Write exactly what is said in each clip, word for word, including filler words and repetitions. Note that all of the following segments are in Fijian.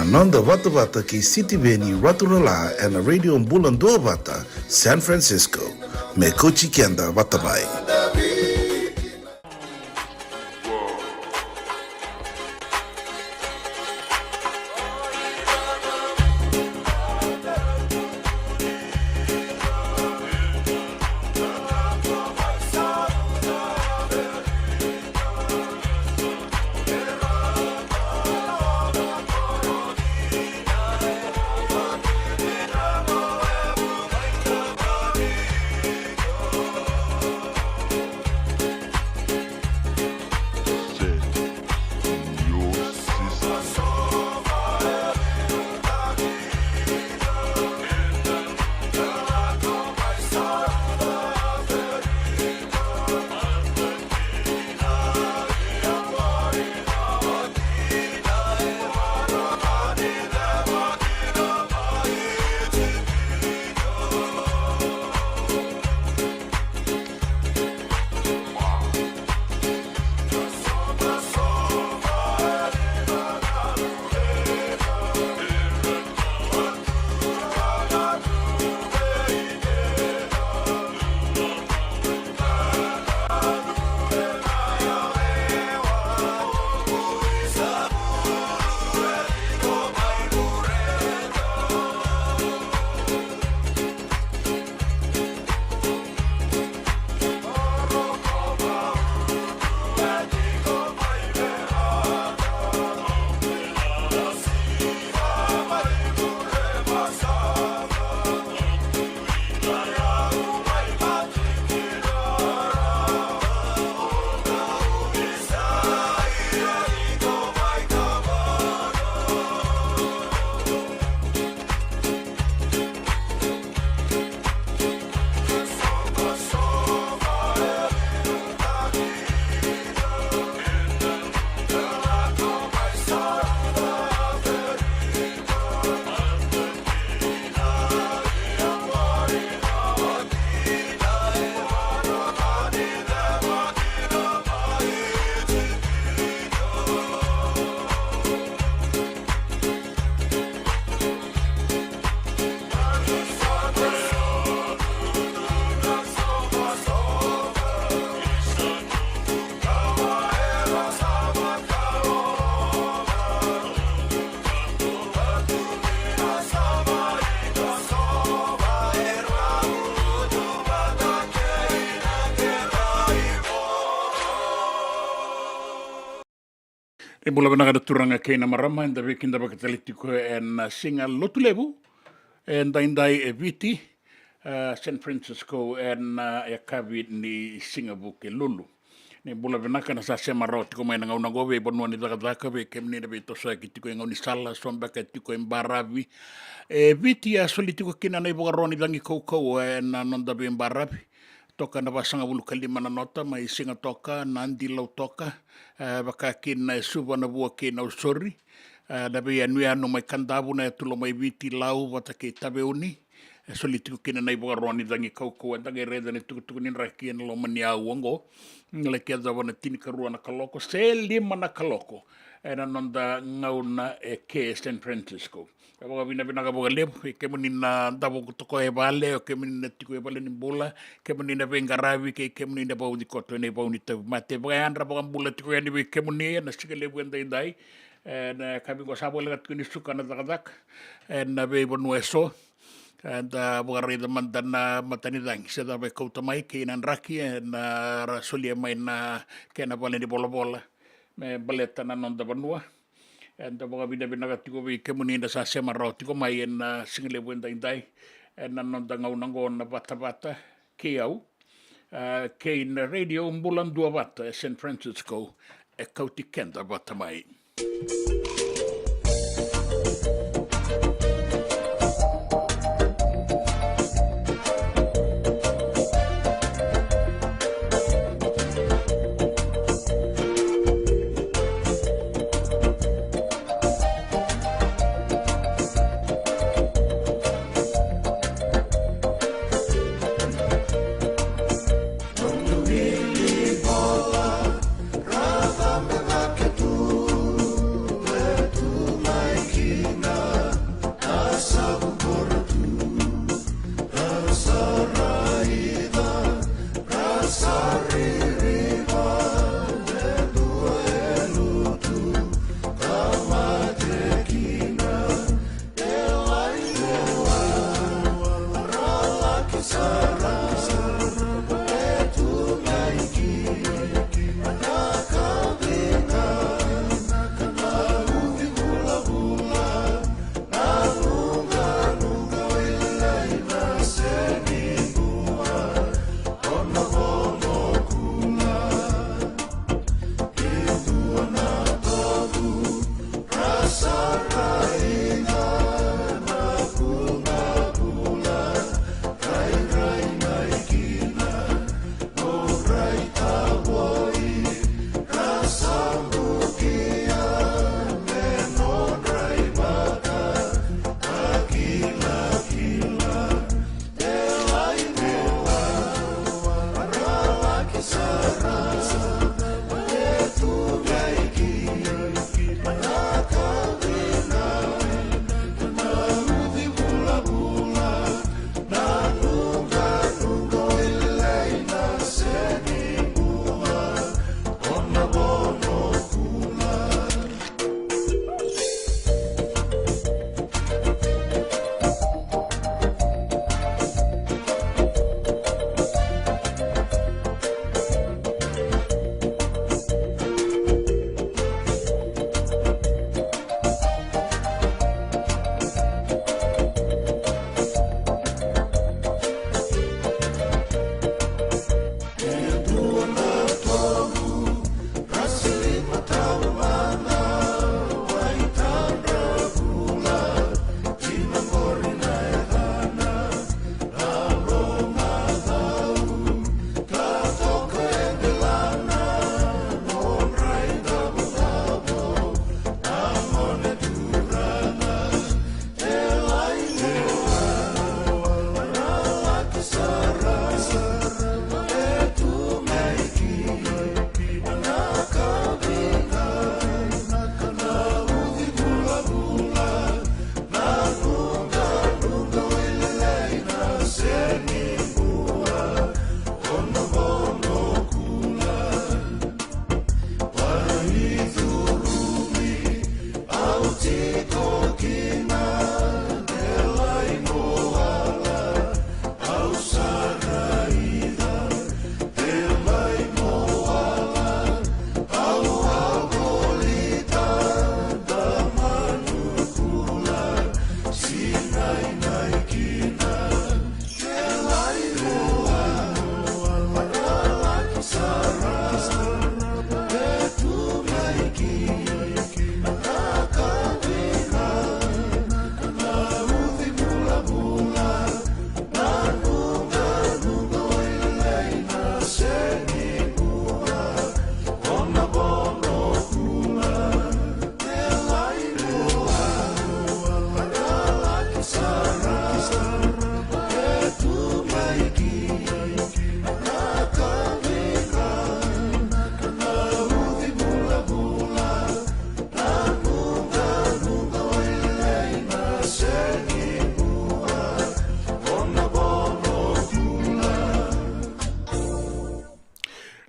Noda vatavata kei Sitiveni Raturala ena Radio Bula Duavata, San Francisco. Me kauti keda vata mai. Ni bula vinaka na turaga kei na marama, eda veikidavaki tale tiko ena siga Lotulevu edaidai e Viti, e, San Francisco, ena, e, yakavi ni siga Vukelulu. Ni bula vinaka na sa sema rawa tiko mai na gauna oqo vei vanua ni cakacaka, vei kemuni na veitosoyaki tiko e gaunisala, so beka tiko e baravi. E Viti a soli tiko kina na ivakaro ni cagi kaukauwa ena noda veibaravi. Toka na vasagavulu ka lima na nota mai Sigatoka, Nadi, Lautoka, e, vaka kina e Suva, Navua kei Nausori. E, na veiyanuyanu mai Kadavu, na yatula mai Viti, Lau vata kei Taveuni. E soli tiko kina na ivakaro ni cagi kaukauwa, eda qai raica na itukutuku ni draki ena loma ni aua oqo. Laki yacova na tinikarua na kaloko se lima na kaloko ena noda gauna eke e San Francisco. E vakavinavinaka vakalevu vei kemuni na davo toka e vale, o kemuni na tiko e vale ni bula, kemuni na veiqaravi kei kemuni na vauci koto ena ivau ni tauvimate. Vakayadra vakabula tiko yani vei kemuni ena siga levu edaidai. Ena yakavi oqo sa voleka tiko ni suka na cakacaka ena veivanua eso. Eda vakaraica mada na matanicagi se cava e kauta mai kei na draki ena ra solia mai na kena vale ni volavola me baleta na noda vanua. Eda vakavinavinaka tiko vei kemuni na sa sema rawa tiko mai ena siga levu edaidai ena noda gauna oqo na vatavata kei au, e, kei na Radio Bula Duavata e San Francisco, e kauti keda vata mai.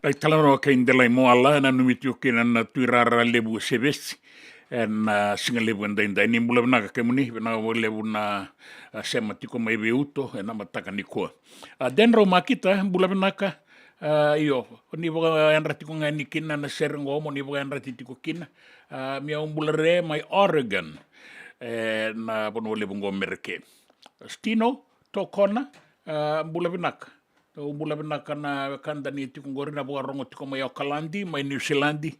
Ai, talanoa kei Delai Moala, e nanumi tiko kina na tuirara levu o Sevesi ena siga levu edaidai. Ni bula vinaka kemuni, vinaka vakalevu na, a, sema tiko mai vei Uto ena mataka nikua. A, Denrau Makita, bula vinaka. A, io, ni vakayadrati tiko ga yani kina na sere qo, mo ni vakayadrati tiko kina. A, Miau Bulare mai Oregon, ena vanua levu qo Mereke. Stino Tokona, a, bula vinaka. Au bula vinaka na wekada ni tiko qori na vakarogo tiko mai Okaladi, mai Niusiladi.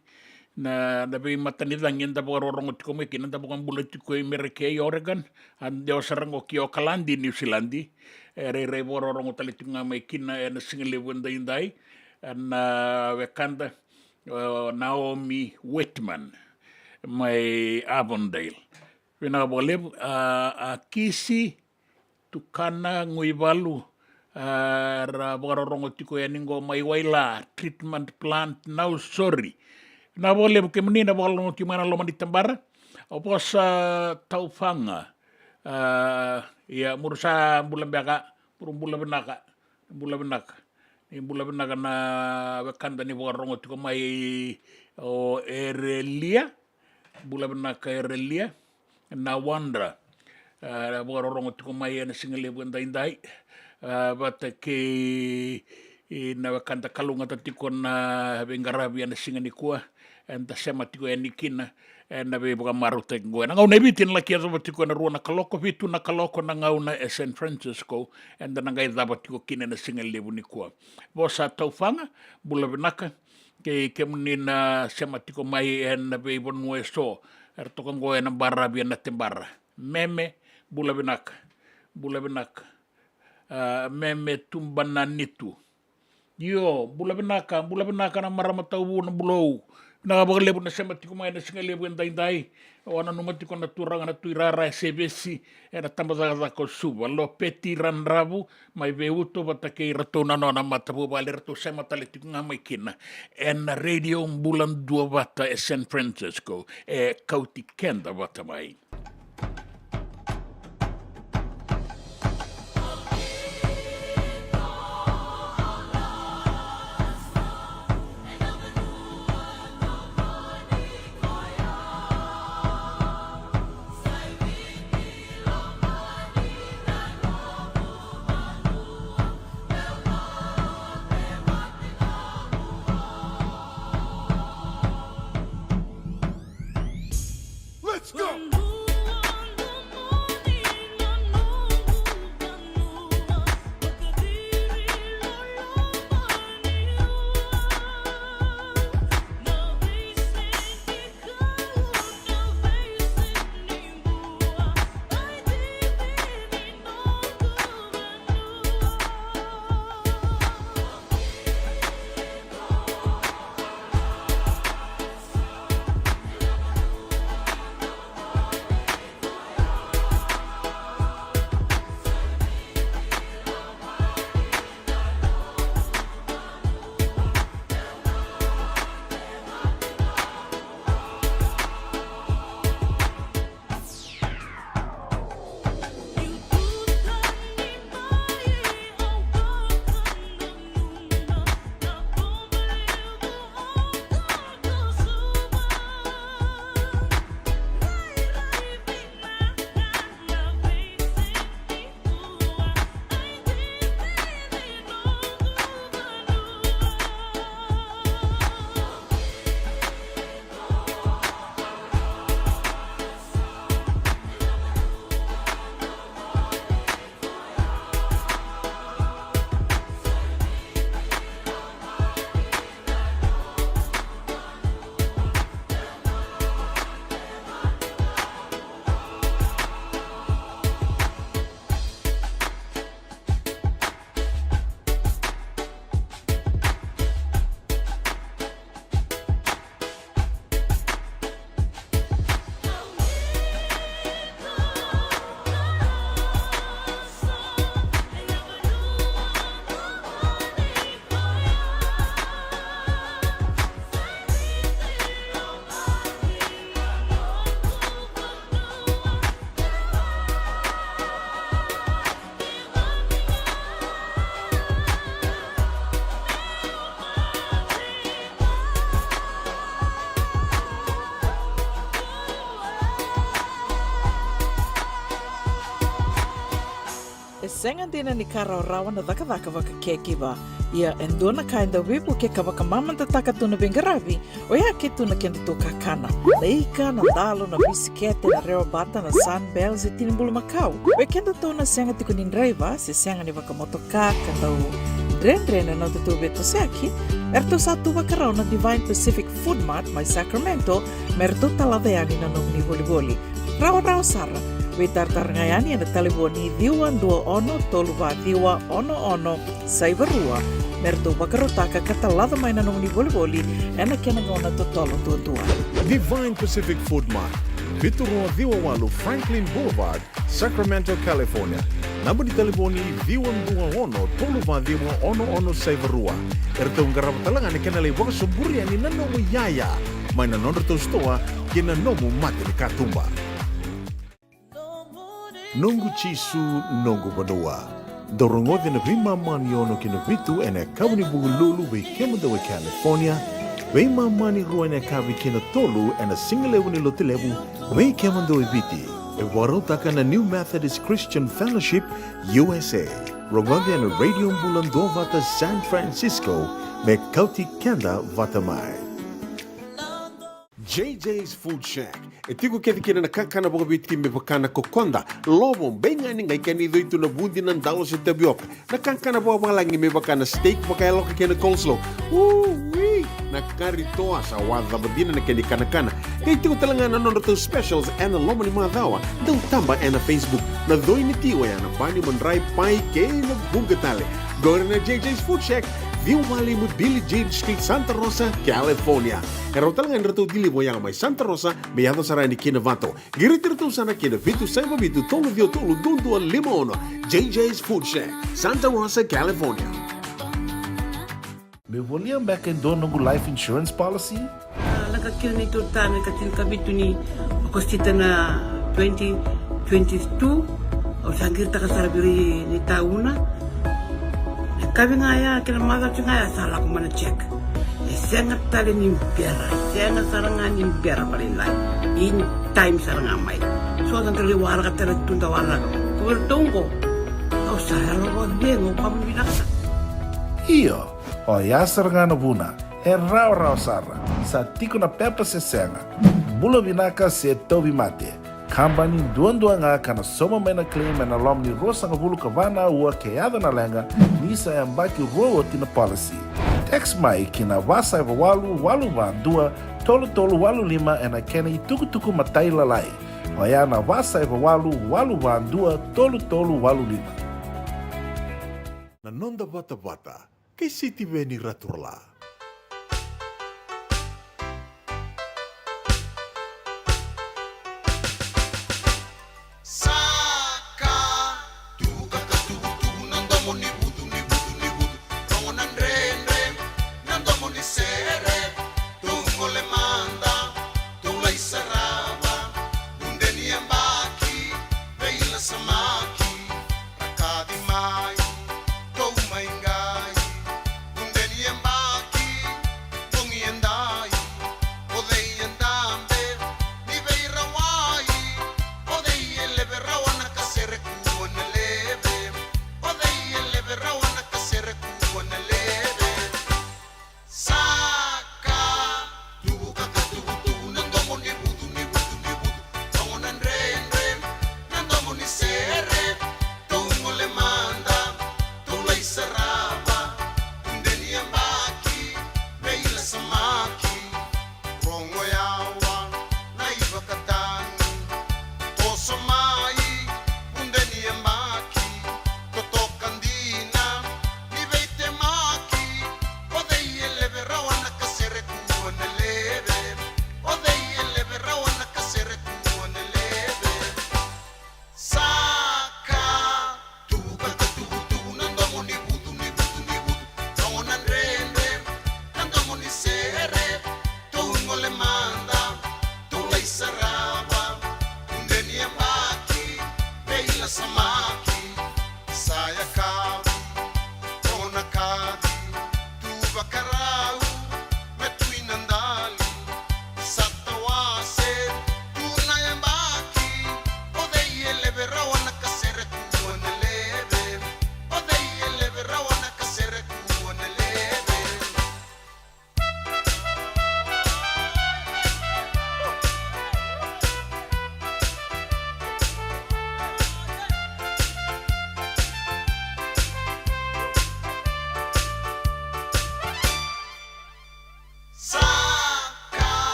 Na, na veimatanicaga eda vakarorogo tiko mai kina, da vakabula tiko i Mereke i Oregon, a, dewa sara qo ki Okaladi, Niusiladi. E rairai vakarorogo tale tiko ga mai kina ena siga levu edaidai, a, na wekada, a, Naomi Whitman mai Avondale. Vinaka vakalevu, a, a Kisi Tukana Guivalu, a, ra vakarorogo tiko yani qo mai Waila, treatment plant, Nausori. Vinaka vakalevu kemuni na vakarorogo tiko mai na loma ni tabara. O Vosa Taufaga, a, ia, muru sa bula beka, muru bula vinaka, bula vinaka. Ni bula vinaka na wekada ni vakarorogo tiko mai, o Erelia, bula vinaka Erelia, na Wandra, a, vakarorogo tiko mai ena siga levu edaidai, a, vata kei, i, na wekada kalougata tiko na veiqaravi ena siga nikua, eda sema tiko yani kina ena veivakamarautaki qo. Ena gauna e Viti ena laki yacova tiko ena rua na kaloko, vitu na kaloko na gauna e San Francisco, eda na qai cava tiko kina ena siga levu nikua. Vosa Taufaga, bula vinaka. Kei kemuni na sema tiko mai ena veivanua eso, era toka qo ena baravi ena tebara. Meme, bula vinaka, bula vinaka. A, Meme Tubananitu. Io, bula vinaka, bula vinaka na marama tauvu na Bulou. Vinaka vakalevu na sema tiko mai ena siga levu edaidai. Au a nanuma tiko na turaga na tuirara e Sevesi ena tabacakacaka o Suva, Lopeti Radravu, mai vei Uto vata kei iratou na nona matavuvale, eratou sema tale tiko ga mai kina ena Radio Bula Duavata e San Francisco, e kauti keda vata mai. Let's go! Sega dina ni ka rawarawa na cakacaka vaka caregiver. Ia e dua na ka e dau veivukei ka vakamamadataka tu na veiqaravi, oya ke tu na kedatou kakana. Na ika, na dalo, na bisikete, na rewa bata, na Sunbell, se tini bulumakau. Vei kedatou na sega tiko ni draiva, se sega ni vakamotoka, ka dau dredre na nodatou veitosoyaki, eratou sa tu vakarau na Divine Pacific Food Mart mai Sacramento, me ratou talaca yani na nomuni volivoli. Rawarawa sara. Veitaratara ga yani ena talevoni ciwa dua ono tolu va ciwa ono ono saiva rua, me ratou vakarautaka ka talaca mai na nomuni volivoli ena kena gauna totolo duadua. Divine Pacific Food Mart, vitu rua ciwa walu Franklin Boulevard, Sacramento, California. Naba ni talevoni ciwa dua ono tolu va ciwa ono ono saiva rua. Eratou qarava tale ga na kena lai vakasoburi yani na nomu iyaya mai na nodratou sitoa kei na nomu matanikatuba. Noqu Jisu, noqu vanua. Dou rogoca na veimama ni ono ki na vitu ena yakavi ni Vukelulu vei kemudou e California, veimama ni rua ena yakavi ki na tolu ena sigalevu ni Lotulevu vei kemudou e Viti. E vakarautaka na New Methodist Christian Fellowship U S A. Rogoca ena Radio Bula Duavata San Francisco me kauti keda vata mai. J J's Food Shack. E tiko kece kina na kakana vakaviti me vaka na kokoda, lovo, beigani, qai kena icoi tu na vudi, na dalo se tavioka. Na kakana vakavalagi me vaka na steak vakayaloka kei na coleslaw. Ui! Na kari toa sa wacava dina na kena ikanakana. Qai tiko tale ga na nodratou specials ena loma ni macawa. Dau taba ena Facebook. Na coi ni ti oya na bani, madrai, pai kei na vuqa tale. Qori na J J's Food Shack, ciwa walu lima Billie Jean Street, Santa Rosa, California. E rawa tale ga ni ratou deliver oya mai Santa Rosa me yaco sara yani ki Novato. Qiriti iratou sara ki na vitu saiva vitu tolu ciwa tolu dua dua lima ono. J J's Food Shack, Santa Rosa, California. Meu volia beka e dua noqu life insurance policy? A, lako kina neitou tane ka tinikavitu ni Okosita na twenty twenty-two. Au sa qiritaka sara vei ira ni tauna. Na kavi ga ya kei na macawa ga ya sa lako mai na check. E sega tale ni bera, sega sara ga ni bera vakalailai. In time sara ga mai. So sa da lai waraka tale tu da waraka. Ko iratou qo, au sa yalo vakacegu, au kama vinaka sara. Io, oya sara ga na vuna. E rawarawa sara. Sa tiko na pepa se sega. Bula vinaka se tauvimate. Kabani duadua ga ka na sauma mai na claim ena loma ni ruasagavulu ka va na aua ke yaco na leqa, ni sa yabaki rua oti na policy. Text mai ki na va saiva walu walu va dua tolu tolu walu lima ena kena itukutuku matailalai. Oya na va saiva walu walu va dua tolu tolu walu lima. Na noda vatavata kei Sitiveni Raturala. Saka, tuka ka tukutuku na domo ni vutu, ni vutu, ni vutu. Rogo na dredre, na domo ni sere. Tou gole mada, tou lai sarava. Nude ni yabaki, veilasamaki. Rakavi mai, tou mai qai. Nude ni yabaki.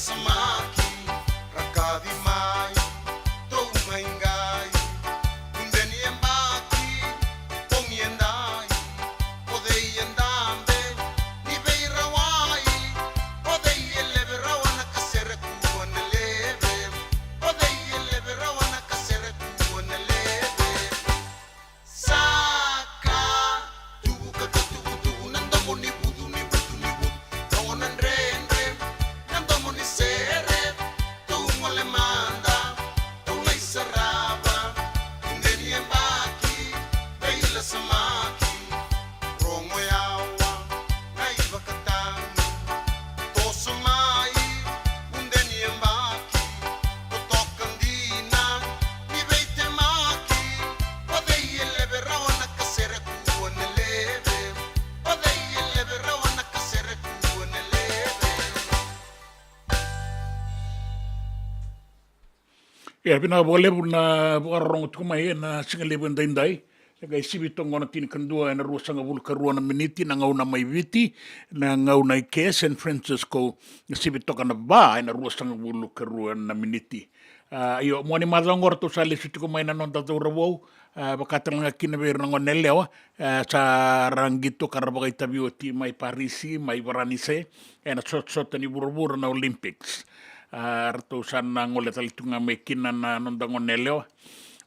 Samaki, rakavi mai, tou mai qai. Udeni e baki, pogi e dai. O cei e dabe, ni veirawai. O cei e leve rawa na kasere kua na leve. O cei e leve rawa na kasere kua na leve. Saka, tuvu ka ka tuvutuvu, na domo ni vucu, ni vucu, ni vucu. Rogo na dredre, na domo ni sere. Tou gole mada, tou lai sarava. Udeni e baki, veila samaki. Rogo yawa, na ivakatagi. Toso mai, udeni e baki. Totoka dina, ni veitemaki. O cei e leve rawa na kasere kua na leve. O cei e leve rawa na kasere kua na leve. Ia, vinaka vakalevu na vakarorogo tiko mai ena siga levu edaidai. E qai sivi toka qo na tinikadua ena ruasagavulu ka rua na miniti, na gauna mai Viti, na gauna i ke San Francisco, na sivi toka na va ena ruasagavulu ka rua na miniti. A, io, mua ni macawa qo ratou sa lesu tiko mai na noda cauravou, a, vaka tale ga kina vei ira na gone yalewa, a, sa ra qito ka ra vakaitavi oti mai Parisi, mai Varanise, ena sotasota ni vuravura na Olympics. A, ratou sa na gole tale tu ga mai kina na noda gone yalewa.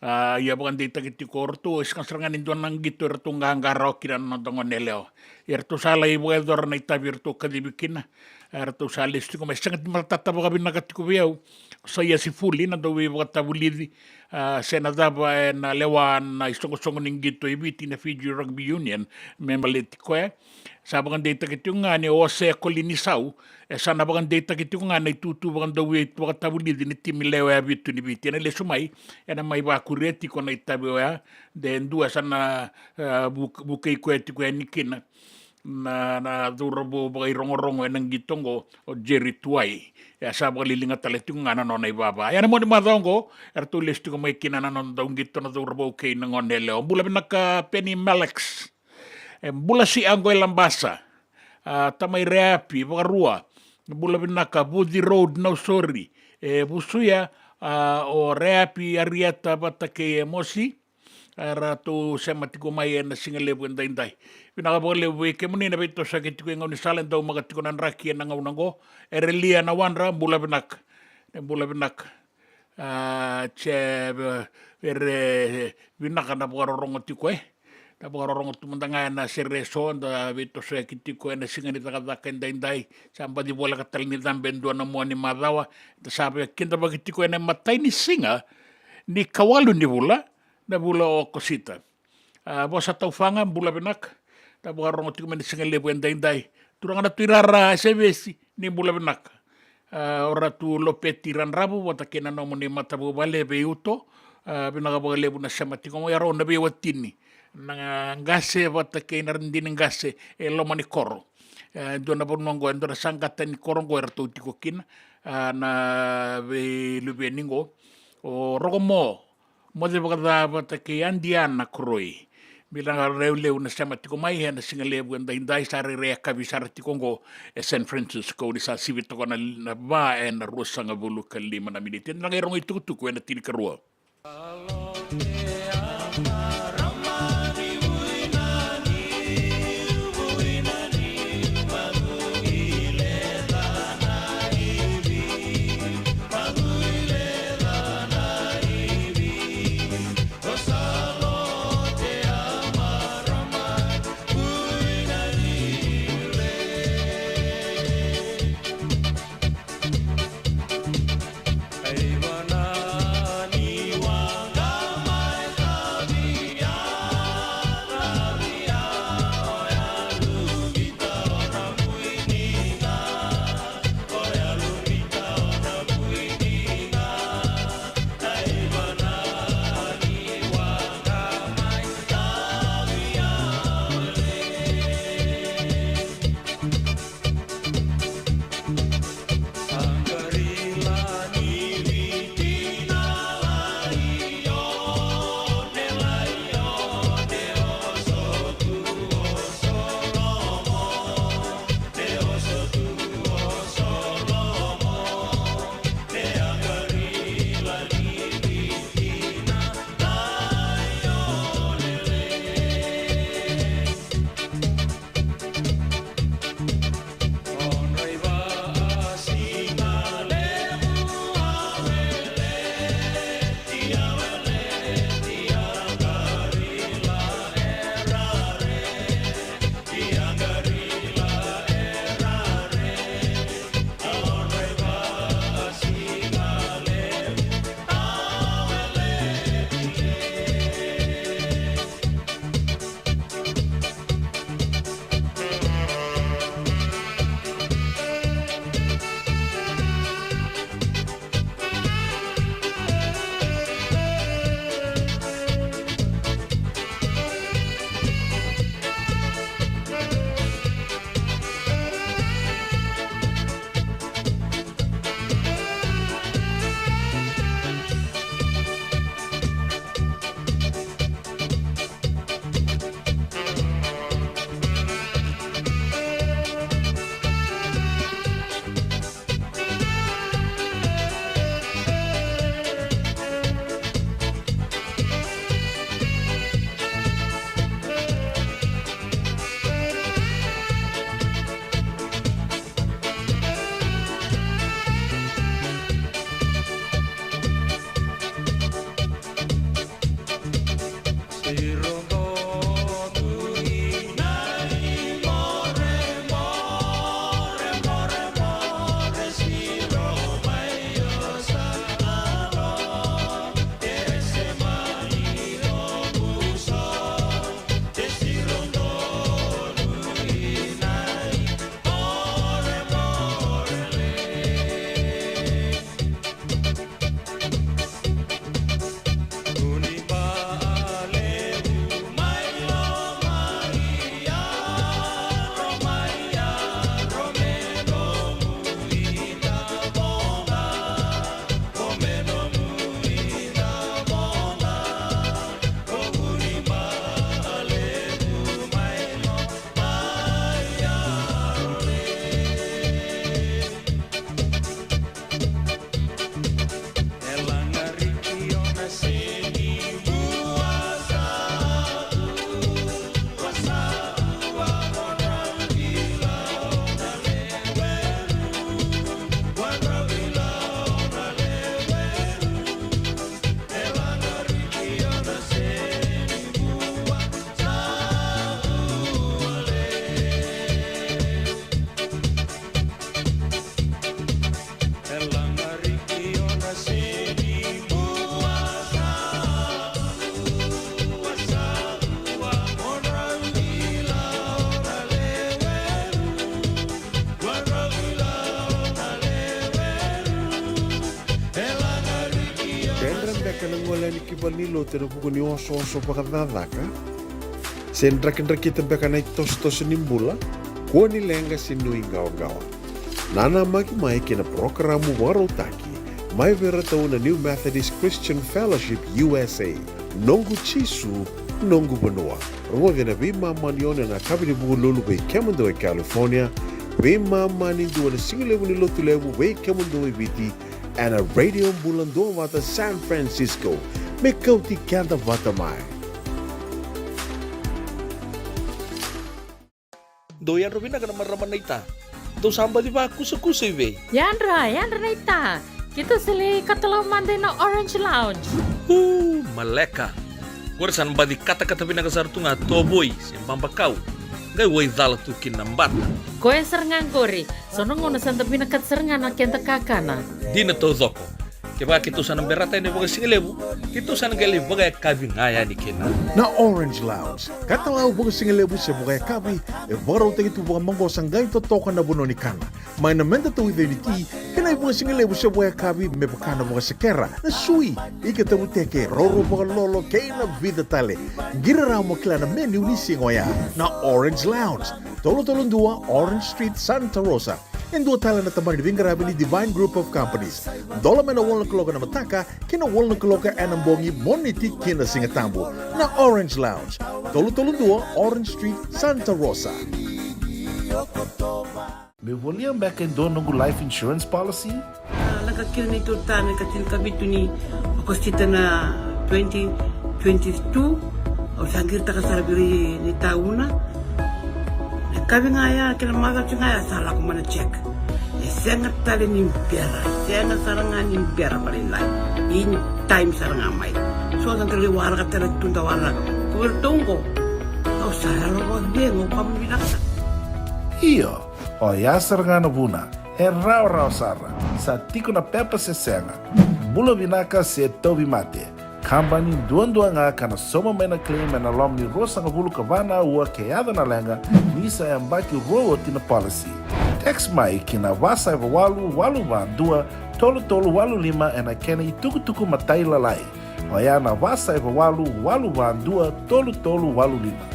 A, ia vakadeitaki tiko o ratou, e sega sara ga ni dua na qito e ratou qaqa rawa kina na noda gone yalewa. Ia ratou sa lai vakayacora na itavi e ratou kacivi kina. A, ratou sa lesu tiko mai, sega ni matata vakavinaka tiko vei au. Sa ia si fuli na dau veivakatavulici, a, se na cava ena lewa na isoqosoqo ni qito e Viti na Fiji Rugby Union me baleti koya. Sa vakadeitaki tiko ga ni o Jose Kolinisau, e sa na vakadeitaki tiko ga na itutu vakadauvei vakatavulici ni timi lewe vitu ni Viti. Ena lesu mai, ena mai vakuria tiko na itavi oya, de dua sa na, e, vuk-, vukei koya tiko yani kina na, na cauravou vakairogorogo ena qito oqo, o Jerry Tuwai. E sa vakaliliga tale tiko ga na nona ivava. Ia na mua ni macawa oqo, eratou lesu tiko mai kina na noda dau qito na cauravou kei na gone yalewa. Bula vinaka Penny Malex. E bula si a qo e Labasa. A, tamai Reapi, Vakarua. Bula vinaka Vuci Road, Nausori. E Vusuya, a, o Reapi, Arieta vata kei Emosi. A, ratou sema tiko mai ena siga levu edaidai. Vinaka vakalevu vei kemuni na veitosoyaki tiko e gaunisala e daumaka tiko na draki ena gauna oqo. Erelia Nawadra, bula vinaka. E bula vinaka. A, se ve-, vere vinaka na vakarorogo tiko, e. Na vakarorogo tu mada ga ena sere eso, da veitosoyaki tiko ena siga ni cakacaka edaidai. Sa baci voleka tale ni cabe e dua na mua ni macawa. Da sa via kidavaki tiko ena imatai ni siga ni kawalu ni vula, na vula o Okosita. A, Vosa Taufaga, bula vinaka. Da vakarorogo tiko mai na siga levu edaidai. Turaga na Tui Rara, Sevesi, ni bula vinaka. A, o Ratu Lopeti Radravu vata kei na nomuni matavuvale vei Uto. A, vinaka vakalevu na sema tiko mai, a rau na veiwatini na qase vata kei na radini qase e loma ni koro. E dua na vanua oqo, e dua na saqata ni koro oqo eratou tiko kina. A, na veiluveni oqo, o Rokomo Moce Vakaca vata kei Adiana Koroi. Vinaka vakalevu na sema tiko mai ena siga levu edaidai, sa rairai yakavi sara tiko oqo e San Francisco, ni sa sivi toka na, na va ena ruasagavulu ka lima na miniti. Eda na qai rogo itukutuku ena tinikarua. Ka na gole yani ki valenilotu ena vuku ni osooso vakacakacaka, se drakidrakita beka na itosotoso ni bula, kua ni leqa se nuiqawaqawa. Nanamaki mai ki na parokaramu vakarautaki mai vei iratou na New Methodist Christian Fellowship U S A, Noqu Jisu, Noqu Vanua. Rogoci ena veimama ni ono ena yakavi ni Vukelulu vei kemudou e California, veimama ni dua ena sigalevu ni Lotulevu vei kemudou e Viti, ena Radio Bula Duavata San Francisco. Me kauti keda vata mai. Dou yadra vinaka na marama naita. Dou sa baci vakusakusa i vei? Yadra, yadra naita. Keitou sa lai katalau mada ina Orange Lounge. U, maleka. Qori sa na baci katakata vinaka sara tu ga, tovoi se babakau. Qai waicala tu kina na bata. Koya sara ga qori. So na gauna sa da vinakata sara ga na keda kakana. Dina taucoko. Kevaka keitou sa na berata yani vakasigalevu, keitou sa na qai lai vakayakavi ga yani kina. Na Orange Lounge, katalau vakasigalevu se vakayakavi, e vakarautaki tu vakamaqosa, qai totoka na vanua ni kana. Mai na meda tauica ni ti, kei na ivakasigalevu se vakayakavi me vaka na vakasekera, na sui, ika tavuteke, roro vakalolo, kei na vica tale. Qiri rawa mo kila na menu ni siga oya. Na Orange Lounge, tolu tolu dua Orange Street, Santa Rosa. E dua tale na tabana ni veiqaravi ni Divine Group of Companies. Dola mai na walu na kaloko ena mataka ki na walu na kaloko ena bogi, Moniti ki na Sigatabu. Na Orange Lounge, tolu tolu dua Orange Street, Santa Rosa. Meu volia beka e dua noqu life insurance policy? A, lako kina neitou ta na ika tinikavitu ni Okosita na twenty twenty-two. Au sa qiritaka sara vei ira ni tauna. Na kavi ga ya, kei na macawa ga ya sa lako mai na check. E sega tale ni bera, sega sara ga ni bera vakalailai. In time sara ga mai. So sa da lai waraka tale tu da waraka. Ko vei ratou qo. Au sa yalo vakacegu, au kama vinaka. Io. Oya sara ga na vuna, e rawarawa sara, sa tiko na pepa se sega, bula vinaka se tauvimate. Kabani duadua ga ka na sauma mai na claim ena loma ni ruasagavulu ka va na aua ke yaco na leqa, ni sa yabaki rua oti na policy. Text mai ki na va saiva walu walu va dua tolu tolu walu lima ena kena itukutuku matailalai. Oya na va saiva walu walu va dua tolu tolu walu lima.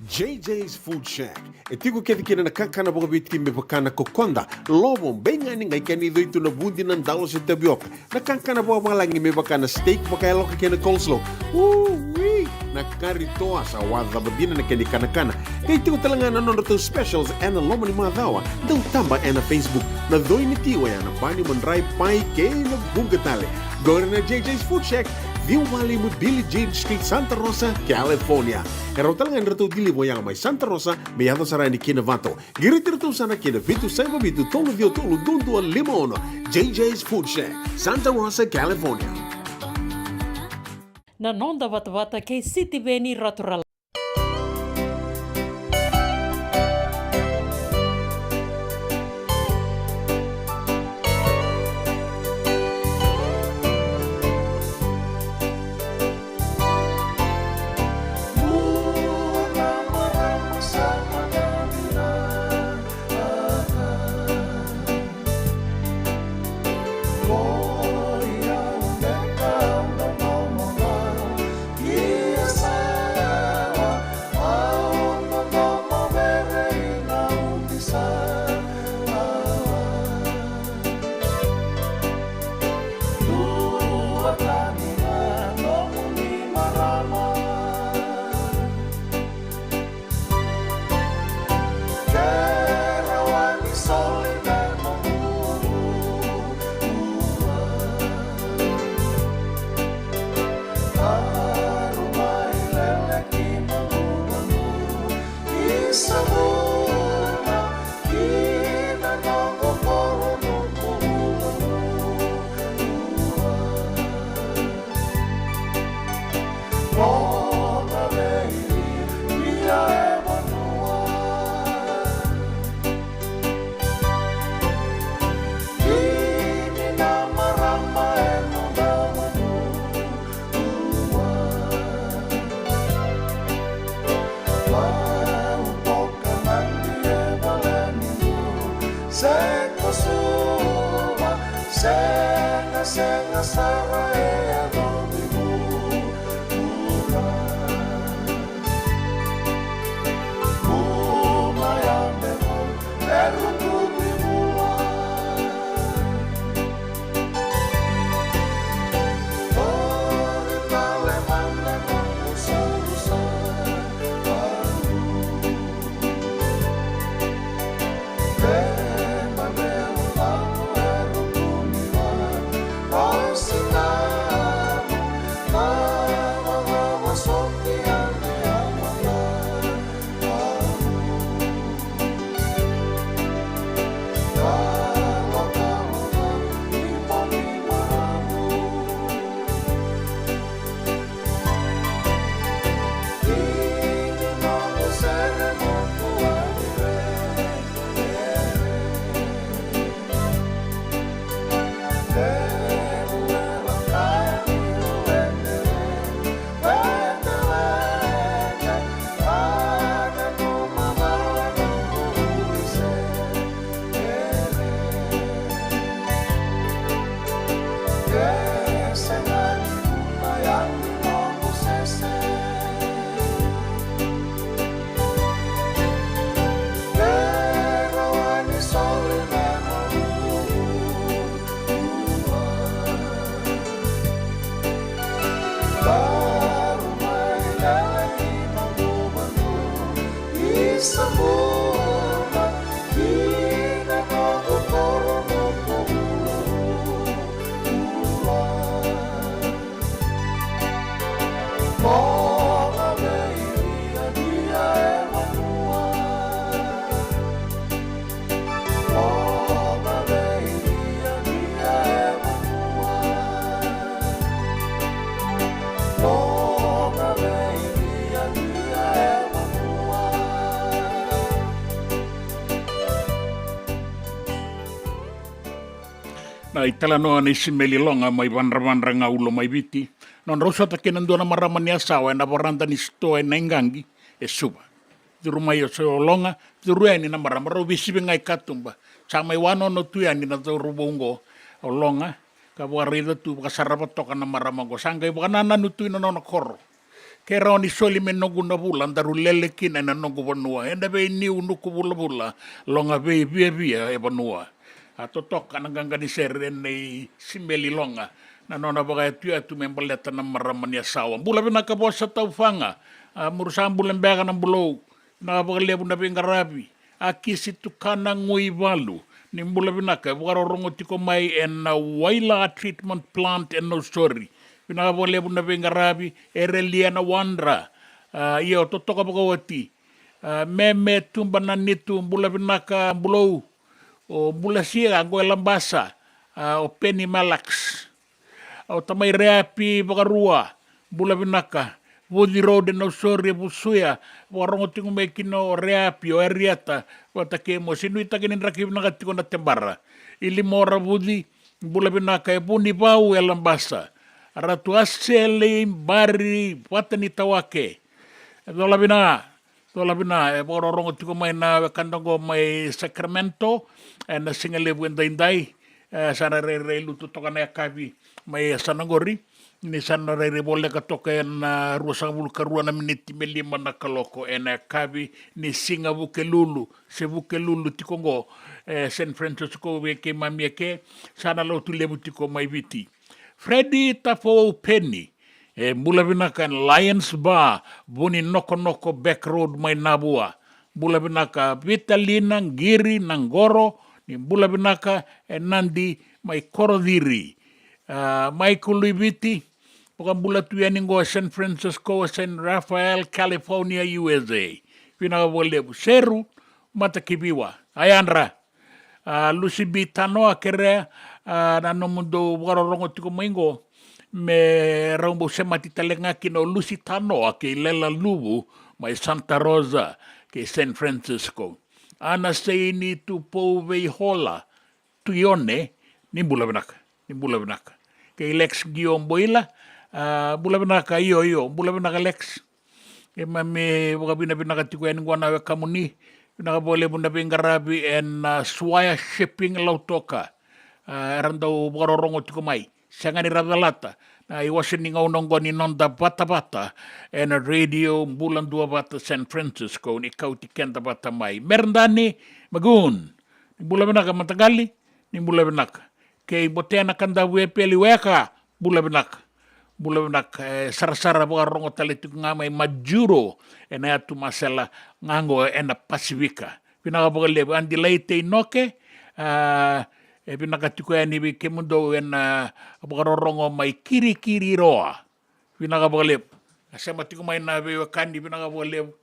J J's Food Shack. E tiko kece kina na kakana vakaviti me vaka na kokoda, lovo, beigani, qai kena icoi tu na vudi, na dalo se tavioka. Na kakana vakavalagi me vaka na steak vakayaloka kei na coleslaw. Ui! Na kari toa sa wacava dina na kena ikanakana. Qai tiko tale ga na nodratou specials ena loma ni macawa. Dau taba ena Facebook. Na coi ni ti oya na bani, madrai, pai kei na vuqa tale. Qori na J J's Food Shack, ciwa walu lima Billie Jean Street, Santa Rosa, California. E rawa tale ga ni ratou deliver oya mai Santa Rosa me yaco sara yani ki Novato. Qiriti iratou sara ki na vitu saiva vitu tolu ciwa tolu dua dua lima ono. J J's Food Shack, Santa Rosa, California. Na noda vatavata kei Sitiveni Raturala. Sega sara e yaco ni bula. Bula ya beka e ruku ni bula. Ori tale mada na kusakusa. Na italanoa nei Simeli Loga mai Vadravadra ga ulo mai Viti. Nodrau sota kei na dua na marama ni Yasawa ena varada ni sitoa ena iqaqi e Suva. Curu mai o Loga, curu yani na marama, rau veisivi ga i katuba. Sa mai wanono tu yani na cauravou oqo, o Loga, ka vakaraica tu, vakasarava toka na marama oqo. Sa qai vakanananu tu ina nona koro. Ke rawa ni soli me noqu na vula, daru lele kina ena noqu vanua. Ena veiniu nuku vulavula, Loga veiviavia e vanua. A totoka na qaqani sere nei Simeli Loga na nona vakayatuyatu me baleta na marama ni Yasawa. Bula vinaka Vosa Taufaga, a muru sa bula beka na bulou. Vinaka vakalevu na veiqaravi. A Kisi Tukana Guivalu, ni bula vinaka, e vakarorogo tiko mai ena Waila Treatment Plant e Nausori. Vinaka vakalevu na veiqaravi. Erelia na Wadra, a, ia o totoka vakaoti. A, Meme Tuba Nanitu, bula vinaka bulou. O bula sia qo e Labasa, a, o Penny Malax. O tamai Reapi Vakarua, bula vinaka. Vuci Road e Nausori e Vusuya, vakarogo tiko mai kina o Reapi, o Ariata vata kei Mosi. Nuitaki ni draki vinaka tiko na tebara. Ilimora Vuci, bula vinaka. E Vunivau e Labasa. Ratu Asele Bari vata ni Tawake. E cola vina. Cola vina, e vakarorogo tiko mai na wekada oqo mai Sacramento ena siga levu edaidai. E sa na rairai lutu toka na yakavi mai yasana oqori, ni sa na rairai voleka toka ena ruasagavulu ka rua na miniti me lima na kaloko ena yakavi ni siga Vukelulu, se Vukelulu tiko oqo e San Francisco vei keimami eke. Sa na lotu levu tiko mai Viti. Fredi Tafou Peni, e bula vinaka ena Lions Bar, Vuninokonoko Back Road mai Navua. Bula vinaka. Vitalina Qiri Naqoro, ni bula vinaka e Nadi mai Korociri. A, Michael Luiviti, vakabula tu yani qo e San Francisco, San Rafael, California, U S A. Vinaka vakalevu. Seru Matakiviwa, a yadra. A, Lucy B Tanoa, kerea, a, na nomudou vakarorogo tiko mai qo, me rau bau semati tale ga kina o Lucy Tanoa kei Lela Luvu mai Santa Rosa kei San Francisco. Ana Seini Tupou Veihola Tuione, ni bula vinaka, ni bula vinaka. Kei Lex Gio Boila, a, bula vinaka, io, io, bula vinaka Lex. Keimami vakavinavinaka tiko yani qo na wekamuni. Vinaka vakalevu na veiqaravi ena, a, Suaya Shipping Lautoka. A, era dau vakarorogo tiko mai. Sega ni ra calata na iwase ni gauna oqo ni noda vatavata ena Radio Bula Duavata San Francisco, ni kauti keda vata mai. Meredani Magun, ni bula vinaka mataqali, ni bula vinaka. Kei Botea Nakadavu Epeli Weka, bula vinaka. Bula vinaka, e, sarasara vakarorogo tale tiko ga mai Majuro, ena yatu Masela, ga oqo ena Pasifika. Vinaka vakalevu, Adelaide Inoke, a, e vinaka tiko yani vei kemudou ena vakarorogo mai Kirikiriroa. Vinaka vakalevu. A sema tiko mai na veiwekani, vinaka vakalevu.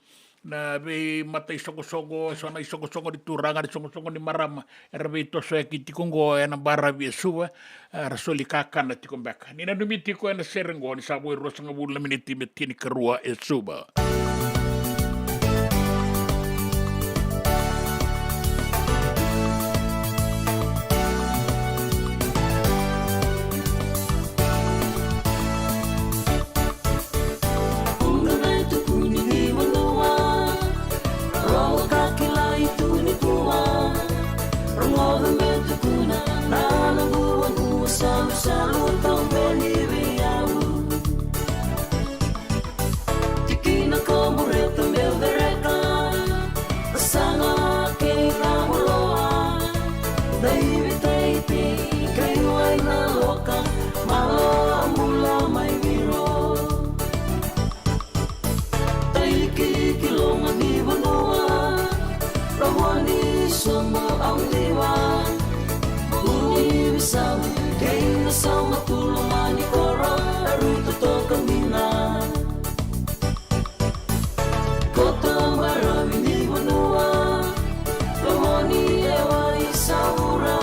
Na veimata isoqosoqo, so na isoqosoqo ni turaga, na isoqosoqo ni marama, era veitosoyaki tiko oqo ena baravi e Suva, era soli kakana tiko beka. Ni nanumi tiko ena sere oqo, ni sa vo e ruasagavulu na miniti me tinikarua e Suva. Uga na itukuni ni vanua, rogo ka kilai tu nikua. Rogoca me tukuna na noqu vanua, salusalu tau beni vei au. Tikina ko Bureta me Vereka, Saga kei Kamuloa, Daivitaiti kei Wainaloka, Maloa bula mai Viro. Taiki ki loma ni vanua, loma ni somo au diva. Buni visau kei na sauma tu loma ni koro, e rui totoka mina. Koto baravi ni vanua, loma ni ewa i Savura.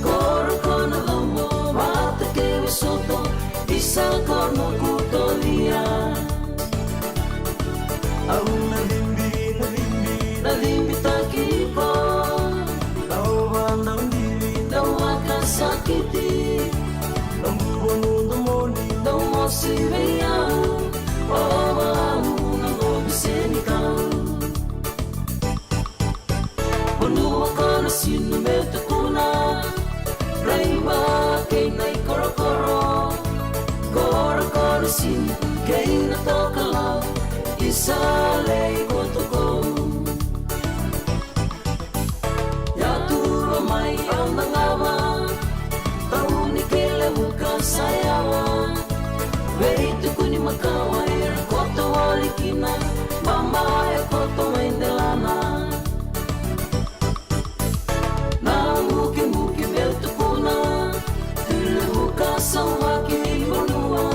Koro ko na lomo vata kei Vasoto, isa ko na kutolia. Au na vimbi, na vimbi, na vimbi taki ko. Na ova dau divi, dau vakasakiti. Na buvo nu domoni, dau mosi vei au. O ova au na noqu senikau. Vanua ko na sinu me tukuna, raiva kei na ikorokoro. Koro ko na sinu kei na tokalau, isa lei kotokou. Ia tu mai au na gava, tauni kei Levuka sa yawa. Vei tukuni makawa era koto voli kina, baba e koto mai delana. Na mukimuki meu tukuna, tu Levuka saumaki ni vanua.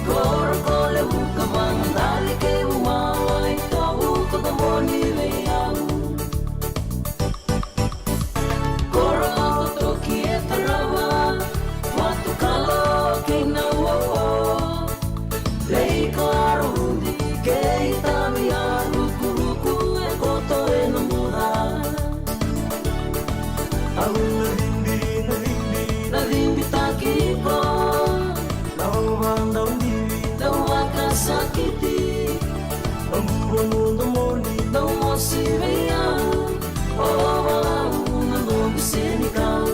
Koro ko Levuka, Magadali kei Umawa, i Tovu ko domoni vei au. Koro ko Toki e tarava, Vatukalo kei Nauwauwa. Lei koro udi kei Tavia, rukuruku e koto ena muca. Au na vimbi, na vimbi, na vimbi taki ko. Na ova dau divi, dau vakasakiti. Na buvo nu domoni, dau mosi vei au. O ova au na noqu senikau.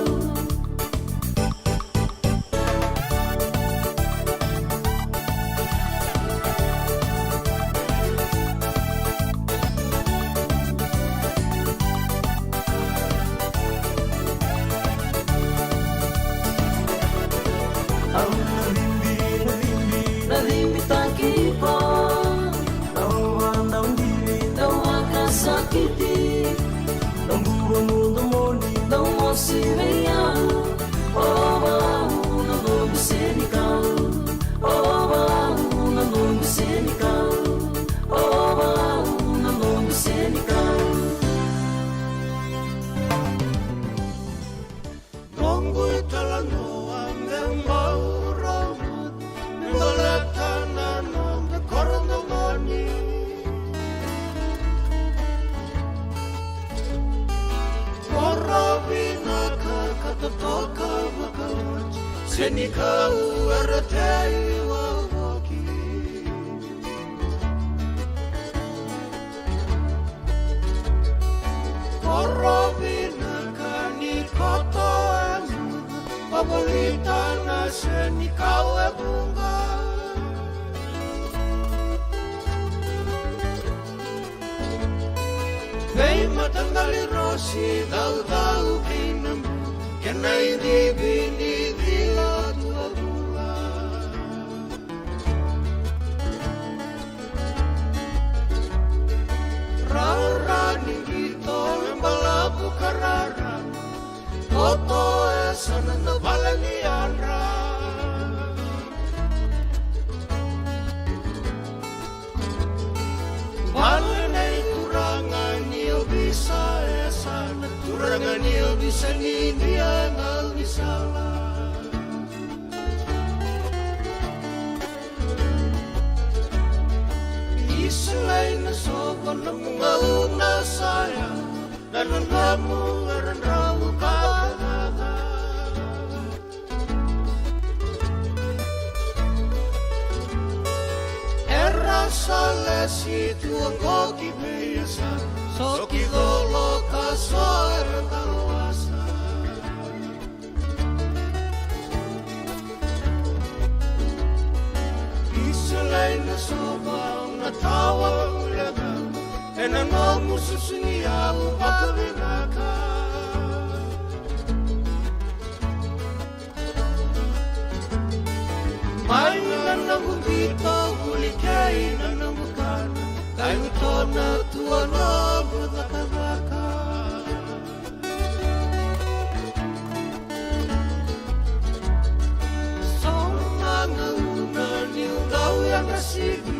Au na vimbi, na vimbi, na vimbi taki ko. Na ova dau divi, dau vakasakiti. Na buvo nu domoni, dau mosi vei au. O ova au na noqu senikau. O ova au na noqu senikau. O ova au na noqu senikau. Noqu italanoa me bau rogoci, me baleta na noda koro domoni. Koro vinaka ka totoka vakaoti, senikau era tei wavoki. Koro vinaka ni koto e mudu, o Volita na senikau e vuqa. Veimataqali rosi caucau kei na bu, kena idivi ni cila tu a vula. Rara ni qito e balavu ka rara. Koto e sana na vale ni yadra. Vale nei turaga ni ovisa e sana. Turaga ni ovisa ni Idia ga ni sala. Isilai na sova na mu gauna saya. Na nanamu era drau ka cakacaka. Era sa lesi tu oqo ki vei yasa. So ki colo ka so era talawasa. Isilai na sova na tawa ulega. Ena nomu susu ni yau vakavinaka. Mai na nomu qito vuli kei na nomu kana. Kai utona tua nomu cakacaka. Solo na gauna niu dau yadra sivi.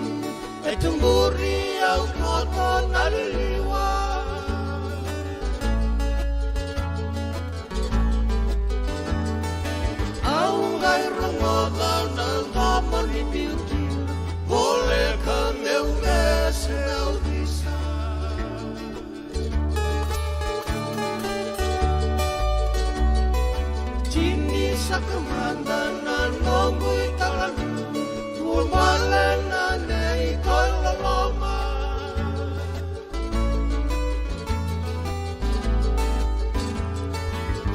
E tu muri au koto na liliwa. Au qai rogoca na domo ni biuti. Voleka meu mese au visa. Tini saka mada na noqu italanoa. Ua bale na nei koi loloma.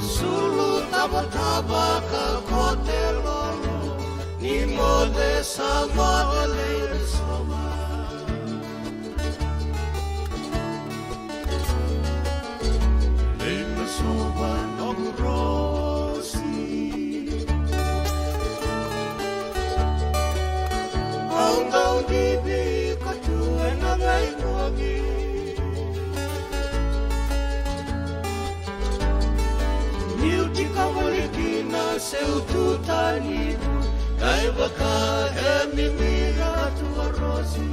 Sulu tavatava ka kote lolo. Ni moce sa moce lei soma. Lei na sova noqu rosi. Au dau divi ka tu ena veivuagi. Niu tiko voli kina seu tu tani. Kai vaka e mimira tu a rosi.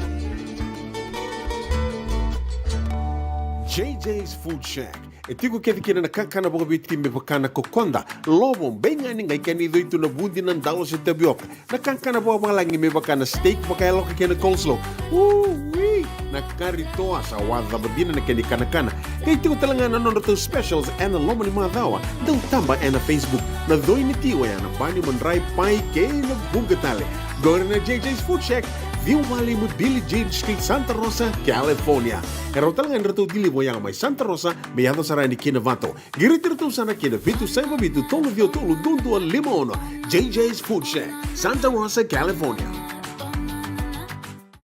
J J's Food Shack. E tiko kece kina na kakana vakaviti me vaka na kokoda, lovo, beigani, qai kena icoi tu na vudi, na dalo se tavioka. Na kakana vakavalagi me vaka na steak, vakayaloka kei na coleslaw. Ui! Na kari toa sa wacava dina na kena ikanakana. Qai tiko tale ga na nodratou specials ena loma ni macawa. Dau taba ena Facebook. Na coi ni ti oya na bani, madrai, pai kei na vuqa tale. Qori na J J's Food Shack, ciwa walu lima Billie Jean Street, Santa Rosa, California. E rawa tale ga ni ratou deliver oya mai Santa Rosa me yaco sara yani ki Novato. Qiriti iratou sara ki na vitu saiva vitu tolu ciwa tolu dua dua lima ono. J J's Food Shack, Santa Rosa, California.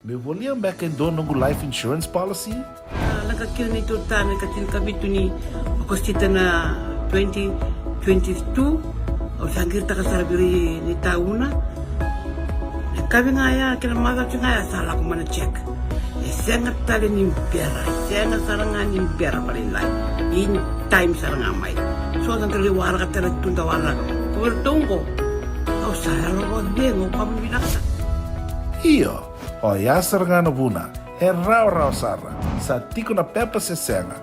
Meu volia beka e dua noqu life insurance policy? A, lako kina neitou tane ka tinikavitu ni Okosita na twenty twenty-two. Au sa qiritaka sara vei ira ni tauna. Na kavi ga ya kei na macawa ga ya sa lako mai na check. E sega tale ni bera, e sega sara ga ni bera, vale ni lai. In time sara ga mai. So sa qai waraka tale tu da waraka. Ko vei ratou oqo. Au sa yalo vakacegu, au vakavinavinaka sara. Io, oya sara ga na vuna. E rawarawa sara. Sa tiko na pepa se sega.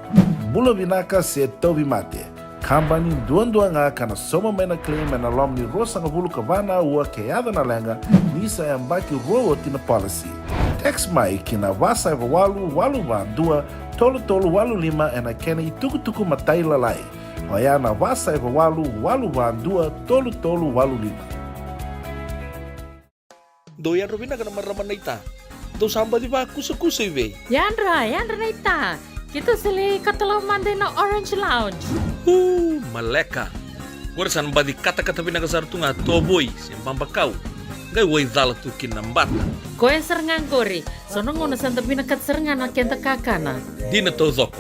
Bula vinaka se tauvimate. Kabani duadua ga ka na sauma mai na claim ena loma ni ruasagavulu ka va na aua ke yaco na leqa, ni sa yabaki rua oti na policy. Text mai ki na va saiva walu walu va dua tolu tolu walu lima ena kena itukutuku matailalai. Oya na va saiva walu walu va dua tolu tolu walu lima. Dou yadra vinaka na marama naita. Dou sa baci vakusakusa i vei? Yadra, yadra naita. Keitou sa lai katalau mada ina Orange Lounge. Uu, maleka. Qori sa na baci katakata vinaka sara tu ga tovoi se babakau, qai waicala tu kina na bata. Koya sara ga qori, so na gauna sa da vinakata sara ga na keda kakana. Dina taucoko.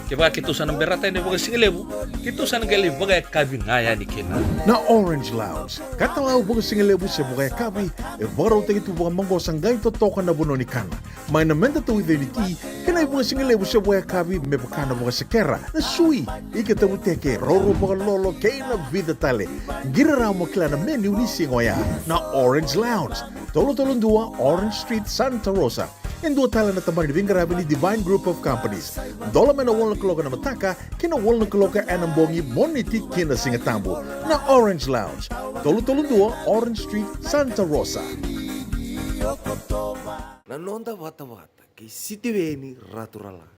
Kevaka keitou sa na berata yani vakasigalevu, keitou sa na qai lai vakayakavi ga yani kina. Na Orange Lounge, katalau vakasigalevu se vakayakavi, e vakarautaki tu vakamaqosa qai totoka na vanua ni kana. Mai na meda tauica ni ti, kei na ivakasigalevu se vakayakavi me vaka na vakasekera, na sui, ika tavuteke, rourou vakalolo kei na vica tale. Qiri rawa mo kila na menu ni siga oya. Na Orange Lounge, tolu tolu dua Orange Street, Santa Rosa. E dua tale na tabana ni veiqaravi ni Divine Group of Companies. Dola mai na walu na kaloko na mataka ki na walu na kaloko ena bogi, Moniti ki na Sigatabu. Na Orange Lounge, tolu tolu dua Orange Street, Santa Rosa. Na noda vatavata kei Sitiveni Raturala.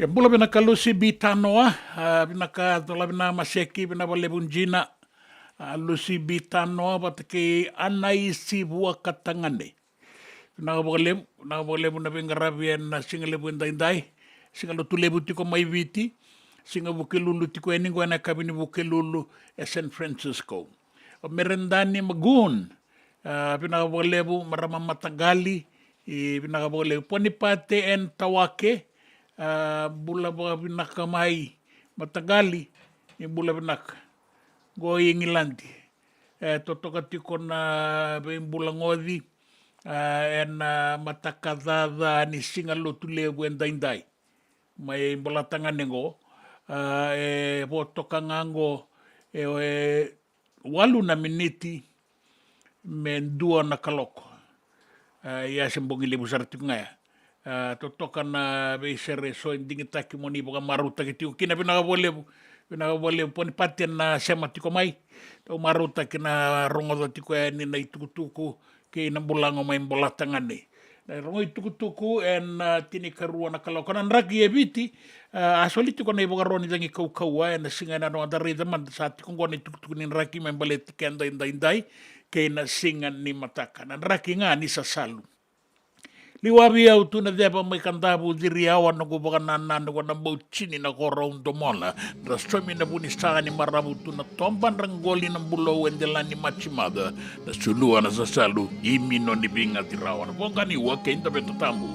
E bula vinaka Lucy B Tanoa, a, vinaka Tolavina Maseki, vinaka vakalevu Jina, a, Lucy B Tanoa vata kei Anaisi Vuakatagane. Vinaka vakalevu, vinaka vakalevu na veiqaravi ena siga levu edaidai. Siga Lotu levu tiko mai Viti. Siga Vukelulu tiko yani qo ena yakavi ni Vukelulu e San Francisco. O Meredani Magoon, a, vinaka vakalevu, marama mataqali, e, vinaka vakalevu. Ponipate N Tawake, a, bula vakavinaka mai, mataqali, ni bula vinaka. Qo i Igiladi. E, totoka tiko na veibulagoci, a, ena mataka caca ni Siga Lotu levu edaidai. Mai Bolatagane qo, a, e votoka ga qo, e, e, walu na miniti me dua na kaloko. A, ia se bogi levu sara tiko ga ya. A, totoka na veisere eso e digitaki mo ni vakamarautaki tiko kina, vinaka vakalevu, vinaka vakalevu. Ponipate na sema tiko mai. Tou marautaki na rogoca tiko yani na itukutuku kei na bulago mai Bolatagane. Na rogo itukutuku ena, a, tinikarua na kaloko na draki e Viti, a, a soli tiko na ivakaro ni cagi kaukauwa ena siga ena noda raica mada sa tiko qo na itukutuku ni draki me baleti keda edaidai kei na siga ni mataka. Na draki ga ni sasalu. Liwa vei au tu na ceva mai Kadavu, ciri awa noqu vakanananu, na bau tini na koro au domola. Dra somi na vu ni saga ni maravu tu na toba, dra qoli na bulou e dela ni maji maca. Na sulua na sasalu, i mino ni vigati rawa. Na voqa ni ua kei Daveta Tabu.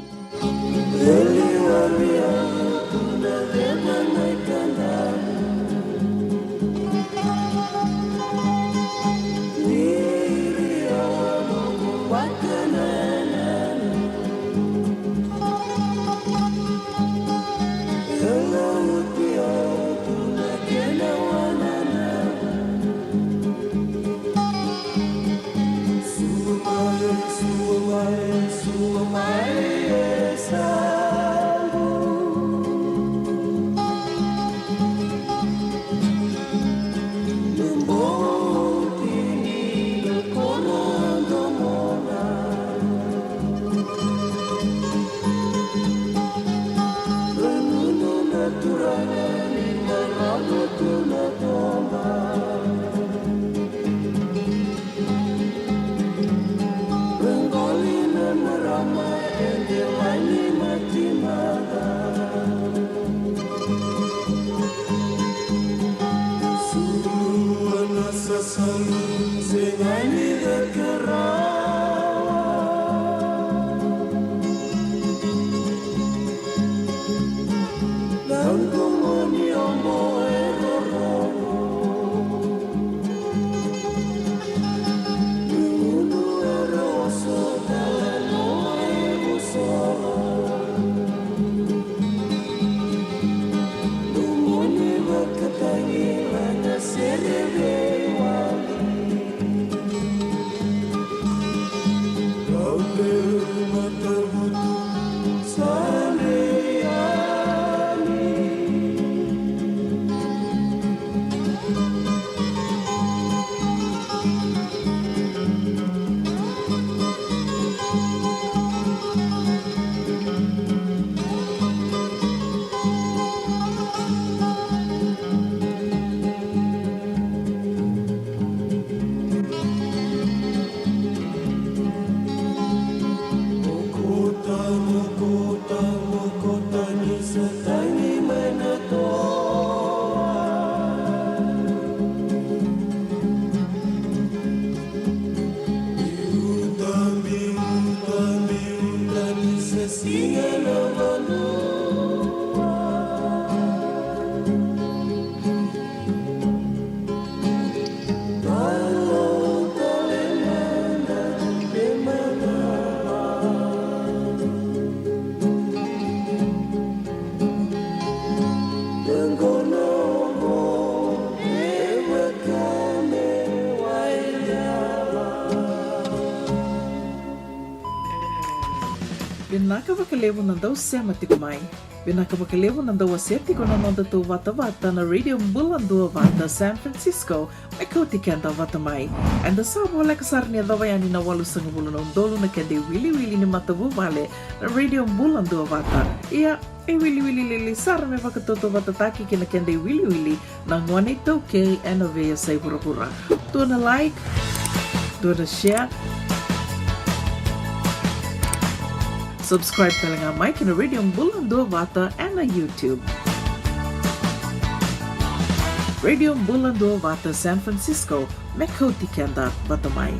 Vinaka vakalevu na dau sema tiko mai. Vinaka vakalevu na dau wasea tiko na noda tou vatavata na Radio Bula Duavata San Francisco, me kauti keda vata mai. Eda sa voleka sara ni yacova yani na walusagavulu na udolu na keda iwiliwili ni matavuvale na Radio Bula Duavata. Ia, e wiliwili lili sara me vakatautauvatataki kei na keda iwiliwili na gone iTaukei ena veiyasai vuravura. Dua na like, dua na share. Subscribe tale ga mai kei na Radio Bula Duavata ena YouTube. Radio Bula Duavata San Francisco, me kauti keda vata mai.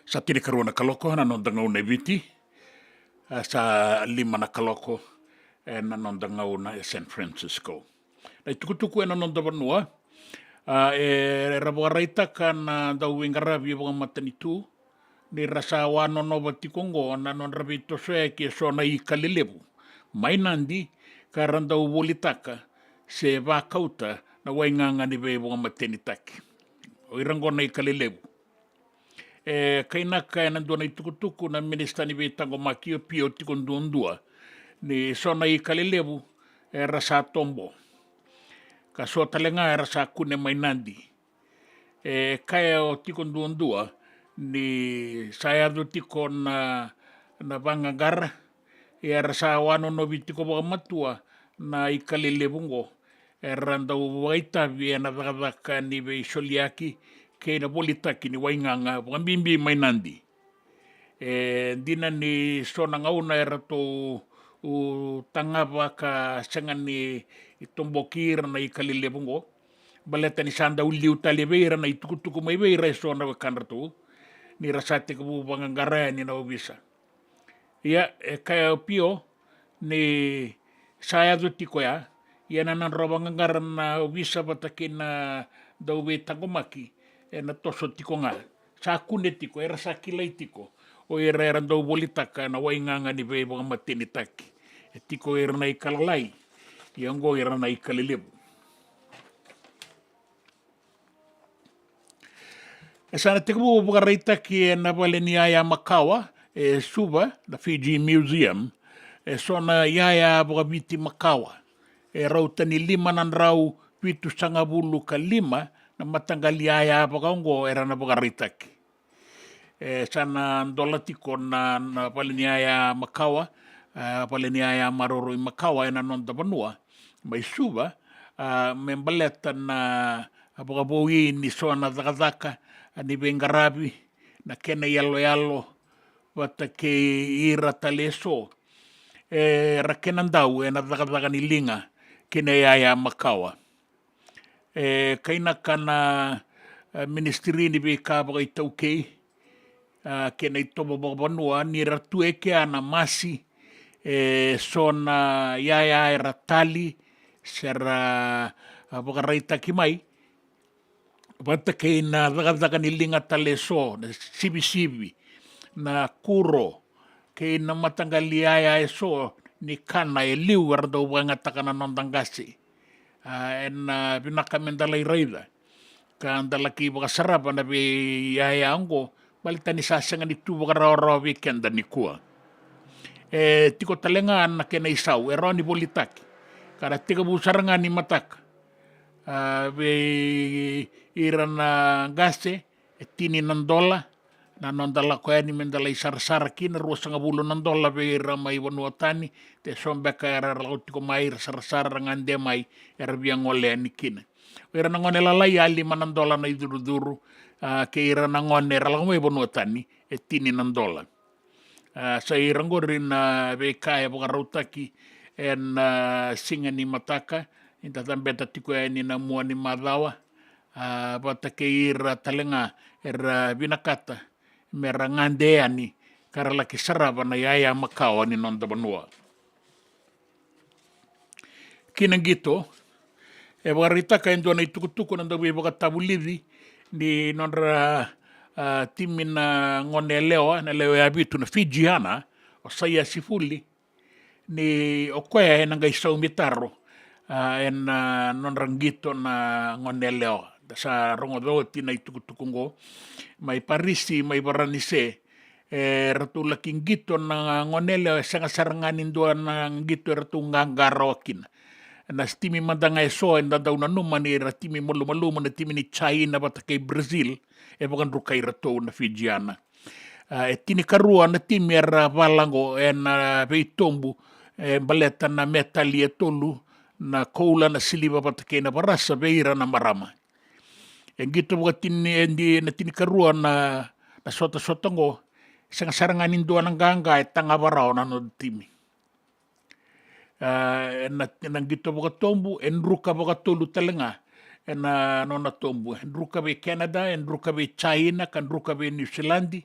Sa tinikarua na kaloko na noda gauna e Viti. A, sa lima na kaloko ena noda gauna e San Francisco. Na itukutuku ena noda vanua, a, e, era vakaraitaka na dauveiqaravi vakamatanitu ni ra sa wanonova tiko oqo na nodra veitosoyaki e so na ika lelevu mai Nadi, ka ra dau volitaka se vakauta na waigaga ni veivakamatenitaki. O ira oqo na ika lelevu. E kainaka ena dua na itukutuku na minisita ni veitaqomaki o Pio Tikoduadua ni so na ika lelevu era sa tobo, ka so tale ga era sa kune mai Nadi. E kaya o Tikoduadua ni sa yaco tiko na, na vaqaqara, ia era sa wanonovi tiko vakamatua na ika lelevu oqo, era dau vakaitavi ena cakacaka ni veisoliyaki kei na volitaki ni waigaga, vakabibi mai Nadi. E dina ni so na gauna eratou tagava ka sega ni toboki ira na ika lelevu oqo, baleta ni sa dau liu tale vei ira na itukutuku mai vei ira e so na wekadratou ni ra sa tekivu vaqaqara yani na ovisa. Ia, e kaya o Pio ni sa yaco tiko ya, ia na nodrau vaqaqara na ovisa vata kei na dauveitaqomaki ena toso tiko ga. Sa kune tiko, era sa kilai tiko o ira era dau volitaka na waigaga ni veivakamatenitaki. E tiko ira na ika lalai, ia oqo ira na ika lelevu. E sa na tekivu vakaraitaki ena vale ni yaya makawa e Suva, na Fiji Museum, e so na yaya vakaviti makawa. E rauta ni lima na drau vitusagavulu ka lima na mataqali yaya vakaoqo era na vakaraitaki. E sa na dola tiko na, na vale ni yaya makawa, a, vale ni yaya maroroi makawa ena noda vanua mai Suva, a, me baleta na vakavoui ni so na cakacaka ni veiqaravi, na kena iyaloyalo vata kei ira tale e so era kena dau ena cakacaka ni liga kei na yaya makawa. E kainaka na, e, ministry ni veika vakaitaukei, a, kei na itovo vakavanua ni ra tu e kea na masi e so na yaya era tali se ra, a, vakaraitaki mai vata kei na cakacaka ni liga tale e so, na sivisivi, na kuro, kei na mataqali yaya e so ni kana e liu era dau vakayagataka na noda qase. A, ena vinaka me da lai raica ka da laki vakasarava na veiyaya oqo, baleta ni sa sega ni tu vakarawarawa vei keda nikua. E tiko tale ga na kena isau e rawa ni volitaki ka ra tekivu sara ga ni mataka. A, vei ira na qase e tini na dola na noda lako yani me da lai sarasara kina, ruasagavulu na dola vei ira mai vanua tani, de so beka era lako tiko mai, ra sarasara, ra gade mai, era via gole yani kina. O ira na gone lalai a lima na dola na icurucuru, a, kei ira na gone era lako mai vanua tani e tini na dola. A, sa ira qori na veika e vakarautaki ena, a, siga ni mataka, ni da cabeta tiko yani na mua ni macawa, a, vata kei ira tale ga era vinakata me ra gade yani ka ra laki sarava na yaya makawa ni noda vanua. Ki na qito, e vakaraitaka e dua na itukutuku na dauveivakatavulici ni nodra, a, timi na gone yalewa, na lewe ya vitu, na Fijiana, o Saia Sifuli, ni o koya ena qai saumi taro, a, ena nodra qito na gone yalewa. Da sa rogoca oti na itukutuku oqo mai Parisi, mai Varanise, e ratou laki qito na gone yalewa, e sega sara ga ni dua na qito e ratou qaqa rawa kina. Na timi mada ga eso eda dau nanuma ni ra timi malumalumu, na timi ni China vata kei Brazil, e vakadrukai iratou na Fijiana. A, e tinikarua na timi era vala oqo ena veitobu, e baleta na metali e tolu, na koula, na siliva vata kei na varasa vei ira na marama. E qito vakatini, e di na tinikarua na, na sotasota oqo, sega sara ga ni dua na qaqa e tagava rawa na noda timi. A, ena, ena qito vakatobu, e druka vakatolu tale ga ena nona tobu. E druka vei Canada, e druka vei China, ka druka vei New Zealand,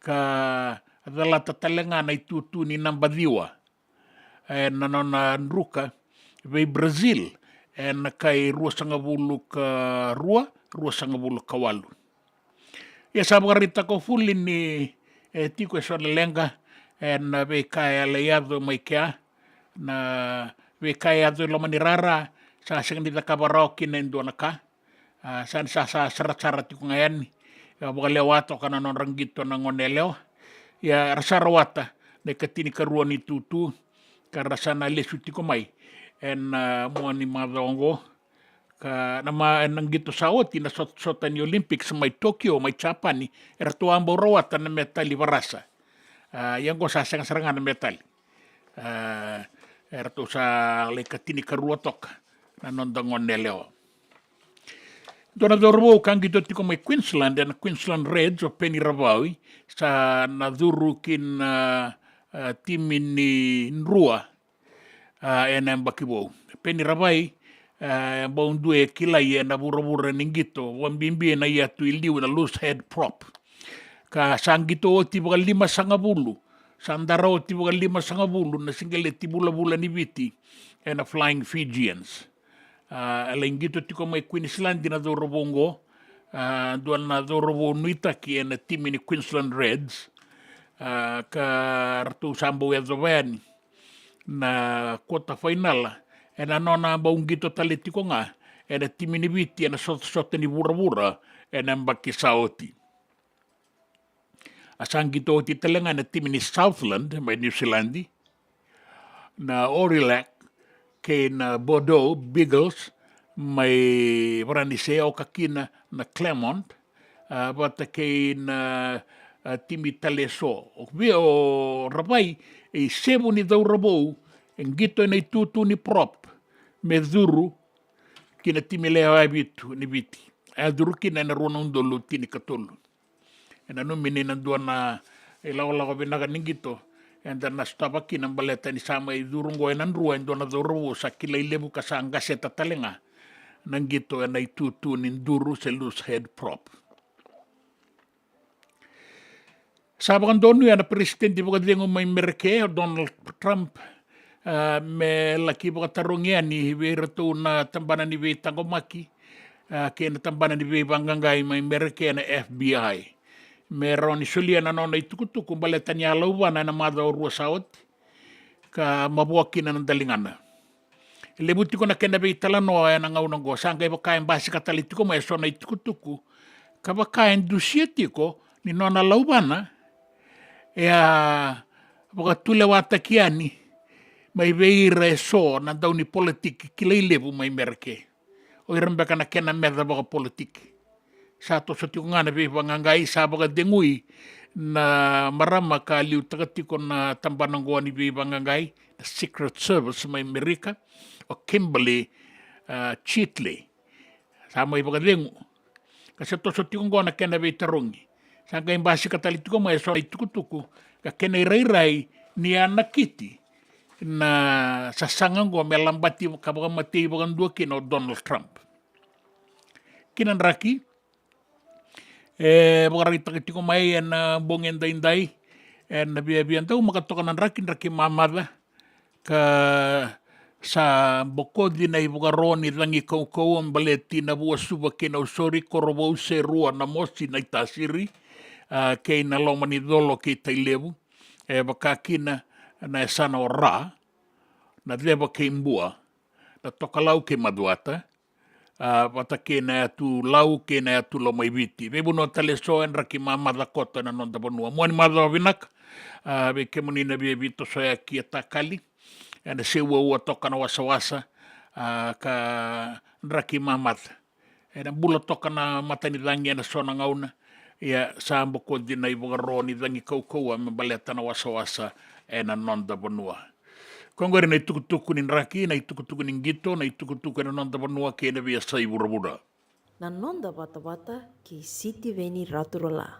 ka calata tale ga na itutu ni naba ciwa ena nona druka vei Brazil ena kai ruasagavulu ka rua, ruasagavulu ka walu. Ia sa vakaraitaka o Fuli ni, e, tiko eso na leqa ena veika e a lai yaco mai kea, na veika e yaco i loma ni rara, sa sega ni cakava rawa kina e dua na ka. A, sa ni sa, sa sarasara tiko ga yani. E vakalewa toka na nodra qito na gone yalewa. Ia ra sa rawata na ikatinikarua ni tutu, ka ra sa na lesu tiko mai ena, a, mua ni macawa oqo. Ka na ma, ena qito sa oti na sot-, sota ni Olympics mai Tokyo, mai Japani, eratou a bau rawata na metali varasa. A, ia oqo sa sega sara ga na metali. A, eratou sa lai ikatinikarua toka na noda gone yalewa. Dua na cauravou ka qito tiko mai Queensland, ena Queensland Reds, o Peni Ravai, sa na curu ki na, a, timi ni Drua, a, ena yabaki vou. Peni Ravai, a, bau dua e kilai ena vuravura ni qito, vakabibi na iyatu i liu, na loose head prop. Ka sa qito oti vakalimasagavulu, sa dara oti vakalimasagavulu na siqeleti vulavula ni Viti ena Flying Fijians. A, e lai qito tiko mai Queensland na cauravou oqo, a, dua na cauravou nuitaki ena timi ni Queensland Reds, a, ka ratou sa bau yacova yani na quarter final ena nona bau qito tale tiko ga ena timi ni Viti ena sotasota ni vuravura ena yabaki sa oti. A sa qito oti tale ga na timi ni Southland mai New Zealand, na Aurillac kei na Bordeaux Beagles mai Varanise, oka kina na Clermont, a, vata kei na, a, timi tale eso. O vei o Ravai e isevu ni cauravou e qito ena itutu ni prop me curu ki na timi lewe vitu ni Viti. A curu kina ena rua na udolu tinikatolu. E nanumi ni na dua na ilakolako vinaka ni qito eda na sotava kina baleta ni sa mai curu oqo ena Drua e dua na cauravou sa kilai levu ka sa qaseta tale ga na qito ena itutu ni duru se loose head prop. Sa vakadonuya na peresitedi vakacegu mai Mereke, o Donald Trump, a, me laki vakatarogi yani vei iratou na tabana ni veitaqomaki, a, kei na tabana ni veivaqaqai mai Mereke na F B I, me rawa ni solia na nona itukutuku baleta ni a lauvana ena macawa rua sa oti, ka mavoa kina na daligana. E levu tiko na kena veitalanoa ena gauna oqo, sa qai vaka e basika tale tiko mai eso na itukutuku, ka vaka e dusia tiko ni nona lauvana e a vakatulewataki yani mai vei ira eso na daunipolitiki kilai levu mai Mereke. O ira beka na kena meca vakapolitiki. Sa toso tiko ga na veivaqaqai, sa vakacegui na marama ka liutaka tiko na tabana oqo ni veivaqaqai, na Secret Service mai Merika, o Kimberly, a, Cheatley. Sa mai vakacegu ka se toso tiko oqo na kena veitarogi. Sa qai basika tale tiko mai eso na itukutuku ka kena irairai ni a nakiti na sasaga oqo me labati ka vakamatei vakadua kina o Donald Trump. Kina draki, e vakaraitaka tiko mai ena bogi edaidai, ena viavia daumaka toka na draki, draki mamaca, ka sa bokoci na ivakaro ni cagi kaukauwa baleti Navuasuva kei Nausori, Korovou, Serua, Namosi, Naitasiri, a, kei na loma ni Colo kei Tailevu, e vaka kina na yasana o Ra, na Ceva kei Bua, na Tokalau kei Macuata, a, vata kei na yatu Lau kei na yatu Lomaiviti. Veivanua tale eso e draki mamaca koto ena noda vanua. Mua ni macawa vinaka, a, vei kemuni na via veitosoyaki e takali, ena seuaua toka na wasawasa, a, ka draki mamaca. Ena bula toka na matanicagi ena so na gauna, ia sa bokoci na ivakaro ni cagi kaukauwa me baleta na wasawasa ena noda vanua. Ko qori na itukutuku ni draki, na itukutuku ni qito, na itukutuku ena noda vanua kei na veiyasai vuravura. Na noda vatavata kei Sitiveni Raturala.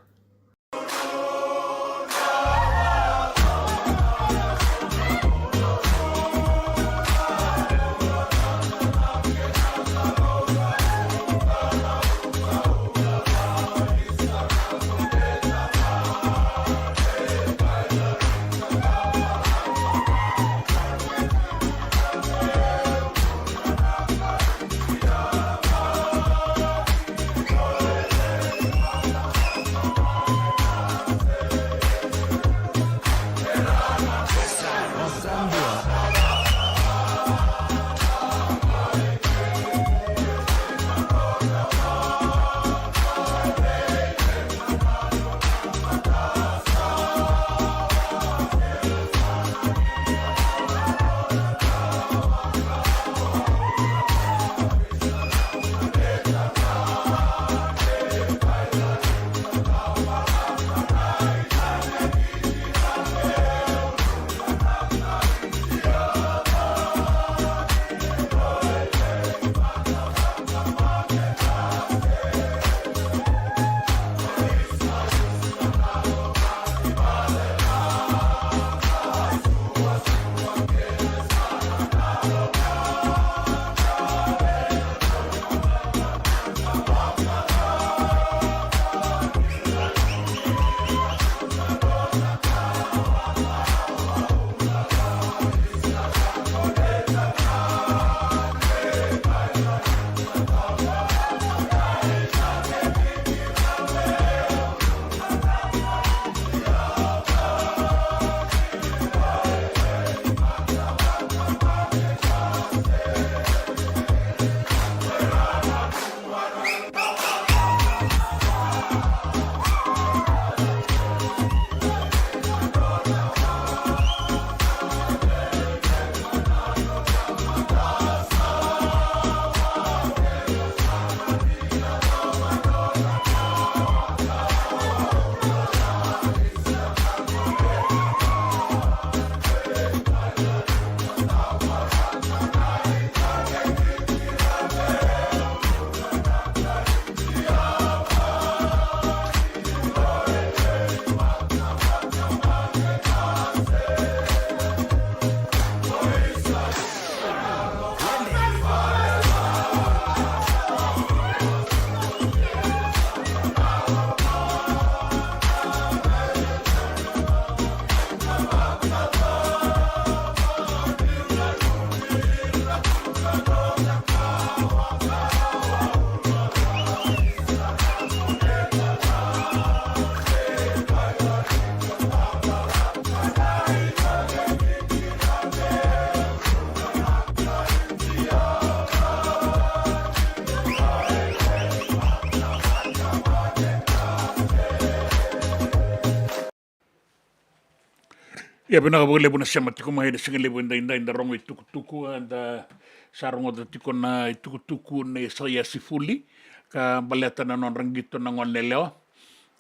Ia, vinaka vakalevu na sema tiko mai ena siga levu edaidai, da rogo itukutuku, eda sa rogoca tiko na itukutuku nei Saiasifuli ka baleta na nodra qito na gone yalewa.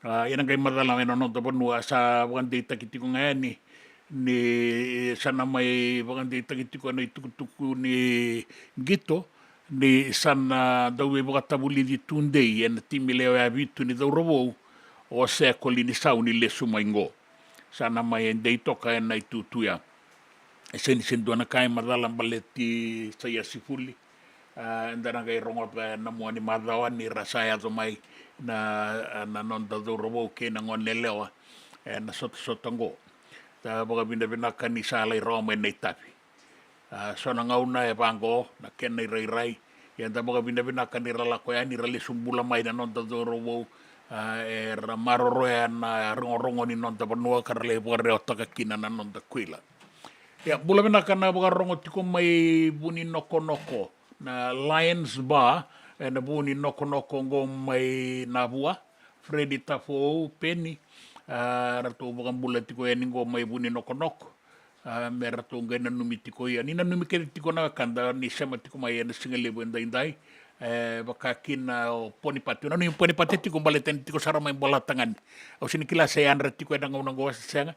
A, ia na qai macala ena noda vanua, sa vakadeitaki tiko ga yani ni sa na mai vakadeitaki tiko ena itukutuku ni qito, ni sa na dau veivakatavulici tudei ena timi lewe vitu ni Cauravou o Seko Linisau ni lesu mai qo. Sa na mai dei toka ena itutu ya. E sega ni se dua na ka e macala baleti Saiasifuli. A, eda na qai rogoca ena mua ni macawa ni ra sa yaco mai na, na noda Cauravou kei na gone yalewa ena sotasota qo. Da vakavinavinaka ni sa lai rawa mai na itavi. A, so na gauna e vaqo na kena irairai, ia da vakavinavinaka ni ra lako yani, ra lesu bula mai na noda Cauravou, a, era maroroya na rogorogo ni noda vanua ka ra lai vakarewataka kina na noda kuila. Ia, bula vinaka na vakarorogo tiko mai Vuninokonoko, na Lions Bar, ena Vuninokonoko qo mai Navua. Freddy Tafou, Peni, a, ratou vakabula tiko yani qo mai Vuninokonoko. A, me ratou qai nanumi tiko, ia ni nanumi kece tiko na wekada ni sema tiko mai ena siga levu edaidai. E, vaka kina o Ponipate, nanumi Ponipate tiko baleta ni tiko sara mai Bolatagane. Au sega ni kila se yadra tiko ena gauna qo se sega.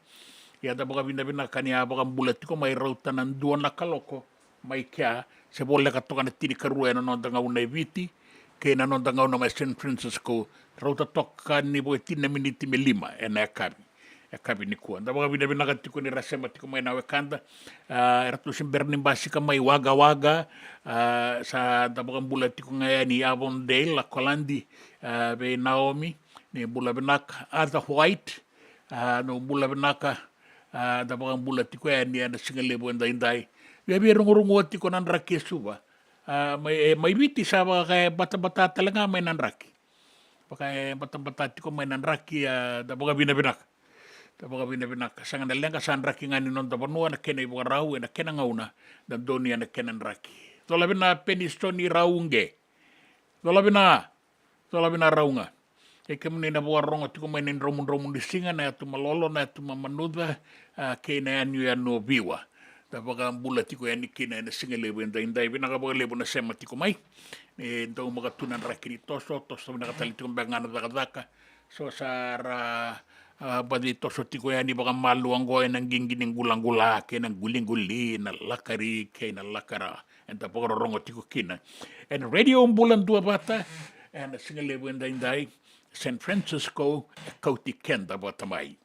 Ia da vakavinavinaka ni a vakabula tiko mai, rauta na dua na kaloko mai kea, se voleka toka na tinikarua ena noda gauna e Viti, kei na noda gauna mai San Francisco, rauta toka ni vo e tini na miniti me lima ena yakavi, yakavi nikua. Da vakavinavinaka tiko ni ra sema tiko mai na wekada. A, eratou se bera ni basika mai Wagga Wagga. A, sa da vakabula tiko ga yani Avondale, Lakoladi, a, vei Naomi, ni bula vinaka. Arthur White, a, no bula vinaka. A, da vakabula tiko yani ena siga levu edaidai. Via via rogorogoa tiko na draki e Suva. A, mai, e, mai Viti sa vaka e batabata tale ga mai na draki. Vaka e batabata tiko mai na draki, a, da vakavinavinaka. Da vakavinavinaka. Sega na leqa, sa draki ga ni noda vanua, na kena ivakarau, ena kena gauna, da donuya na kena draki. Cola vina Penistone Rauqe. Cola vina. Cola vina Rauga. Kei kemuni na vakarorogo tiko mai na idromudromu ni siga, na yatu Malolo, na yatu Mamanuca, a, kei na yanuyanu o Viwa. Da vakabula tiko yani kina ena siga levu edaidai, vinaka vakalevu na sema tiko mai. E dau maka tu na draki ni toso, toso vinaka tale tiko beka ga na cakacaka. So sa ra, a, baci toso tiko yani vakamalua oqo ena qiqi ni qulaqula, kei na quliquli, na lakari, kei na lakara. Eda vakarorogo tiko kina ena Radio Bula Duavata, ena siga levu edaidai, San Francisco, e kauti keda vata mai.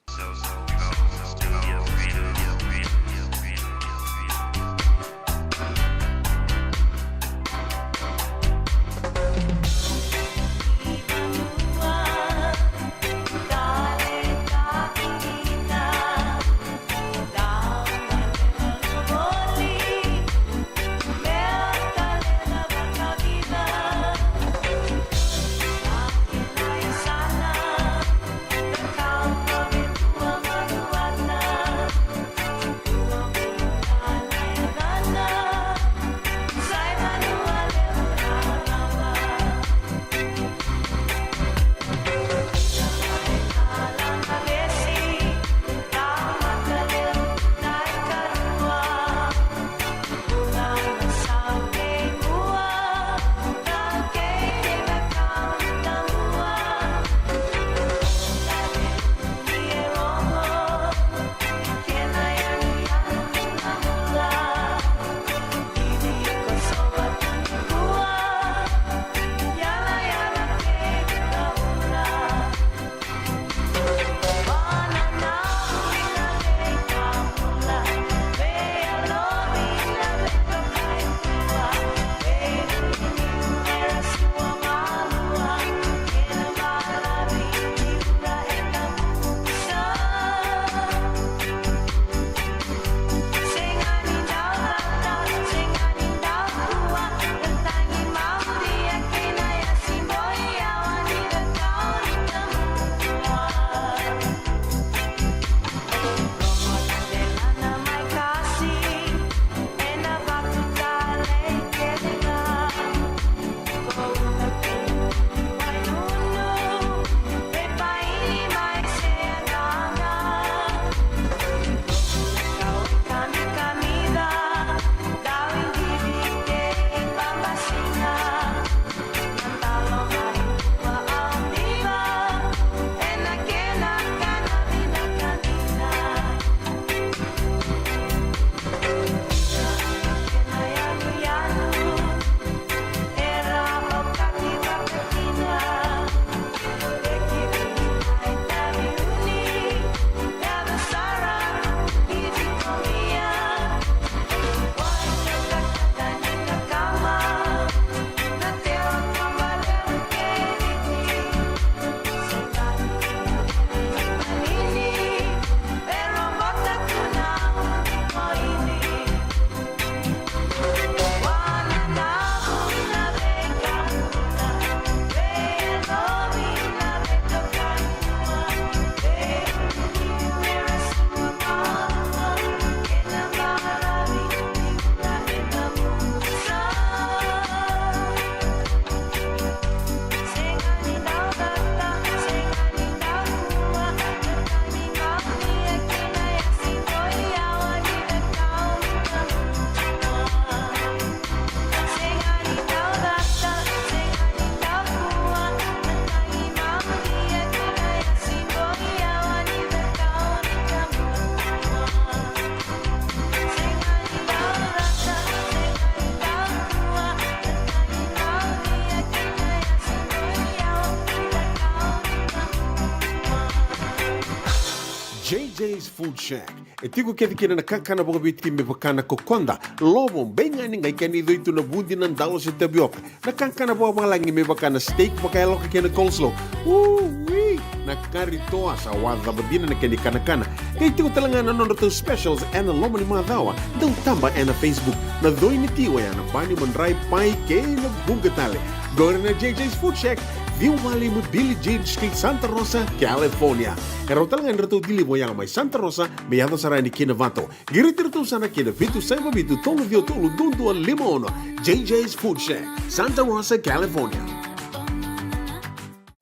Jay's Food Shack. E tiko kece kina na kakana vakaviti me vaka na kokoda, lovo, beigani, qai kena icoi tu na vudi, na dalo se tavioka. Na kakana vakavalagi me vaka na steak vakayaloka kei na coleslaw. Ui! Na kari toa sa wacava dina na kena ikanakana. Qai tiko tale ga na nodratou specials ena loma ni macawa. Dau taba ena Facebook. Na coi ni ti oya na bani, madrai, pai kei na vuqa tale. Qori na Jay's Food Shack, ciwa walu lima Billie Jean Street, Santa Rosa, California. E rawa tale ga ni ratou deliver oya mai Santa Rosa me yaco sara yani ki Novato. Qiriti iratou sara ki na vitu saiva vitu tolu ciwa tolu dua dua lima ono. Jay's Food Shack, Santa Rosa, California.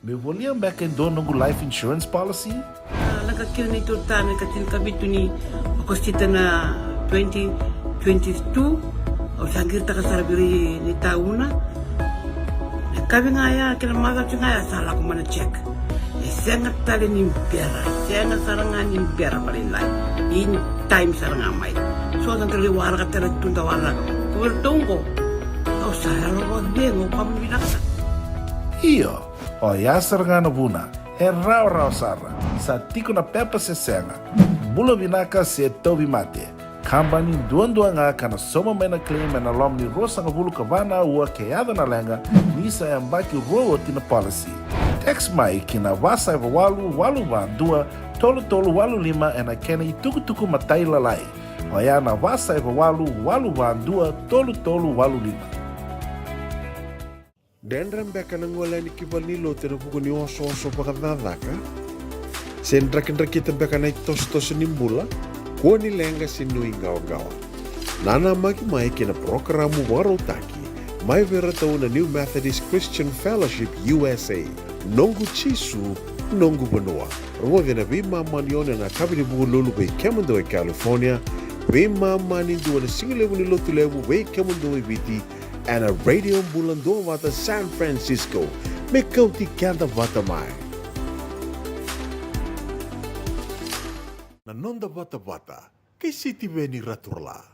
Meu volia beka e dua noqu life insurance policy? A, lako kina na neitou ta na ika tinikavitu ni Okosita na twenty twenty-two. Au sa qiritaka sara vei ira na itauna. Na yakavi ga ya kei na macawa ga ya sa lako mai na check. E sega tale ni bera, sega sara ga ni bera vakalailai. In time sara ga mai. So sa qai waraka tale tu da waraka. Ko iratou qo, au sa yalo vakacegu, au vakavinavinaka sara. Io, oya sara ga na vuna. E rawarawa sara. Sa tiko na pepa se sega. Bula vinaka se tauvimate. Kabani duadua ga ka na sauma mai na claim ena loma ni ruasagavulu ka va na aua ke yaco na leqa, ni sa yabaki rua oti na policy. Text mai ki na va saiva walu walu va dua tolu tolu walu lima ena kena itukutuku matailalai. Oya na va saiva walu walu va dua tolu tolu walu lima. Dredre beka na gole yani ki valenilotu ena vuku ni osooso vakacakacaka? Se drakidrakita beka na itosotoso ni bula? Kua ni leqa se nuiqawaqawa. Nanamaki mai ki na parokaramu vakarautaki mai vei iratou na New Methodist Christian Fellowship U S A, Noqu Jisu, Noqu Vanua. Rogoci ena veimama ni ono ena yakavi ni Vukelulu vei kemudou e California, veimama ni dua na sigalevu ni Lotulevu vei kemudou e Viti, ena Radio Bula Duavata San Francisco. Me kauti keda vata mai na noda vatavata kei Sitiveni Raturala.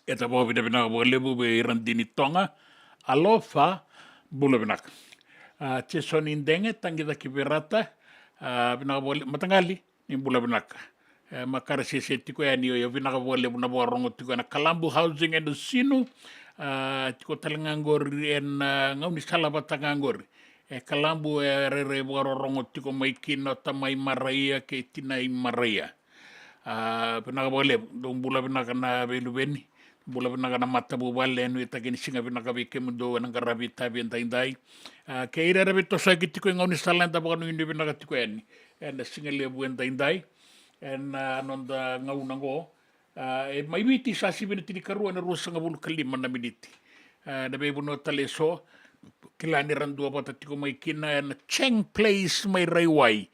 E ta vakavinavinaka vakalevu vei Radini Toga. Alofa, bula vinaka. A, Jesoni Dege, tagicaki Verata. A, vinaka vakalevu, mataqali, ni bula vinaka. E, makare sese tiko yani, io, io, vinaka vakalevu na vakarogo tiko ena Kalabu Housing ena Sinu. A, tiko tale ga qori ena, a, gaunisala vata ga qori. E Kalabu, e rairai vakarorogo tiko mai kina o tamai maraia kei tinai maraia. A, vinaka vakalevu, dou bula vinaka na veiluveni, bula vinaka na matavuvale, e nuitaki ni siga vinaka vei kemudou ena qaravi itavi edaidai. A, kei ira era veitosoyaki tiko e gaunisala, eda vakanuinui vinaka tiko yani ena siga levu edaidai, ena, a, noda gauna oqo. A, e mai Viti sa sivi na tinikarua ena ruasagavulu ka lima na miniti. A, na veivanua tale eso, kila ni ra duavata tiko mai kina ena Cheng Place mai Raiwai,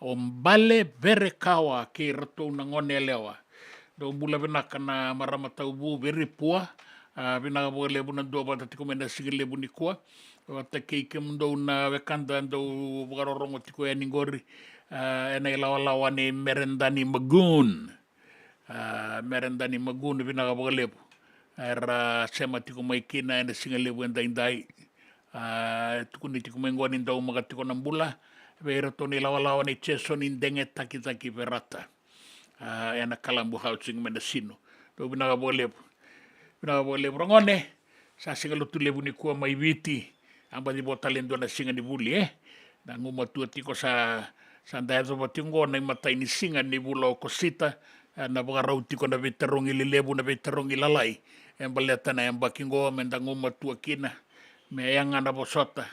o Bale Verekawa kei ratou na gone yalewa. Dou bula vinaka na marama tauvu Veripua. A, vinaka vakalevu na duavata tiko mai na siga levu nikua. Vata kei kemudou na wekada dou vakarorogo tiko yani qori, a, ena ilawalawa nei Meredani Magoon. A, Meredani Magoon, vinaka vakalevu. Era sema tiko mai kina ena siga levu edaidai. A, tukuni tiko mai qo ni daumaka tiko na bula vei iratou na ilawalawa nei Jesoni Dege, tagicaki Verata. A, ena Kalabu Housing mai na Sinu. Dou vinaka vakalevu. Vinaka vakalevu, ragone. Sa siga Lotulevu nikua mai Viti. A baci vo tale e dua na siga ni vuli, e? Da gumatua tiko sa, sa da yacova tiko qo na imatai ni siga ni vula o Okosita, e, na vakarau tiko na veitarogi lelevu, na veitarogi lalai. E baleta na yabaki qo me da gumatua kina, me yaga na vosota,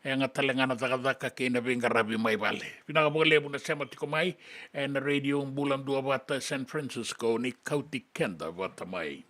yaga tale ga na cakacaka kei na veiqaravi mai vale. Vinaka vakalevu na sema tiko mai, e, na Radio Bula Duavata San Francisco, ni kauti keda vata mai.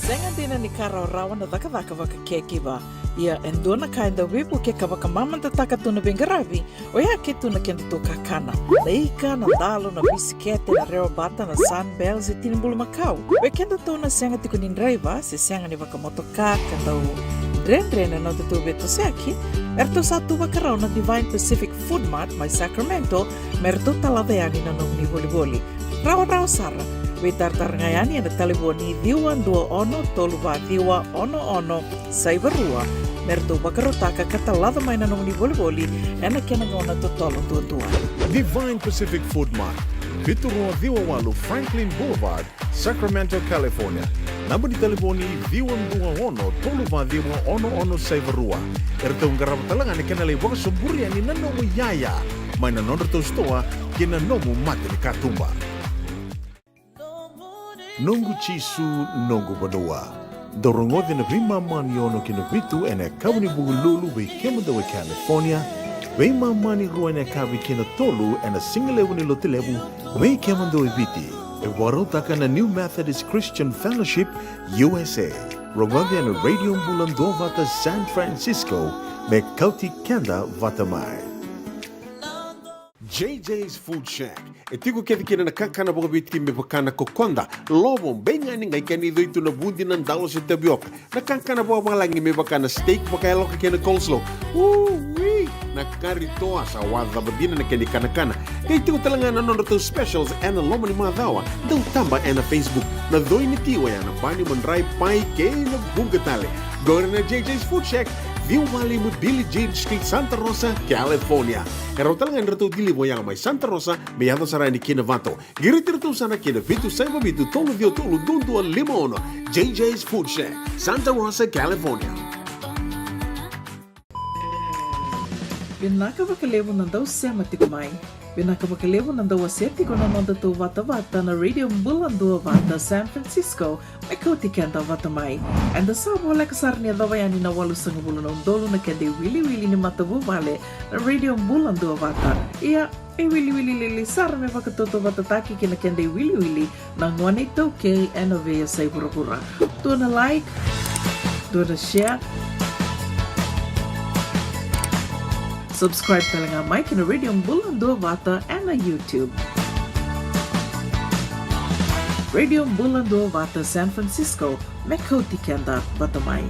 Sega dina ni ka rawarawa na cakacaka vakacaregiver. Ia e dua na ka e dau veivuke ka vakamamadataka tu na veiqaravi, oya ke tu na kedatou kakana. Na ika, na dalo, na bisikete, na rewa bata, na Sunbell, se tini bulumakau. Vei kedatou na sega tiko ni draiva se sega ni vakamotoka ka dau dredre na nodatou veitosoyaki, eratou sa tu vakarau na Divine Pacific Food Mart mai Sacramento me ratou talaca yani na nomuni volivoli. Rawarawa sara. Veitaratara ga yani ena talevoni ciwa dua ono tolu va ciwa ono ono saiva rua me ratou vakarautaka ka talaca mai na nomuni volivoli ena kena gauna totolo duadua. Divine Pacific Food Mart, vitu rua ciwa walu Franklin Boulevard, Sacramento, California. Naba ni talevoni ciwa dua ono tolu va ciwa ono ono saiva rua. Eratou qarava tale ga na kena lai vakasoburi yani na nomu iyaya mai na nodratou sitoa ki na nomu mata ni katuba. Noqu Jisu, noqu vanua. Dou rogoci na veimama ni ono ki na vitu ena yakavi ni Vukelulu vei kemudou e California, veimama ni rua ena yakavi ki na tolu ena sigalevu ni Lotulevu vei kemudou e Viti. E vakarautaka na New Methodist Christian Fellowship U S A. Rogoci ena Radio Bula Duavata San Francisco me kauti keda vata mai. J J's Food Shack. E tiko kece kina na kakana vakaviti me vaka na kokoda, lovo, beiqani, qai kena icoi tu na vudi, na dalo se tavioka. Na kakana vakavalagi me vaka na steak vakayaloka kei na coleslaw. Ui! Na kari toa sa wacava dina na kena ikanakana. Qai tiko tale ga na nodratou specials ena loma ni macawa. Dau taba ena Facebook. Na coi ni ti oya na bani, madrai, pai kei na vuqa tale. Qori na J J's Food Shack, ciwa walu lima Billie Jean Street, Santa Rosa, California. E rawa tale ga ni ratou deliver oya mai Santa Rosa me yaco sara yani ki Novato. Qiriti iratou sara ki na vitu saiva vitu tolu ciwa tolu dua dua lima ono. J J's Food Shack, Santa Rosa, California. Vinaka vakalevu na dau sema tiko mai. Vinaka vakalevu na dau wasea tiko na nodatou vatavata na Radio Bula Duavata San Francisco, me kauti keda vata mai. Eda sa voleka sara ni yacova yani na walusagavulu na udolu na keda iwiliwili ni matavuvale na Radio Bula Duavata. Ia, e wiliwili lili sara me vakatautauvatataki kei na keda iwiliwili na gone iTaukei ena veiyasai vuravura. Dua na like, dua na share. Subscribe tale ga mai ki na Radio Bula Duavata ena YouTube. Radio Bula Duavata San Francisco, me kauti keda vata mai.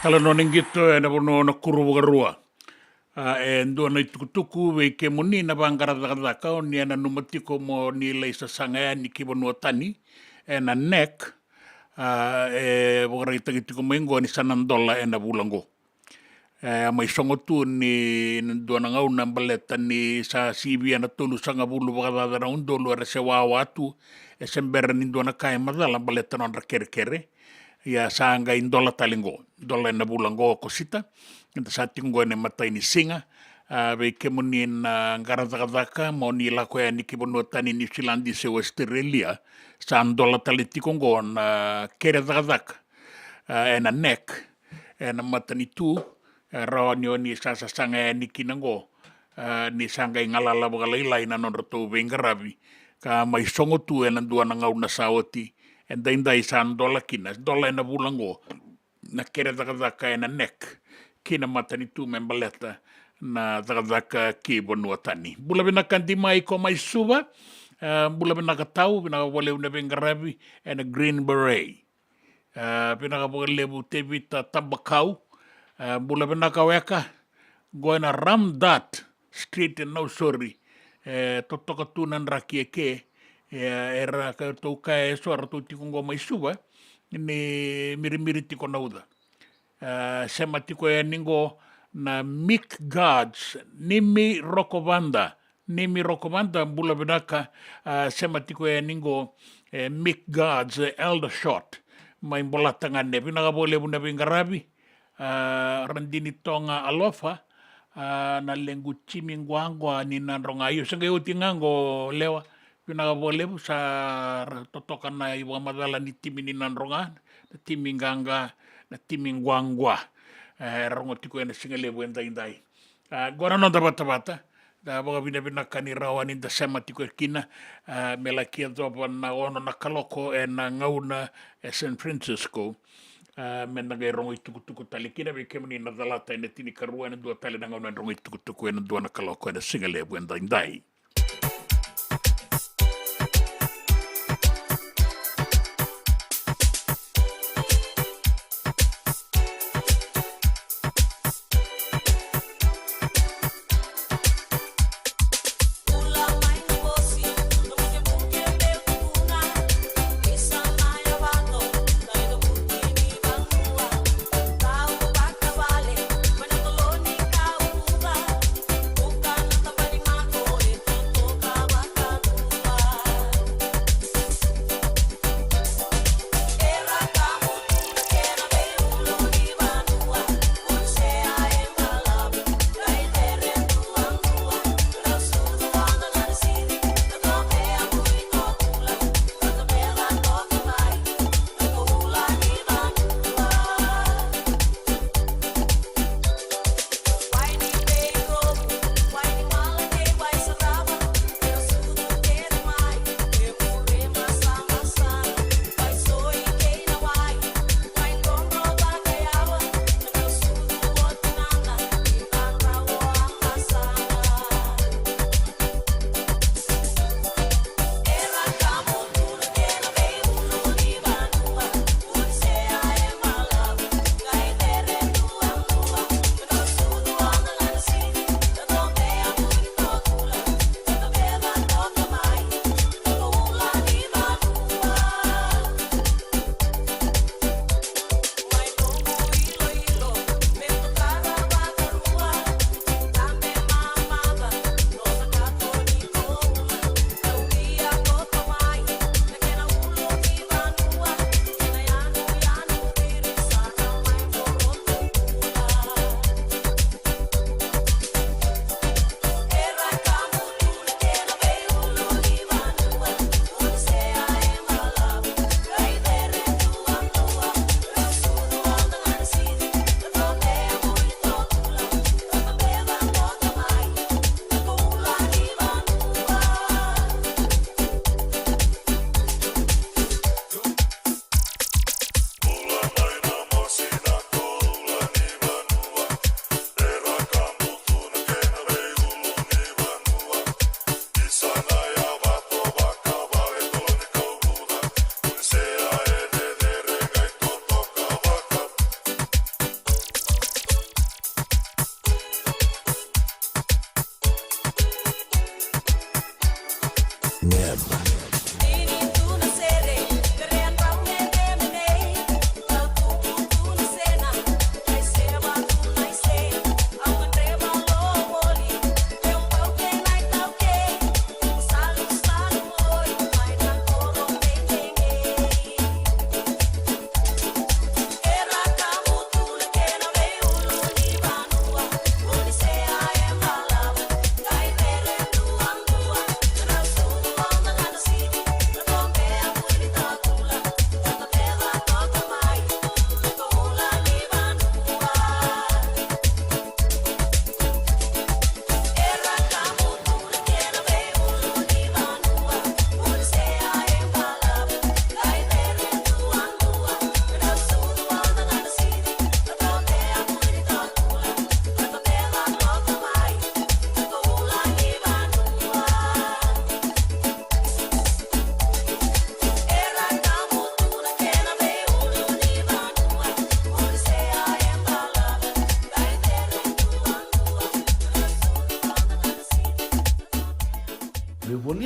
Talanoa ni qito ena vanua o Nakuru vakarua. A, e dua na itukutuku vei kemuni na vaqara cakacaka, o ni e nanuma tiko mo ni lai sasaga yani ki vanua tani ena NEC. A, e vakaraitaki tiko mai qo ni sa na dola ena vula qo. E a mai sogo tu ni na dua na gauna baleta ni sa sivia na tolusagavulu vakacaca na udolu era se wawa tu, e se bera ni dua na ka e macala baleta nodra kerekere. Ia sa qai dola tale qo, dola ena vula qo ko Sita. Eda sa tiko qo ena imatai ni siga. A, vei kemuni na qara cakacaka mo ni lako yani ki vanua tani, Niusiladi se Australia, sa dola tale tiko qo na kere cakacaka, a, ena NEC, ena matanitu, e rawa ni o ni sa sasaga yani kina qo, a, ni sa qai galala vakalailai na nodratou veiqaravi ka mai sogo tu ena dua na gauna sa oti. E daidai sa dola kina, dola ena vula qo na kere cakacaka ena NEC ki na matanitu me baleta na cakacaka ki vanua tani. Bula vinaka Dimai ko mai Suva, e, bula vinaka Tau, vinaka vakalevu na veiqaravi ena Green Beret. E, vinaka vakalevu Tevita Tabakau, e, bula vinaka weka, qo ena Ramdat Street e Nausori, e, totoka tu na draki eke, e, era ka tou kaya eso, ratou tiko qo mai Suva, ni mirimiri tiko na uca. E, sema tiko yani qo na Mick Guards, Nimi Rokovada, Nimi Rokovada, bula vinaka, e, sema tiko yani qo, e, Mick Guards, e, Eldershot, mai Bolatagane, vinaka vakalevu na veiqaravi, a, Radini Toga Alofa, a, na lequ Timi Quaqua ni Nadroga. Io, se qai oti ga qo Lewa, vinaka vakalevu, sa ra totoka na ivakamacala ni Timi ni Nadroga, na Timi Qaqa, na Timi Quaqua. E, rogo tiko ena siga levu e daidai. A, qo na noda vatavata, da vakavinavinaka ni rawa ni da sema tiko kina, a, me laki yacova na ono na kaloko ena gauna e San Francisco. A, me da qai rogo itukutuku tale kina vei kemuni na calata ena tinikarua, ena dua tale na gauna e rogo itukutuku ena dua na kaloko ena siga levu e daidai.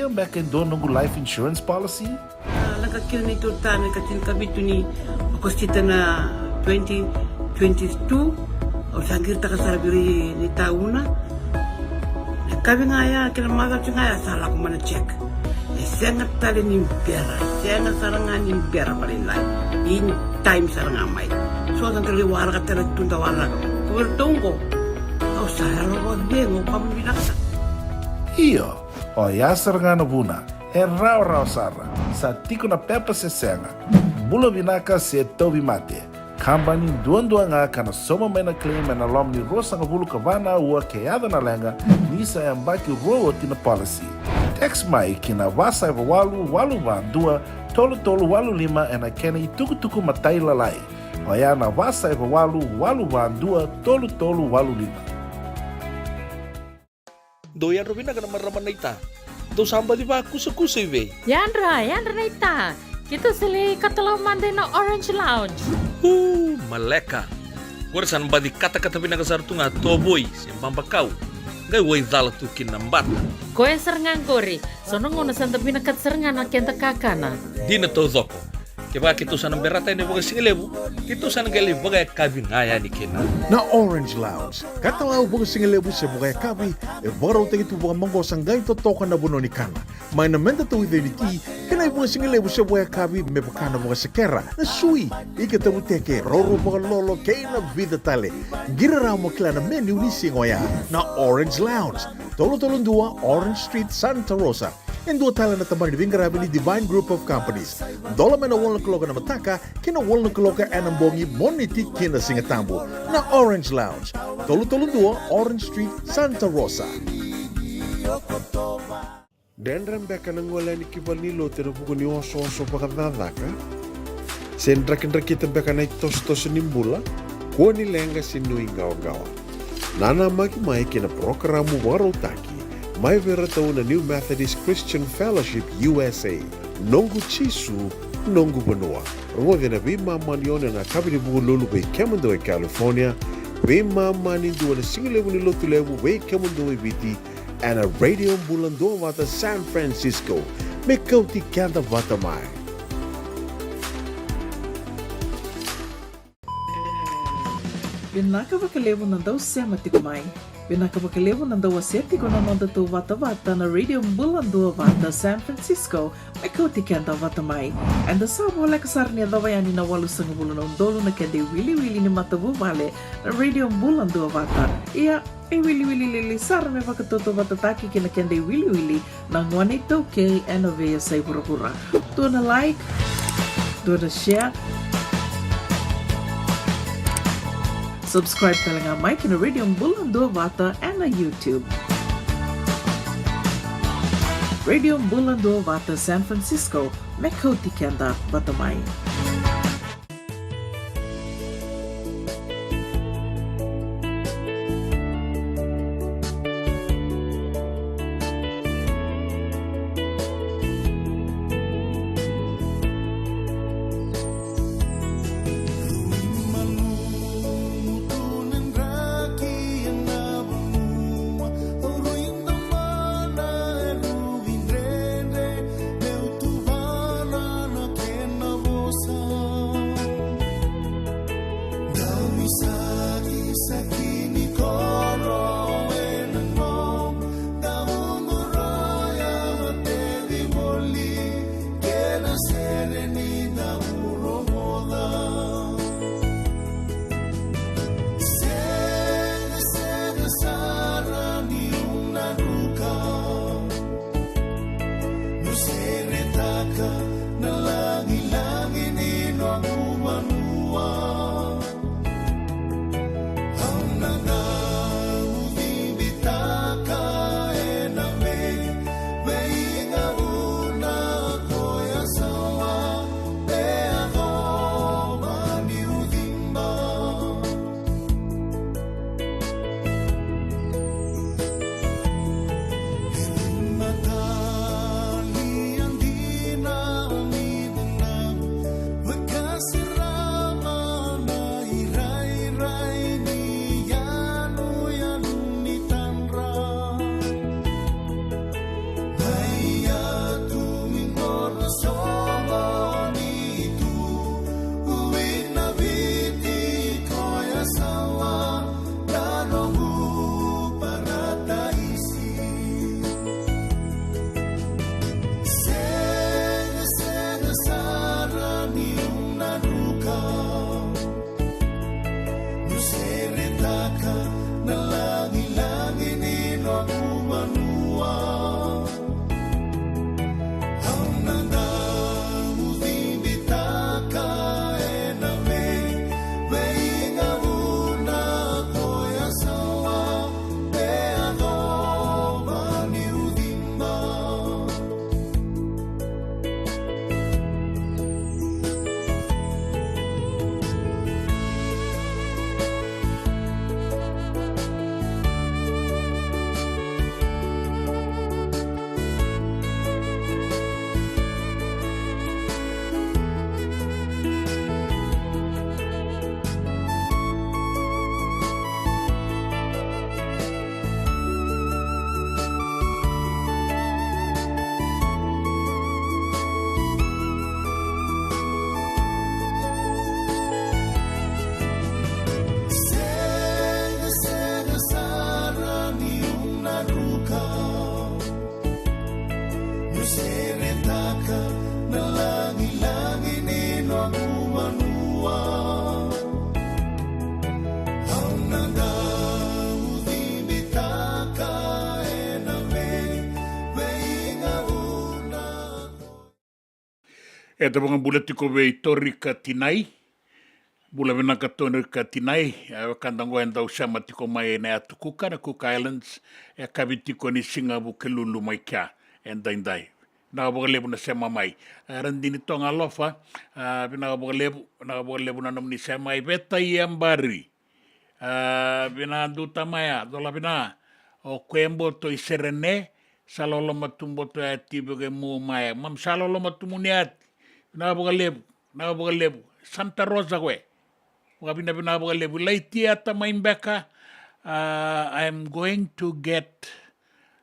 Beka e dua noqu life insurance policy? A, lako kina ni tolu tani ka tinikavitu ni Okosita na twenty twenty-two, au sa qiritaka sara vei ira ni tauna. E kavi ga ya, kei na macawa ga ya sa lako mai na check. E sega tale ni bera, e sega sara ga ni bera vakalailai. In time sara ga mai. So da qai waraka tale tu da waraka. Ko vei ratou oqo, au sa yalo vakacegu, ka vinaka sara. Io, oya sara ga na vuna. E rawarawa sara, sa tiko na pepa se sega. Bula vinaka se tauvimate. Kabani duadua ga ka na sauma mai na claim ena loma ni ruasagavulu ka va na aua ke yaco na leqa, ni sa yabaki rua oti na policy. Text mai ki na va saiva walu walu va dua tolu tolu walu lima ena kena itukutuku matailalai. Oya na va saiva walu walu va dua tolu tolu walu lima. Dou yadra vinaka na marama naita. Dou sa baci vakusakusa i vei? Yadra, yadra naita. Keitou sa lai katalau mada ina Orange Lounge. Uu, maleka. Qori sa na baci katakata vinaka sara tu ga tovoi se babakau. Qai waicala tu kina na bata. Koya sara ga qori. So na gauna sa da vinakata sara ga na keda kakana. Dina taucoko. Kevaka keitou sa na berata yani vakasigalevu, keitou sa na qai lai vakayakavi ga yani kina. Na Orange Lounge, katalau vakasigalevu se vakayakavi, e vakarautaki tu vakamaqosa qai totoka na vanua ni kana. Mai na meda tauica ni ti, kei na ivakasigalevu se vakayakavi me vaka na vakasekera, na sui, ika tavuteke, roro vakalolo, kei na vica tale. Qiri rawa mo kila na menu ni siga oya. Na Orange Lounge, tolu tolu dua Orange Street, Santa Rosa. E dua tale na tabana ni veiqaravi ni Divine Group of Companies. Dola mai na walu na kaloko ena mataka ki na walu na kaloko ena bogi, Moniti ki na Sigatabu. Na Orange Lounge, tolu tolu dua Orange Street, Santa Rosa. Dredre beka na gole yani ki valenilotu ena vuku ni osooso vakacakacaka? Se drakidrakita beka na itosotoso ni bula? Kua ni leqa se nuiqawaqawa. Nanamaki mai ki na parokaramu vakarautaki mai vei iratou na New Methodist Christian Fellowship U S A, Noqu Jisu, Noqu Vanua. Rogoci ena veimama ni ono ena yakavi ni Vukelulu vei kemudou e California, veimama ni dua ena sigalevu ni Lotulevu vei kemudou e Viti, ena Radio Bula Duavata San Francisco. Me kauti keda vata mai. Vinaka vakalevu na dau sema tiko mai. Vinaka vakalevu na dau wasea tiko na noda tou vatavata na Radio Bula Duavata San Francisco. Me kauti keda vata mai. Eda sa voleka sara ni yacova yani na walusagavulu na udolu na keda iwiliwili ni matavuvale na Radio Bula Duavata. Ia, e wiliwili lili sara me vakatautauvatataki ki na keda iwiliwili na gone iTaukei ena veiyasai vuravura. Dua na like, dua na share. Subscribe tale ga mai ki na Radio Bula Duavata ena YouTube. Radio Bula Duavata San Francisco, me kauti keda vata mai. E da vakabula tiko vei Torika Tinai. Bula vinaka Torika Tinai, e wekada oqo e dau sema tiko mai na yatu Kuka, na Cook Islands, e kavi tiko ni siga Vukelulu mai kea e daidai. Vinaka vakalevu na sema mai. E, Radini Toga Alofa, a, vinaka vakalevu, vinaka vakalevu na nomuni sema mai. Veta Iabari, a, vina Duta Maya, cola vina. O Kueboto i Serene, sa loloma tu Boto Yati Vukemu Maya. Mam sa loloma tu muni yati. Vinaka vakalevu, vinaka vakalevu. Santa Rosa koe. Vakavinavinaka vakalevu. Laitia Tamai Beka, a, I'm going to get,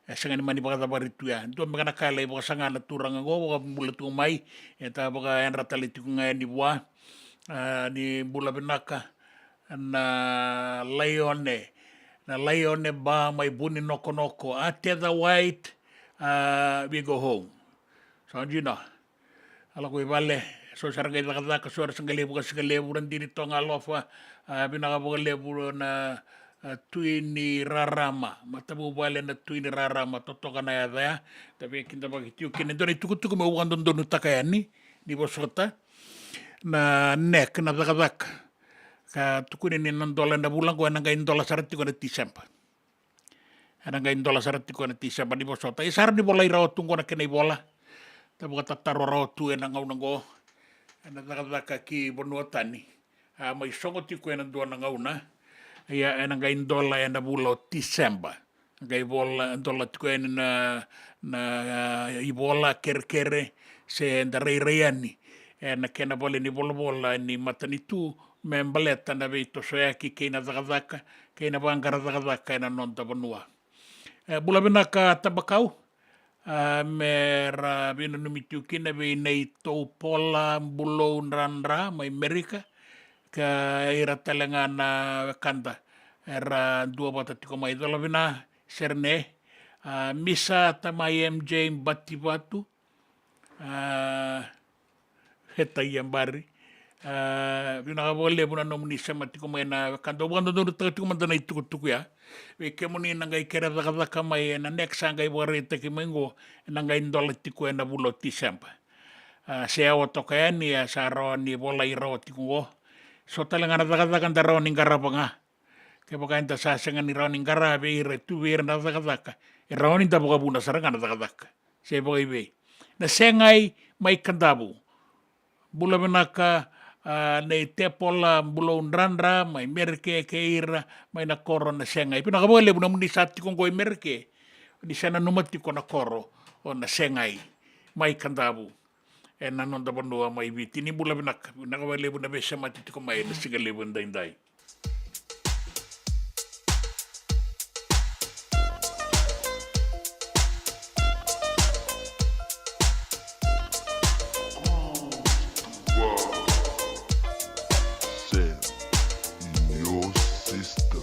e sega ni mani vakacavari tu ya. Dua beka na ka e lai vakasaga na turaga oqo, vakabula tu mai. E ta vakayadra tale tiko ga yani vua. A, ni bula vinaka na Laione, na Laione Ba mai Vuninokonoko, a Tether White, a, we go home. Sa dina. A lako i vale, so sa ra qai cakacaka, so era sa qai lai vakasigalevu, Radini Toga Alofa, a, vinaka vakalevu na, a, Tui ni Rarama, matavuvale na Tui ni Rarama, totoka na yaca ya, da via kidavaki tiko kina e dua na itukutuku meu vakadodonutaka yani, ni vosota, na NEC, na cakacaka. Ka tukuni ni na dola ena vula oqo, ena qai dola sara tiko ena Tiseba. Ena qai dola sara tiko ena Tiseba ni vosota. E sa ra ni volai rawa tu oqo na kena ivola. Da vakatataro rawa tu ena gauna oqo. Ena cakacaka ki vanua tani. A mai sogo tiko ena dua na gauna. Ia ena qai dola ena vula o Tiseba. Qai vola, dola tiko yani na, na, a, ivola kerekere, se da rairai yani ena kena vale ni volavola ni matanitu, me baleta na veitosoyaki kei na cakacaka, kei na vaqara cakacaka ena noda vanua. E, bula vinaka Tabakau, a, me ra veinanumi tiko kina vei Nei Toupola Bulou Dradra mai Merika, ka ira tale ga na wekada era duavata tiko mai, cola vina Serene, a, Misa Tamai M J Bativatu, a, Heta Iabari. A, vinaka vakalevu na nomuni sema tiko mai na wekada. Au vakadodonutaka tiko mada na itukutuku ya. Vei kemuni na qai kere cakacaka mai ena NEC sa qai vakaraitaki mai oqo, ena qai dola tiko ena vula o Tiseba. A, se yawa toka yani, a, sa rawa ni volai rawa tiko oqo. So tale ga na cakacaka da rawa ni qarava ga. Kevaka eda sa sega ni rawa ni qara vei ira, tu vei ira na cakacaka, e rawa ni da vakavuna sara ga na cakacaka. Se vakaivei. Na Segai mai Kadavu. Bula vinaka, a, Nei Tepola Bulou Dradra mai Merike kei ira mai na koro na Segai. Vinaka vakalevu nomuni sa tiko oqo i Merike. Ni sa nanuma tiko na koro o na Segai mai Kadavu. Ena noda vanua mai Viti. Ni bula vinaka, vinaka vakalevu na veisemati tiko mai ena siga levu edaidai. Sam, your sister.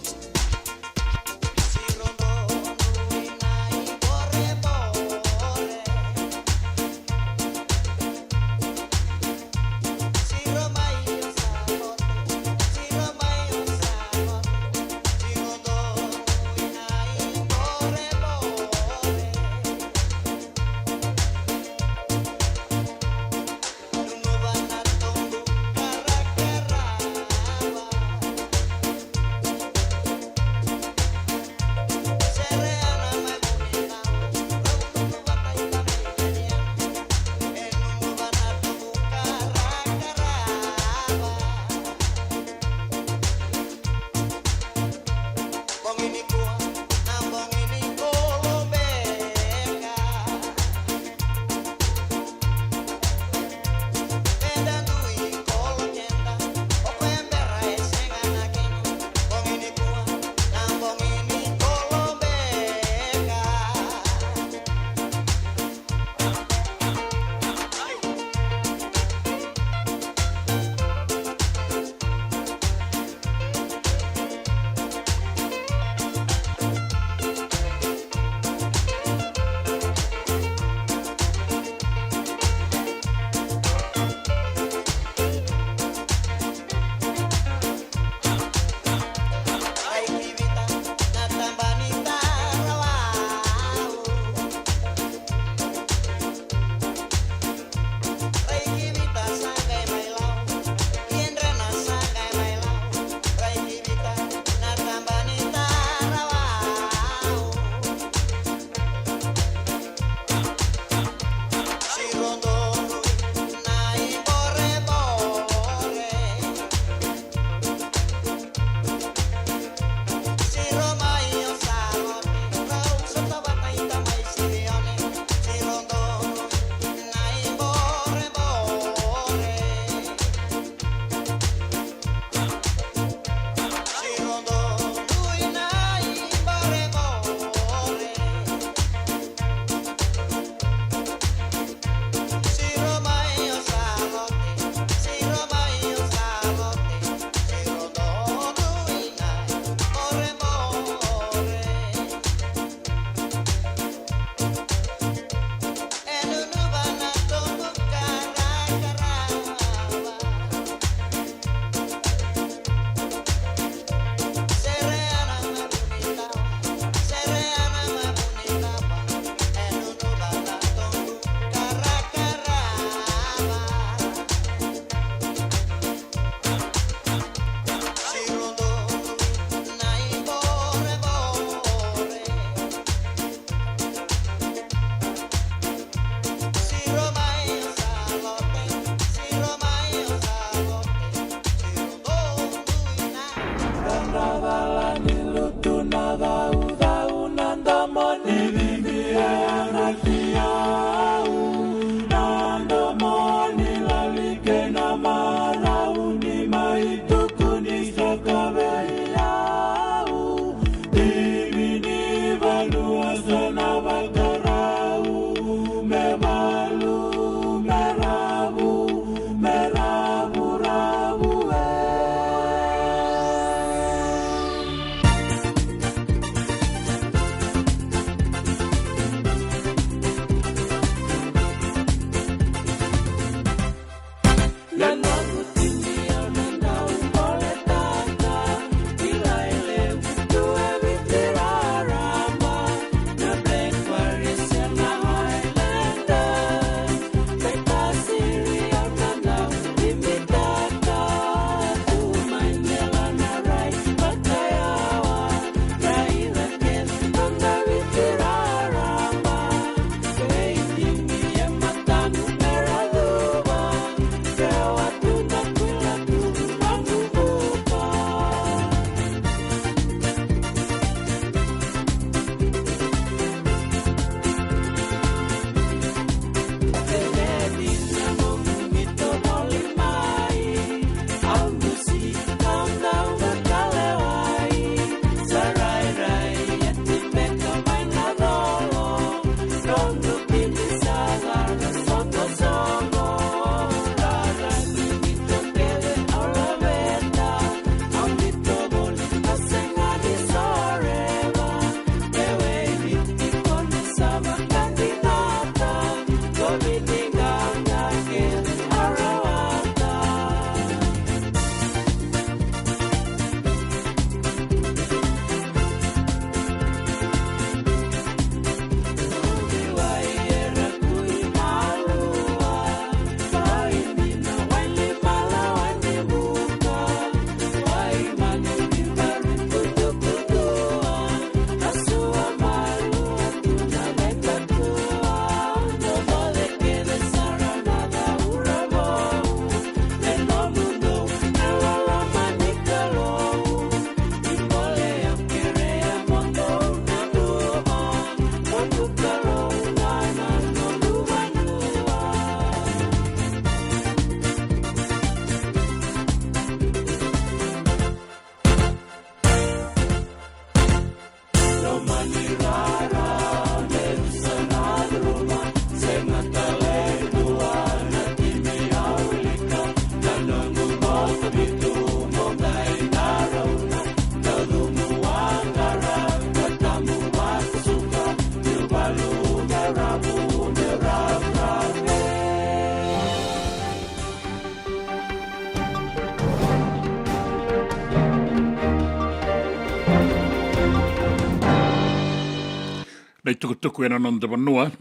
itukutuku ena noda vanua.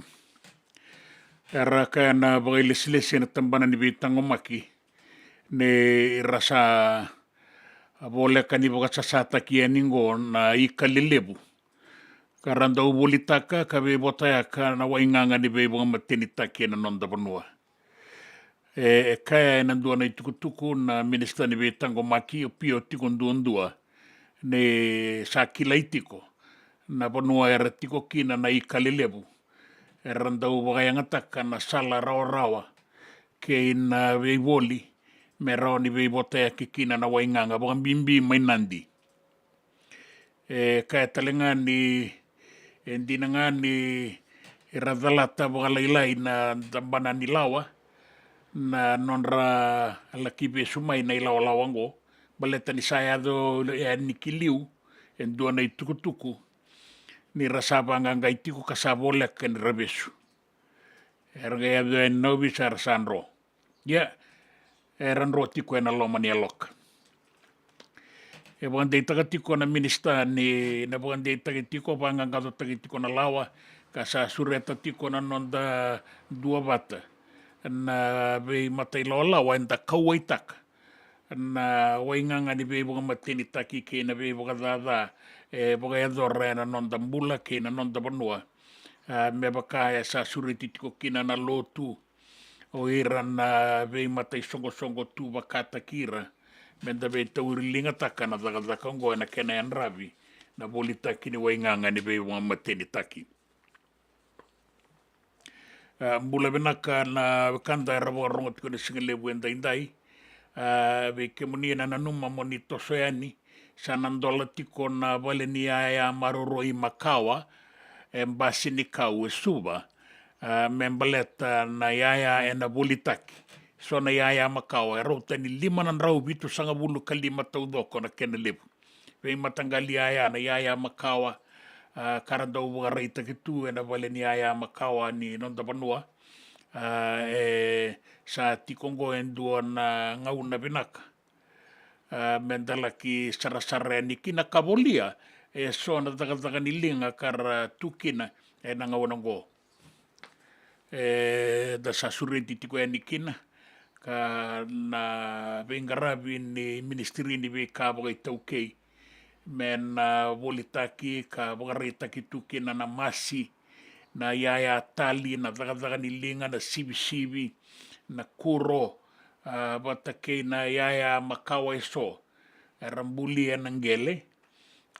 Era kaya na vakailesilesi ena tabana ni veitaqomaki ni ra sa voleka ni vakasasataki yani qo na ika lelevu ka ra dau volitaka ka veivotayaka na waigaga ni veivakamatenitaki ena noda vanua. E, e kaya ena dua na itukutuku na minisita ni veitaqomaki, o Pio Tikoduadua, ni sa kilai tiko na vanua era tiko kina na ika lelevu, era dau vakayagataka na sala rawarawa kei na veivoli me rawa ni veivotayaki kina na waigaga, vakabibi mai Nadi. E kaya tale ga ni e dina ga ni ra calata vakalailai na tabana ni lawa na nodra laki vesu mai na ilawalawa oqo, baleta ni sa yaco yani ki liu e dua na itukutuku ni ra sa vaqaqai tiko ka sa voleka ni ra vesu. Era qai yaco yani na ovisa era sa dro. Ia, era dro tiko ena loma ni yaloka. E vakadeitaka tiko na minisita ni na vakadeitaki tiko, vaqaqacotaki tiko na lawa, ka sa sureta tiko na noda duavata na veimatailawalawa eda kauwaitaka na waigaga ni veivakamatenitaki kei na veivakacaca e vakayacora ena noda bula kei na noda vanua. A, me vaka e sa sureti tiko kina na lotu, o ira na veimata isoqosoqo tu vakataki ira, meda veitauriligataka na cakacaka oqo ena kena yadravi na volitaki ni waigaga ni veivakamatenitaki. A, bula vinaka na wekada era vakarogo tiko na siga levu edaidai. A, vei kemuni ena nanuma mo ni toso yani, sa na dola tiko na vale ni yaya maroroi makawa e Basinikau e Suva. A, me baleta na yaya ena volitaki. So na yaya makawa e rauta ni lima na drau vitusagavulu ka lima taucoko na kena levu. Veimataqali yaya, na yaya makawa, a, ka ra dau vakaraitaki tu ena vale ni yaya makawa ni noda vanua. A, e sa tiko oqo e dua na gauna vinaka, a, meda laki sarasara yani kina ka volia e so na cakacaka ni liga ka ra tu kina ena gauna oqo. Eda sa sureti tiko yani kina ka na veiqaravi ni Ministry ni Veika Vakaitaukei me na volitaki ka vakaraitaki tu kina na masi, na yaya tali, na cakacaka ni liga, na sivisivi, na kuro, a, vata kei na yaya makawa e so era buli ena qele,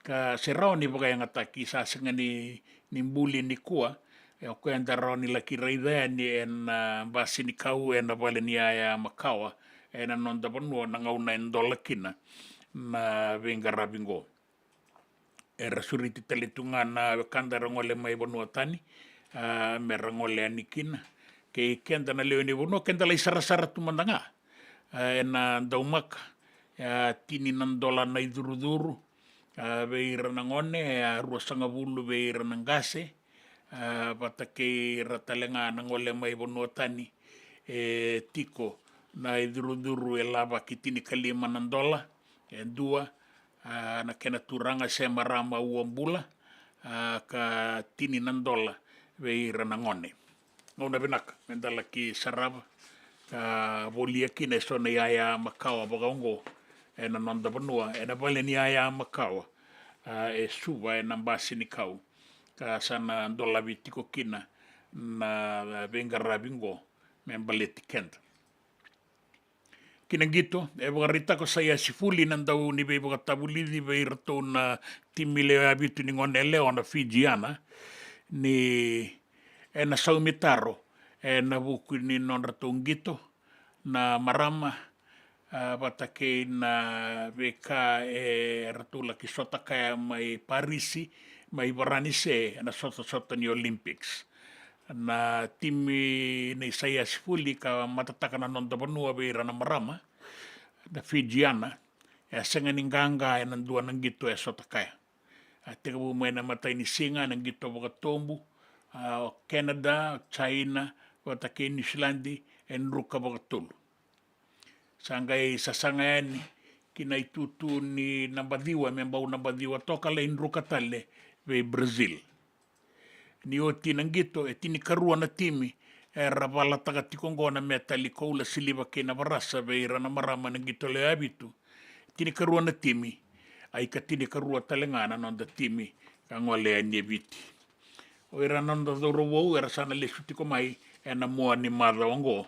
ka se rawa ni vakayagataki, sa sega ni, ni buli nikua. E, o koya eda rawa ni laki raica yani ena Basinikau, ena vale ni yaya makawa ena noda vanua na gauna e dola kina na veiqaravi oqo. Era sureti tale tu ga na wekada era gole mai vanua tani, a, me ra gole yani kina. Kei keda na lewe ni vanua, keda lai sarasara tu mada ga, a, ena daumaka, a, tini na dola na icurucuru, a, vei ira na gone, a, ruasagavulu vei ira na qase, a, vata kei ira tale ga na gole mai vanua tani, e tiko na icurucuru e lavaki tinikalima na dola e dua, a, na kena turaga se marama ua bula, a, ka tini na dola vei ira na gone. Gauna vinaka meda laki sarava ka volia kina e so na yaya makawa vakaoqo ena noda vanua, ena vale ni yaya makawa, a, e Suva, ena Basinikau, ka sa na dolavi tiko kina na veiqaravi oqo me baleti keda. Ki na qito, e vakaraitaka o Saiasi Fuli na dau ni veivakatavulici vei iratou na timi lewe vitu ni gone yalewa na Fijiana, ni ena saumi taro ena vuku ni nodratou qito na marama, a, vata kei na veika e ratou laki sota kaya mai Parisi, mai Varanise, ena sotasota ni Olympics. Na timi nei Saiasi Fuli ka matataka na noda vanua vei ira na marama na Fijiana, e a sega ni qaqa ena dua na qito e sota kaya. A tekivu mai na imatai ni siga na qito vakatobu, a, o Canada, o China vata kei Niusiladi e druka vakatolu. Sa qai sasaga yani ki na itutu ni naba ciwa, me bau naba ciwa toka, lai druka tale vei Brazil. Ni oti na qito, e tinikarua na timi era valataka tiko oqo na metali koula, siliva kei na varasa vei ira na marama na qito lewe vitu. Tinikarua na timi, a ika tinikarua tale ga na noda timi ka gole yani e Viti. O ira na noda cauravou era sa na lesu tiko mai ena mua ni macawa oqo,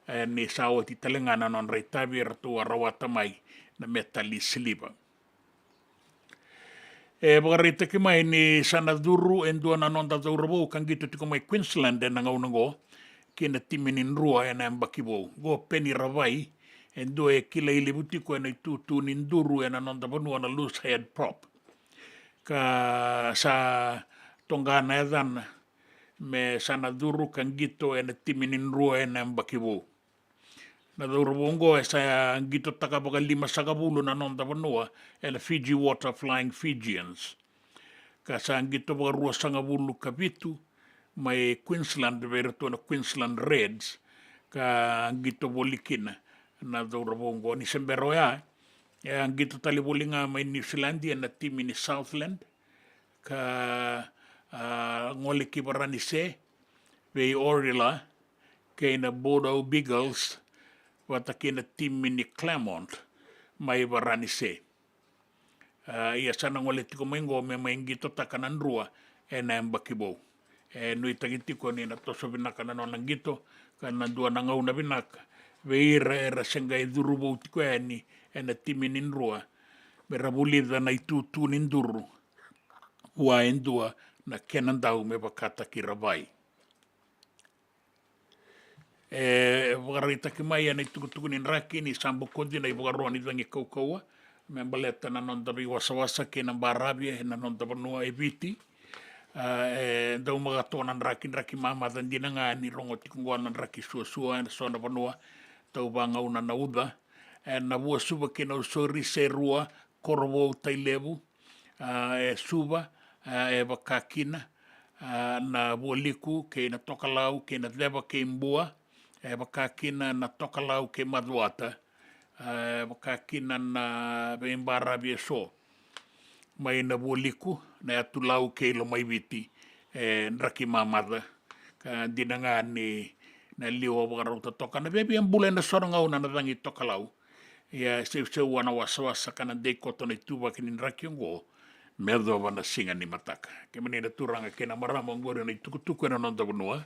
e, ni sa oti tale ga na nodra itavi, eratou a rawata mai na metali siliva. E vakaraitaki mai ni sa na curu e dua na noda cauravou ka qito tiko mai Queensland ena gauna oqo ki na timi ni Drua ena yabaki vou. Qo Peni Ravai, e dua e kilai levu tiko ena itutu ni duru ena noda vanua, na loose head prop. Ka sa toqa na yacana me sa na curu ka qito ena timi ni Drua ena yabaki vou. Na cauravou oqo e sa qitotaka vakalimasagavulu na noda vanua ena Fiji Water Flying Fijians. Ka sa qito vakaruasagavulu ka vitu mai Queensland vei iratou na Queensland Reds, ka qito voli kina na cauravou oqo. Ni se bera oya, e a qito tale voli ga mai Niusiladi ena timi ni Southland, ka, a, gole ki Varanise vei Orila kei na Bordeaux Beagles vata kei na timi ni Clermont mai Varanise. A, ia sa na gole tiko mai oqo me mai qitotaka na Drua ena yabaki vou. E nuitaki tiko ni na toso vinaka na nona qito, ka na dua na gauna vinaka vei ira era se qai curu vou tiko yani ena timi ni Drua, me ra vulica na itutu ni duru vua e dua na kena dau me vakataki Ravai. E vakaraitaki mai ena itukutuku ni draki ni sa bokoci na ivakaro ni cagi kaukauwa me baleta na noda veiwasawasa kei na baravi ena noda vanua e Viti. A, e dau maka toka na draki, draki mamaca dina ga ni rogo tiko oqo na draki suasua ena so na vanua, tau vagauna na uca. E na Vuasuva kei na Usori se rua korovou, Tailevu, a, e Suva, a, e vaka kina, a, na Vualiku kei na Tokalau kei na Ceva kei Bua, e vaka kina na Tokalau kei Macuata, a, e vaka kina na veibaravi eso mai na Vualiku, na Yatu Lau kei Lomaiviti, e draki mamaca. Ka dina ga ni na liwa vakarauta toka na viavia bula ena so na gauna na cagi tokalau. Ia seuseu a na wasawasa ka na dei koto na ituvaki ni draki oqo me yacova na siga ni mataka. Kemuni na turaga kei na marama, oqori na itukutuku ena noda vanua,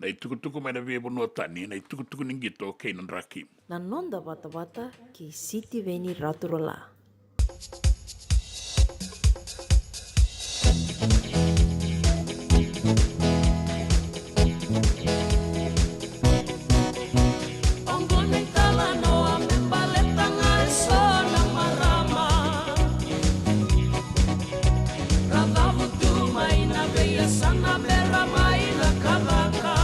na itukutuku mai na veivanua tani, na itukutuku ni qito kei na draki. Na noda vatavata kei Sitiveni Raturola. Oqo na italanoa me baleta ga eso na marama. Ra cavutu mai na veiyasana me ra mai cakacaka.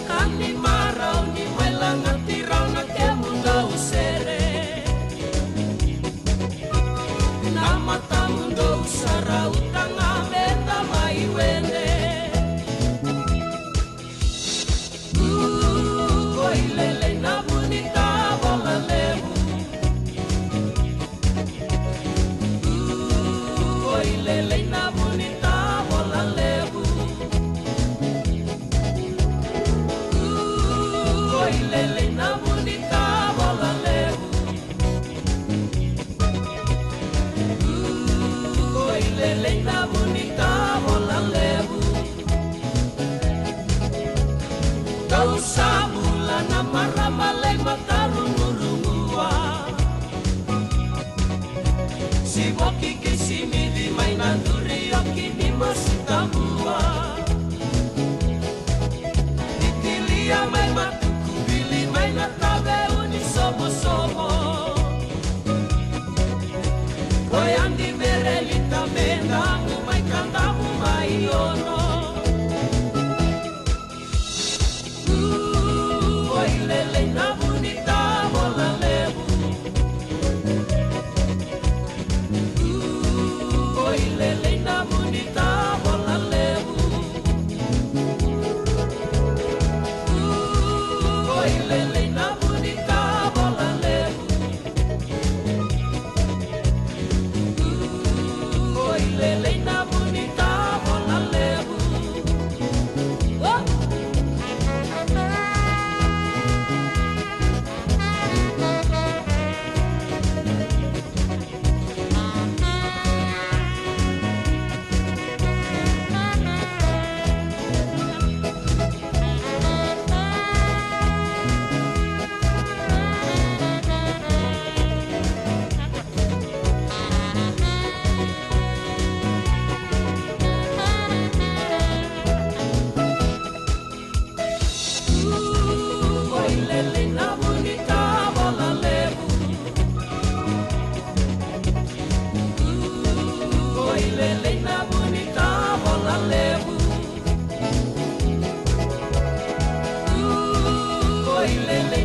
Ka ni marau ni mai lagati rau na kemudou sere. Na matamudou sa rauta ga me da mai wele. Ui lelei na vu ni tavola levu. Ui lelei na vu ni tavola levu. Ui lelei na vu ni tavola levu. Ui lelei na vu ni tavola levu. Dou sa bula na marama lai matarugurugua. Sivoki kei Simici mai na duri oki ni masu tabua. Ni tilia mai Matukuvili mai na taveu ni sovosovo. Koya ni merelita me damu mai Kadavu mai Ono. Ui lelei na vu ni tavola levu. Ui lelei na vu ni tavola levu.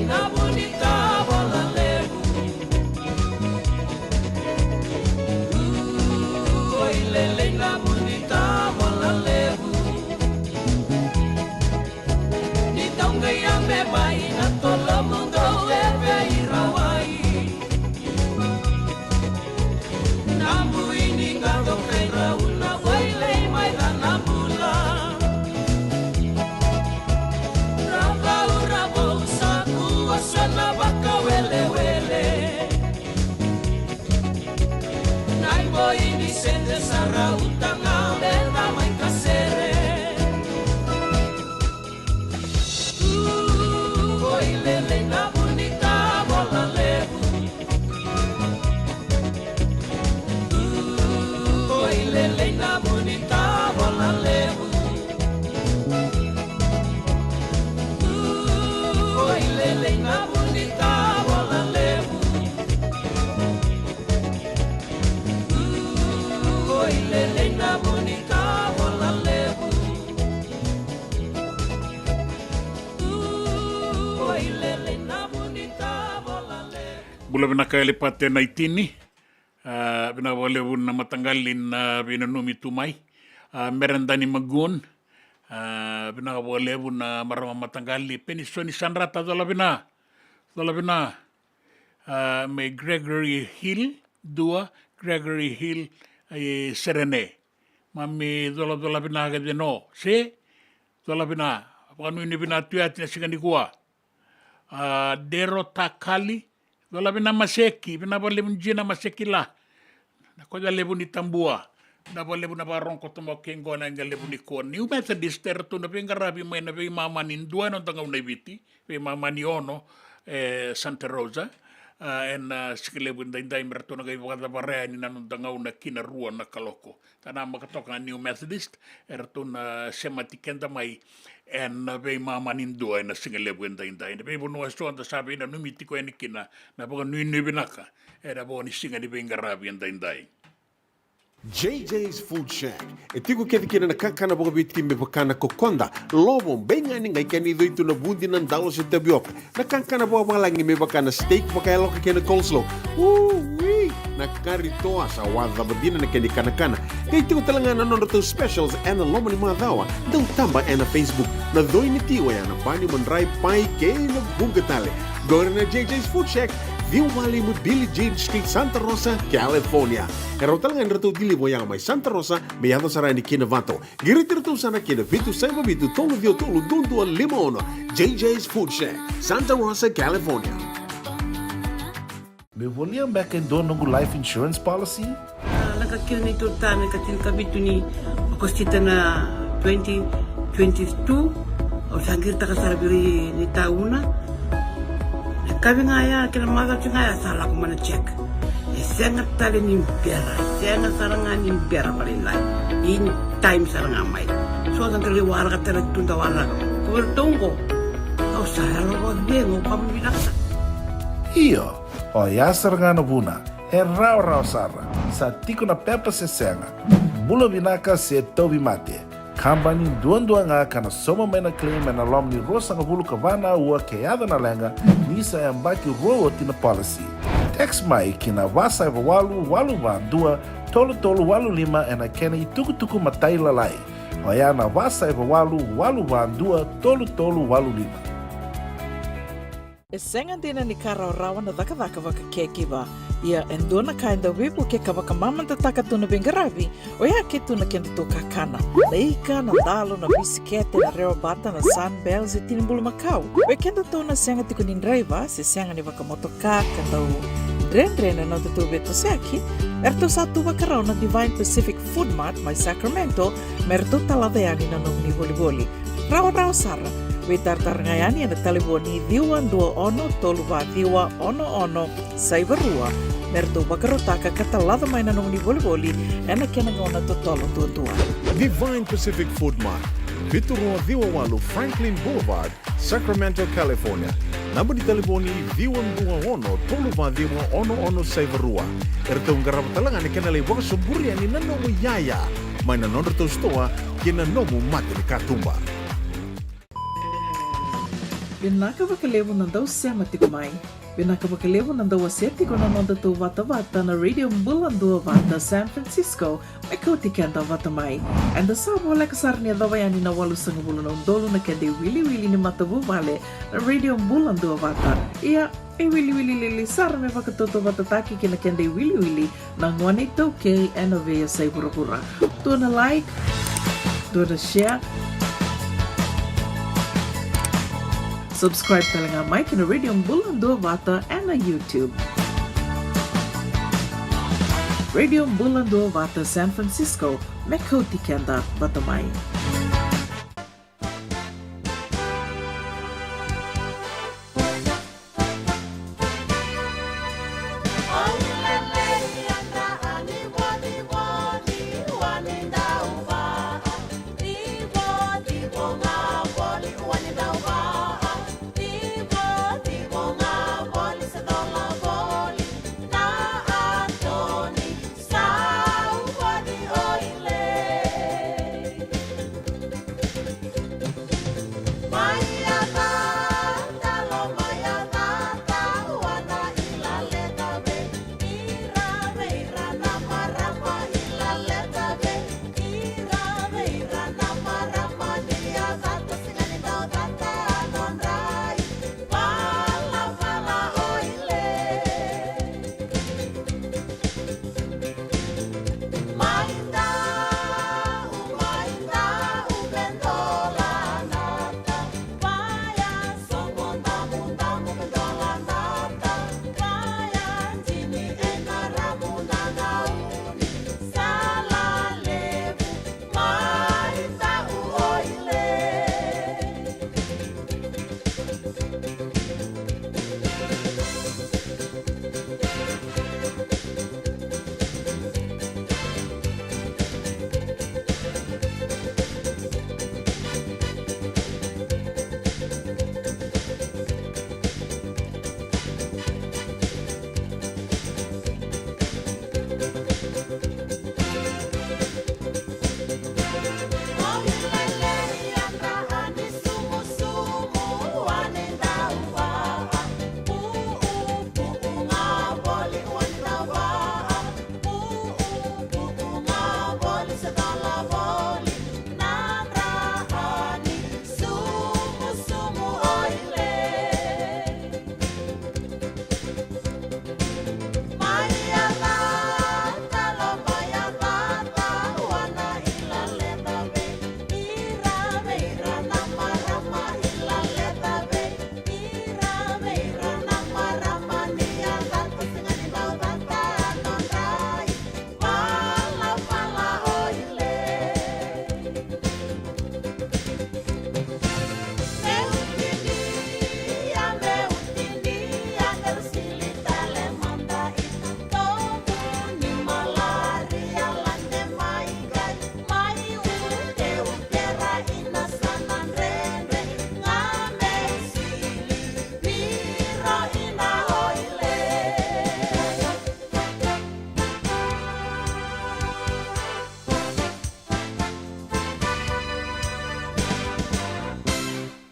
Na vu ni tavola levu. Oi lelei na vu ni tavola levu. Ni dau qai yabe mai na tolomu dau e veirawai. Na bui ni qaqo kai rau na wailei mai ra na bula. Ra vau ra vou sa kua sa na vakawelewele. Na iboi ni sede sa rauta ga me da mai kasere. Oi lelei na vu ni tavola levu. Oi lelei na vu ni tavola levu. Oi lelei na vu ni tavola levu. Oi lelei na vu ni tavola levu. Oi lelei na vu ni tavola levu. Bula vinaka Elipate Naitini. A, vinaka vakalevu na mataqali na veinanumi tu mai. A, Meredani Magun. A, vinaka vakalevu na marama mataqali Penisoni Sadrata, cola vina. Cola vina. A, mai Gregory Hill, dua, Gregory Hill, e, Serene. Mami colacola vinaka kece no, se? Cola vina, vakanuinui vina tu yati na siga nikua. A, Dero Takali, cola vina Maseki, vina vakalevu Jina Maseki la. Na koya levu ni tabua, na vakalevu na vakarogo koto mai kei qo na yaqalevu nikua. New Methodist, eratou na veiqaravi mai na veimama ni dua ena noda gauna i Viti, veimama ni ono, e Santa Rosa, a, ena siga levu edaidai me ratou na qai vakacavara yani na noda gauna ki na rua na kaloko. Tanamaka toka na New Methodist, eratou na semati keda mai ena veimama ni dua ena siga levu edaidai. Ena veivanua eso da sa veinanumi tiko yani kina, na vakanuinui vinaka ena vo ni siga ni veiqaravi edaidai. J J's Food Shack. E tiko kece kina na kakana vakaviti me vaka na kokoda, lovo, beigani, qai kena icoi tu na vudi, na dalo se tavioka. Na kakana vakavalagi me vaka na steak vakayaloka kei na coleslaw. Ui! Na kari toa sa wacava dina na kena ikanakana. Qai tiko tale ga na nodratou specials ena loma ni macawa. Dau taba ena Facebook. Na coi ni ti oya na pani, madrai, pai kei na vuqa tale. Qori na J J's Food Shack, ciwa walu lima Billie Jean Street, Santa Rosa, California. E rawa tale ga ni ratou deliver oya mai Santa Rosa me yaco sara yani ki Novato. Qiriti iratou sara ki na vitu saiva vitu tolu ciwa tolu dua dua lima ono. J J's Food Shack, Santa Rosa, California. Meu volia beka e dua noqu life insurance policy? A, lako kina neitou ta me ka tinikavitu ni Okosita na twenty twenty-two. Au sa qiritaka sara vei ira ni tauna. Na kavi ga ya kei na macawa ga ya sa lako mai na check. E sega tale ni bera, e sega sara ga ni bera vakalailai. In time sara ga mai. So da qai waraka tale tu da waraka. Ko vei ratou qo, au sa yalo vakacegu, au kama vinaka sara. Io, oya sara ga na vuna. E rawarawa sara. Sa tiko na pepa se sega. Bula vinaka se tauvimate. Kabani duadua ga ka na sauma mai na claim ena loma ni ruasagavulu ka va na aua ke yaco na leqa, ni sa yabaki rua oti na policy. Text mai ki na va saiva walu walu va dua tolu tolu walu lima ena kena itukutuku matailalai. Oya na va saiva walu walu va dua tolu tolu walu lima. E sega dina ni ka rawarawa na cakacaka vaka caregiver. Ia e dua na ka e dau veivukei ka vakamamadataka tu na veiqaravi, oya ke tu na kedatou kakana. Na ika, na dalo, na bisikete, na rewabata, na Sunbell, se tini bulumakau. Vei kedatou na sega tiko ni draiva, se sega ni vakamotoka, ka dau dredre na nodatou veitosoyaki, eratou sa tu vakarau na Divine Pacific Food Mart mai Sacramento, me ratou talaca yani na nomuni volivoli. Rawarawa sara. Veitaratara ga yani ena talevoni ciwa dua ono tolu va ciwa ono ono saiva rua, me ratou vakarautaka ka talaca mai na nomuni volivoli ena kena gauna totolo duadua. Divine Pacific Food Mart, vitu rua ciwa walu Franklin Boulevard, Sacramento, California. Naba ni talevoni ciwa dua ono tolu va ciwa ono ono saiva rua. Eratou qarava tale ga na kena lai vakasoburi yani na nomu iyaya mai na nodratou sitoa kei na nomu mata ni katuba. Vinaka vakalevu na dau sema tiko mai. Vinaka vakalevu na dau wasea tiko na noda tou vatavata na Radio Bula Duavata San Francisco, me kauti keda vata mai. Eda sa voleka sara ni yacova yani na walusagavulu na udolu na keda iwiliwili ni matavuvale na Radio Bula Duavata. Ia, e wiliwili lili sara me vakatautauvatataki kei na keda iwiliwili na gone iTaukei ena veiyasai vuravura. Dua na like, dua na share. Subscribe tale ga mai kei na Radio Bula Duavata ena YouTube. Radio Bula Duavata San Francisco, me kauti keda vata mai.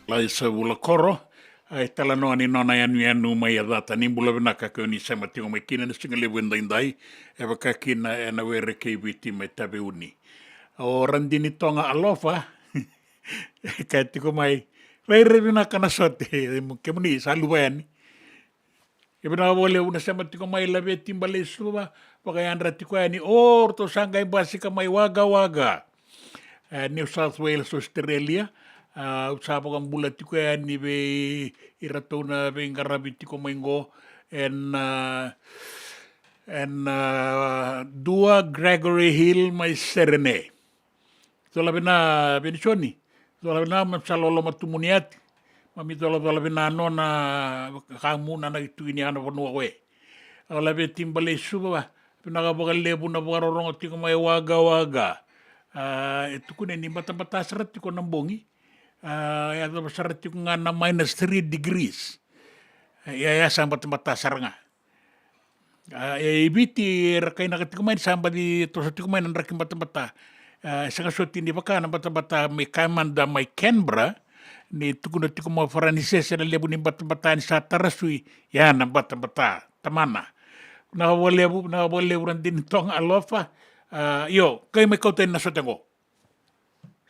Laisa Vulakoro, a italanoa ni nona yanuyanu mai Yacata. Ni bula vinaka, ke o ni sema tiko mai kina ena siga levu edaidai, e vaka kina ena were kei Viti mai Taveuni. O Radini Toga Alofa, e kaya tiko mai, rairai vinaka na sote, kemuni sa luva yani. Ia vinaka vakalevu na sema tiko mai Laveti Baleisuva, vakayadra tiko yani, o ratou sa qai basika mai Wagga Wagga. E, New South Wales, Australia. A, au sa vakabula tiko yani vei iratou na veiqaravi tiko mai qo ena, ena, a, dua Gregory Hill mai Serene. Cola vina Venisoni, cola vina, mami sa loloma tu muni ati. Mami colacola vina nona kamu na na itui ni ana vanua koya. O Laveti Baleisuva, vinaka vakalevu na vakarorogo tiko mai Wagga Wagga. A, e tukuni ni batabata sara tiko na bogi. A, e yacova sara tiko ga na minus three degrees. Ia, ia sa batabata sara ga. A, e i Viti era kainaka tiko mai ni sa baci toso tiko mai na draki batabata. A, e sega soti ni vaka na batabata mai Kaimada mai Canberra, ni tukuna tiko mai o Faranisese na levu ni batabata ni sa tarasui, ia na batabata. Tamana. Vinaka vakalevu, vinaka vakalevu Radini Toga Alofa. A, io, qai mai kauta yani na sote qo.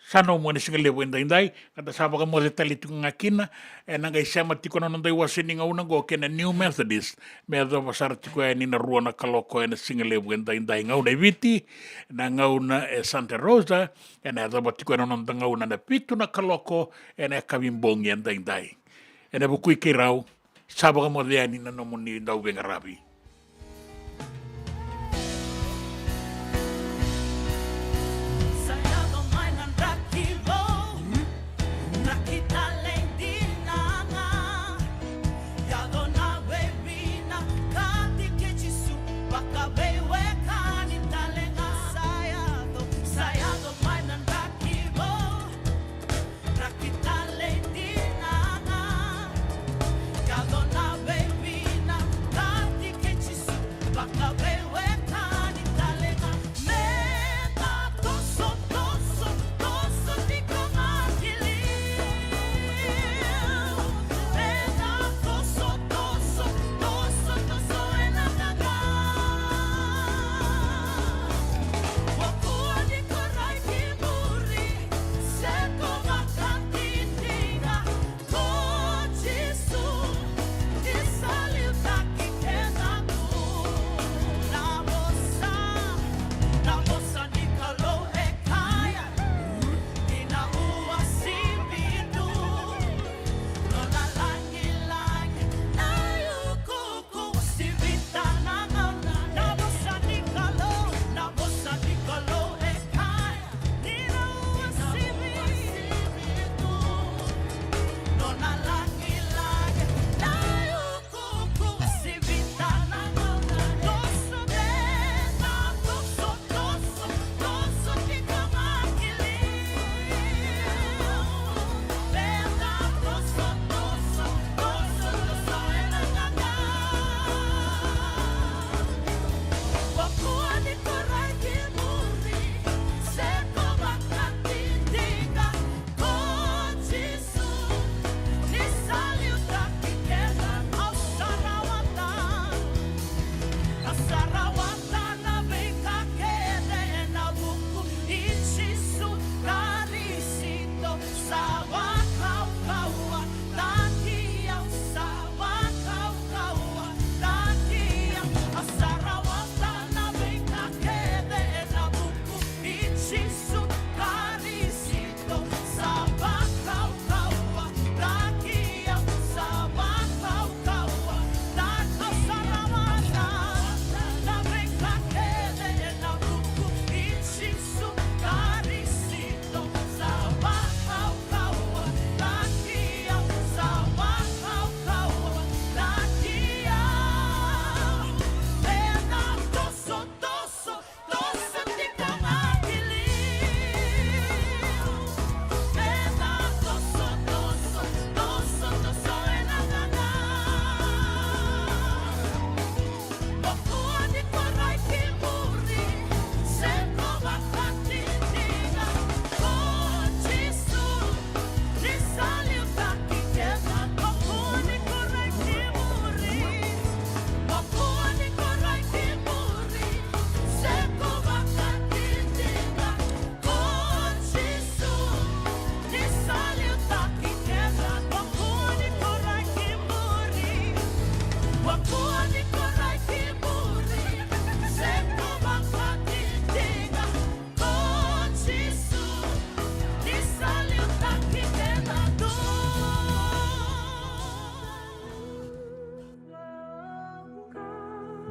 Sa nomu ena siga levu edaidai, ka da sa vakamoce tale tiko ga kina, ena qai sema tiko na noda iwase ni gauna qo kei na New Methodist, me yacova sara tiko yani na rua na kaloko ena siga levu edaidai gauna e Viti, na gauna e Santa Rosa, ena yacova tiko ena noda gauna na vitu na kaloko ena yakavi bogi edaidai. Ena vukui keirau, sa vakamoce yani na nomuni dau veiqaravi.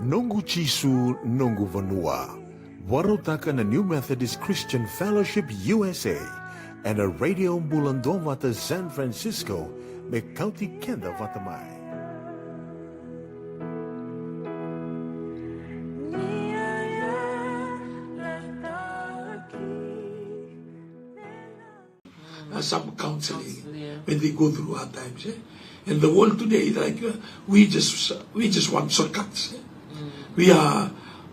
Noqu Jisu, noqu vanua. Vakarautaka na New Methodist Christian Fellowship U S A ena Radio Bula Duavata San Francisco, me kauti keda vata mai. Uh, some counseling when they go through hard times. Eh? And the world today, like, uh, we just we just want shortcuts. Eh? We are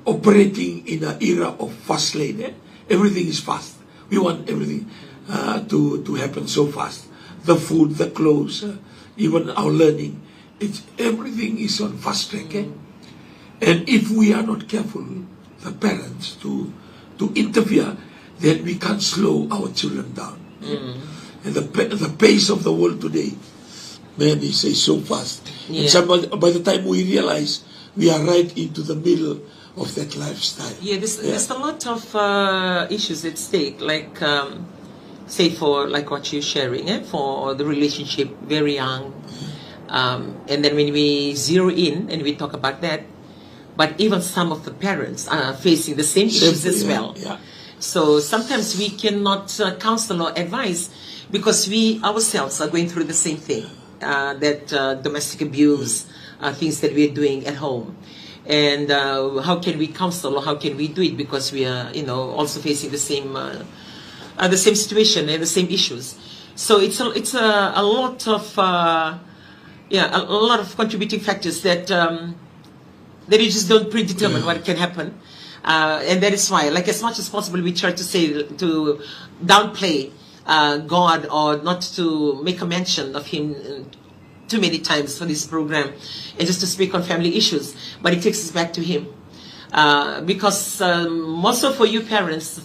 operating in an era of fast lane. Eh? Everything is fast. We want everything uh, to to happen so fast. the food, the clothes, uh, even our learning. It's, everything is on fast track, eh? And if we are not careful, the parents, to to interfere, then we can't slow our children down. And the pa- the pace of the world today, man, is, is so fast. And some, by the time we realize, we are right into the middle of that lifestyle. Yeah, there's, there's a lot of uh, issues at stake, like, um, say, for, like, what you're sharing, eh, for the relationship very young. Um, and then when we zero in and we talk about that, but even some of the parents are facing the same issues as well. So sometimes we cannot uh, counsel or advise because we ourselves are going through the same thing, uh, that uh, domestic abuse, uh, things that we are doing at home. And uh, how can we counsel, or how can we do it, because we are, you know, also facing the same uh, uh, the same situation and the same issues. So it's a, it's a, a lot of uh, yeah, a, a lot of contributing factors that um, that you just don't predetermine what can happen. Uh, and that is why, like, as much as possible, we try to say, to downplay uh, God, or not to make a mention of Him uh, too many times for this program, and just to speak on family issues. But it takes us back to Him. Uh, because um, most of you parents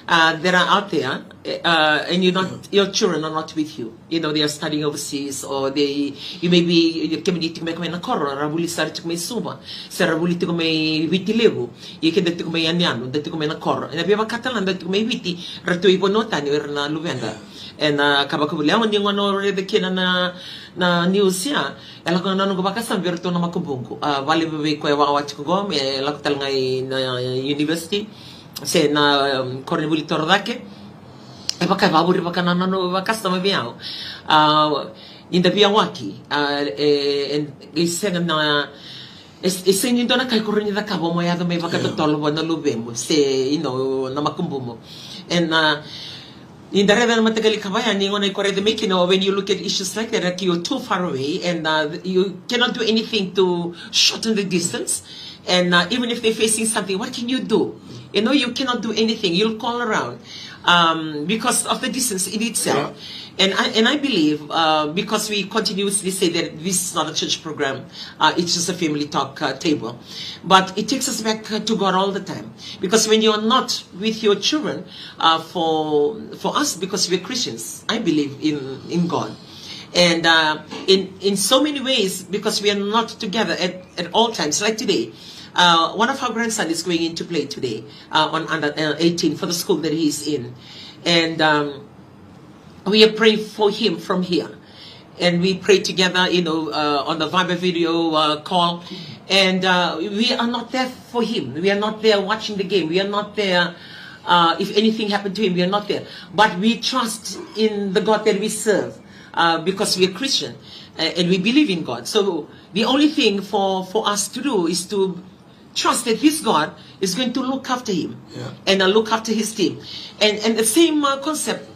uh, that are out there, uh, and you're not, your children are not with you. You know, they are studying overseas, or they, you may be, kemuni tiko mai, mai na koro, ra vuli sara tiko mai Suva, se ra vuli tiko mai Viti Levu, ia keda tiko mai yanuyanu, da tiko mai na koro. Ena via vakatala da tiko mai Viti, ratou i vanua tani o ira na luveda. Ena ka vakavuli, au ni gona o raica kina na, na news ya, e lako na noqu vakasama vei ratou na makubuqu. A, vale vei koya wawa tiko qo, me lako tale ga i na university, se na um, koronivuli torocake. E vaka e vavuri vaka na nona vakasama vei au. A, ni da via waki, a, e, e, e sega na, e, e sega ni dua na ka e koro ni cakava mo yaco mai vakatotolo vua na luvemu, se, you know, na makubumu. And uh, ni da raica na mataqali ka vaya, ni gona i ko raica mai kina, when you look at issues like that, like, you're too far away, and uh, you cannot do anything to shorten the distance. And uh, even if they're facing something, what can you do? You know, you cannot do anything. You'll call around um, because of the distance in itself. And I, and I believe uh, because we continuously say that this is not a church program, uh, it's just a family talk uh, table. But it takes us back uh, to God all the time. Because when you're not with your children, uh, for for us, because we're Christians, I believe in in God. And uh, in in so many ways, because we are not together at, at all times, like today, uh, one of our grandson is going into play today uh, on under uh, eighteen for the school that he's in, and um, we are praying for him from here. And we pray together, you know, uh, on the Viber video uh, call. And uh, we are not there for him. We are not there watching the game. We are not there uh, if anything happened to him. We are not there. But we trust in the God that we serve uh, because we are Christian uh, and we believe in God. So the only thing for, for us to do is to trust that this God is going to look after him and uh, look after his team. And, and the same uh, concept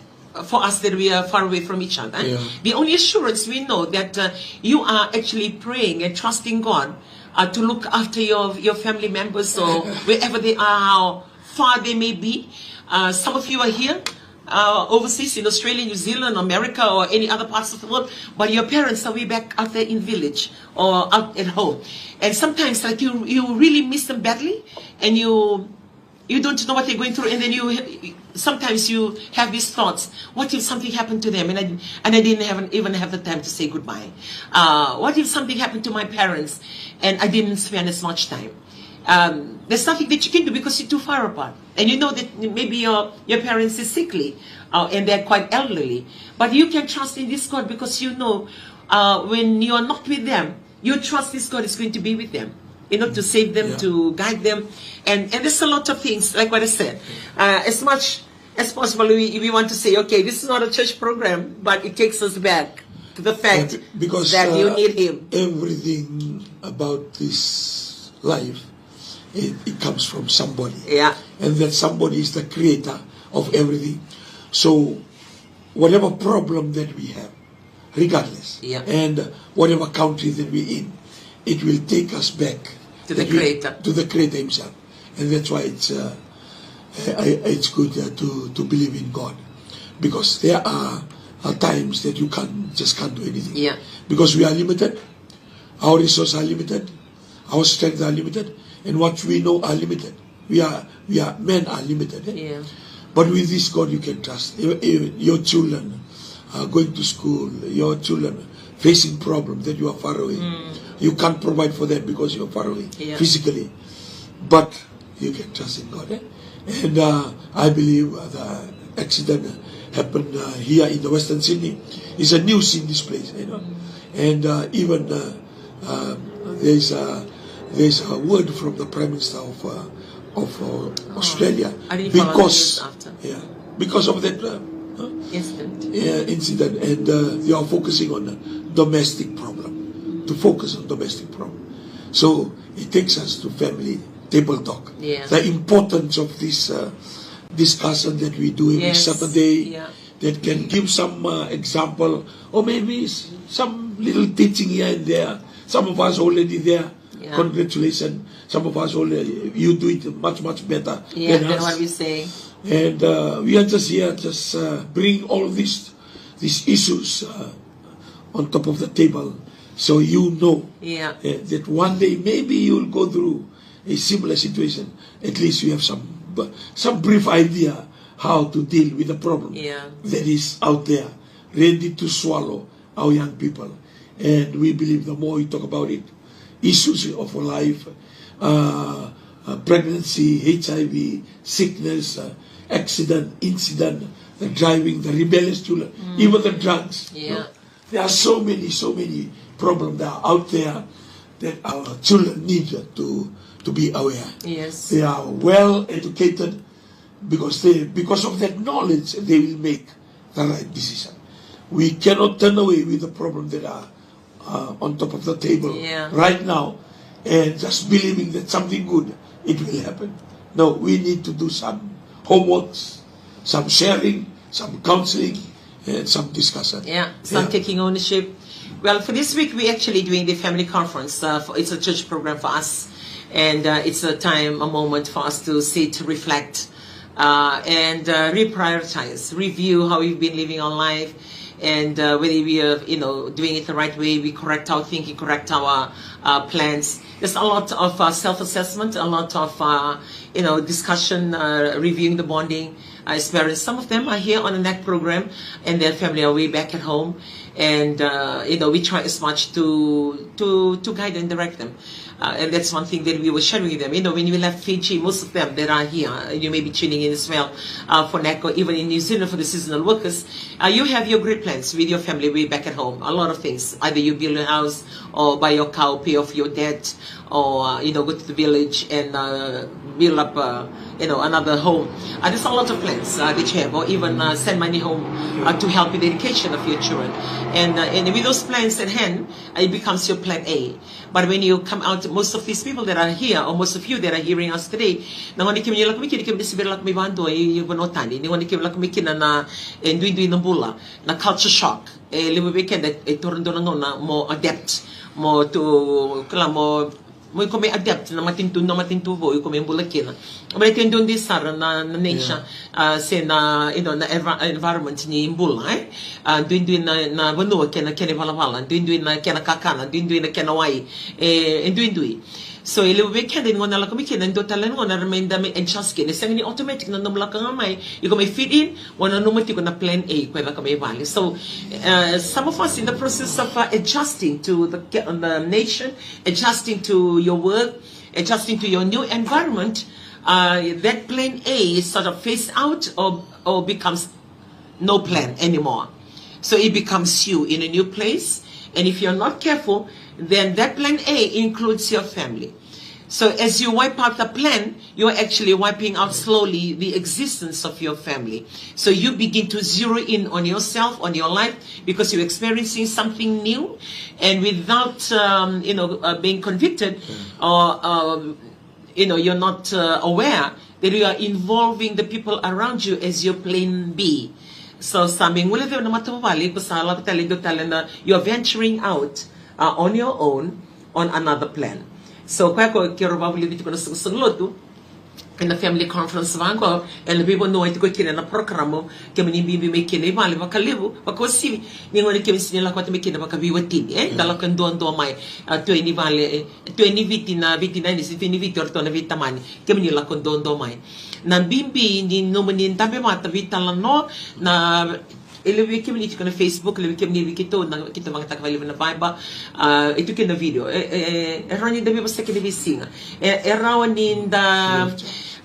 for us that we are far away from each other. The only assurance we know that uh, you are actually praying and trusting God uh, to look after your, your family members or wherever they are, how far they may be. Uh, some of you are here uh, overseas in Australia, New Zealand, America, or any other parts of the world, but your parents are way back out there in village or out at home. And sometimes, like, you, you really miss them badly, and you you don't know what they're going through, and then you sometimes you have these thoughts, what if something happened to them and I, and I didn't have, even have the time to say goodbye? Uh, what if something happened to my parents and I didn't spend as much time? Um, there's nothing that you can do because you're too far apart, and you know that maybe your, your parents is sickly uh, and they're quite elderly, but you can trust in this God because you know uh, when you are not with them, you trust this God is going to be with them, you know, to save them, to guide them. And, and there's a lot of things, like what I said. Uh, as much as possible, we, we want to say, okay, this is not a church program, but it takes us back to the fact because, that uh, you need Him. Everything about this life, it, it comes from somebody. Yeah. And that somebody is the creator of everything. So, whatever problem that we have, regardless. And whatever country that we're in, it will take us back to the Creator, to the Creator Himself. And that's why it's uh, I, it's good uh, to to believe in God, because there are are times that you can't, just can't do anything. Yeah. Because we are limited, our resources are limited, our strength are limited, and what we know are limited. We are we are men are limited. Eh? Yeah. But with this God, you can trust. Even, even your children are going to school. Your children facing problem that you are far away. You can't provide for them because you are far away Yeah. physically. But you can trust in God. Eh? And uh, I believe the accident happened uh, here in the Western Sydney. It's a news in this place, you know. And uh, even uh, um, there's a there's a word from the Prime Minister of uh, of uh, Australia I didn't follow the because news after. Yeah, because of that uh, uh, Incident. uh, incident, and uh, they are focusing on the domestic problem. To focus on domestic problem, so it takes us to family table talk. Yeah. The importance of this uh, discussion that we do every Yes. Saturday Yeah. that can give some uh, example or maybe s- some little teaching here and there. Some of us already there. Yeah. Congratulations. Some of us already, you do it much, much better Yeah, than that's us. What we say. And uh, we are just here, just uh, bring all these these issues uh, on top of the table, so you know Yeah. uh, that one day maybe you will go through a similar situation. At least you have some some brief idea how to deal with the problem Yeah. that is out there, ready to swallow our young people. And we believe the more we talk about it, issues of life, uh, uh, pregnancy, H I V, sickness, uh, accident, incident, the driving, the rebellious children, even the drugs. Yeah. There are so many, so many problems that are out there that our children need to to be aware. Yes. They are well educated because they because of that knowledge they will make the right decision. We cannot turn away with the problem that are uh, on top of the table Yeah. right now and just believing that something good it will happen. No, we need to do some homeworks, some sharing, some counseling, and some discussion. Yeah, some Yeah. Taking ownership. Well, for this week, we're actually doing the family conference. Uh, for, it's a church program for us. And uh, it's a time, a moment for us to sit, to reflect, uh, and uh, reprioritize, review how we've been living our life, and uh, whether we are, you know, doing it the right way, we correct our thinking, correct our uh, plans. There's a lot of uh, self-assessment, a lot of, uh, you know, discussion, uh, reviewing the bonding. Uh, as parents, some of them are here on the neck program, and their family are way back at home, and uh, you know, we try as much to to to guide and direct them. Uh, and that's one thing that we were sharing with them. You know, when we left Fiji, most of them that are here, uh, you may be tuning in as well uh, for neck, or even in New Zealand for the seasonal workers. Uh, you have your great plans with your family way back at home. A lot of things. Either you build a house, or buy your cow, pay off your debt, or uh, you know, go to the village and uh, build up, uh, you know, another home. Uh, there's a lot of plans uh, that you have, or even uh, send money home uh, to help with the education of your children. And uh, and with those plans at hand, uh, it becomes your plan A. But when you come out, most of these people that are here, or most of you that are hearing us today, na gauna keimami lako mai kina, keimami se bera lako mai vadua i vanua tani. Na gauna keimami lako mai kina na e duidui na bula, na culture shock. E levu vei keda e toro dua na gauna mo adapt, mo tu kila mo mo iko mai adapt na matanitu, na matanitu vou iko mai bula kina. Baleta e duidui sara na, na nature, uh, se na, you know, na envi- environment ni bula, eh? Uh, duidui na, na vanua kei na kena ivalavala, duidui na kena kakana, duidui na kena wai, e, e duidui. So e levu vei keda ni gauna lako mai kina, e dua tale na gauna ra mai da mai adjust kina. E sega ni automatic na nomu lako ga mai, iko mai fit in, o nanuma tiko na plan A ko e lako mai vale. So uh, some of us in the process of uh, adjusting to the, the nation, adjusting to your work, adjusting to your new environment, uh, that plan A is sort of phased out or, or becomes no plan anymore. So it becomes you in a new place. And if you're not careful, then that plan A includes your family. So as you wipe out the plan, you're actually wiping out slowly the existence of your family. So you begin to zero in on yourself, on your life, because you're experiencing something new, and without um, you know uh, being convicted, or um, you know you're not uh, aware that you are involving the people around you as your plan B. So sa me gule ceu na matavuvale, ko sa lako tale dua tale na, you're venturing out uh, on your own on another plan. So koya ko keirau vavulici tiko na soqosoqo lotu. ena family conference vaqo, ena veivanua e tiko kina na porokaramu, kemuni bibi mai kina i vale vakalevu, vakauasivi ni gauna kemuni sega ni lako vata mai kina vakaveiwatini, e? Da lako e duadua mai, a, tu e ni vale, e, tu e ni Viti na veitinaini, se tu e ni Viti o ratou na veitamani, kemuni lako duadua mai. Na bibi ni nomuni dabe vata veitalanoa, na E levu vei kemuni tiko na Facebook, levu vei kemuni vei keitou na keitou vakayagataka vakalevu na Viber, a, e tu kina na video. E, e, e rawa ni da veivosaki ena veisiga. E, e rawa ni da,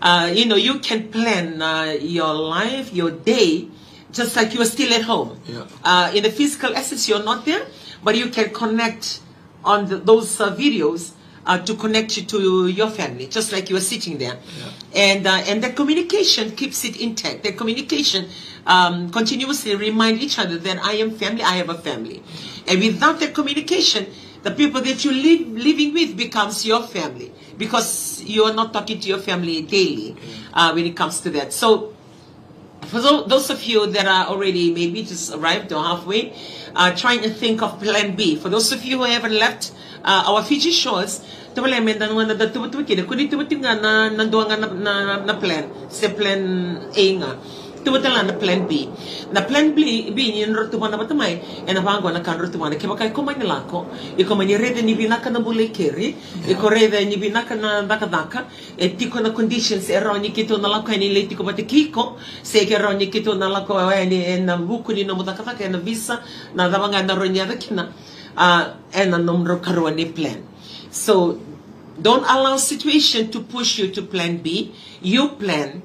uh, you know, you can plan, uh, your life, your day, just like you are still at home. Yeah. Uh, in the physical essence, you're not there, but you can connect on the, those, uh, videos, uh, to connect you to your family, just like you are sitting there. Yeah. And, uh, and that communication keeps it intact. That communication, um, continuously remind each other that I am family, I have a family. And without that communication, the people that you live living with becomes your family because you are not talking to your family daily, uh, when it comes to that. So, for tho- those of you that are already maybe just arrived or halfway, uh, trying to think of plan B. For those of you who haven't left, uh, our Fiji shores, tavale me da na da tuvatuvaki, da kuni tuvatuvaki ga na, na dua ga na, na, na plan, se plan A ga. Tuvatala na plan B. Na plan B, B ni na rotuvana vata mai, ena vaqo na ka na rotuvana. Kevaka iko mai ni lako, iko mai ni raica ni vinaka na bula i keri, iko raica ni vinaka na cakacaka, e tiko na conditions e rawa ni keitou na lako yani lai tiko vata kei iko, se ke rawa ni keitou na lako yani ena vuku ni nomu cakacaka, ena visa, na cava ga ena rawa ni yaco kina, a, ena nomudrau karua ni plan. So, don't allow situation to push you to plan B. You plan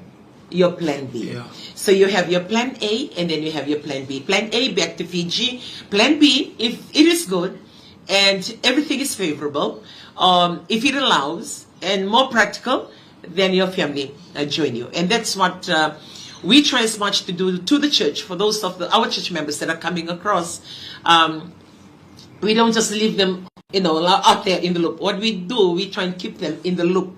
your plan B. Yeah. So you have your plan A and then you have your plan B. Plan A, back to Fiji. Plan B, if it is good and everything is favorable, um, if it allows, and more practical, then your family, uh, join you. And that's what, uh, we try as much to do to the church. For those of the, our church members that are coming across, um, we don't just leave them, you know, out there in the loop. What we do, we try and keep them in the loop.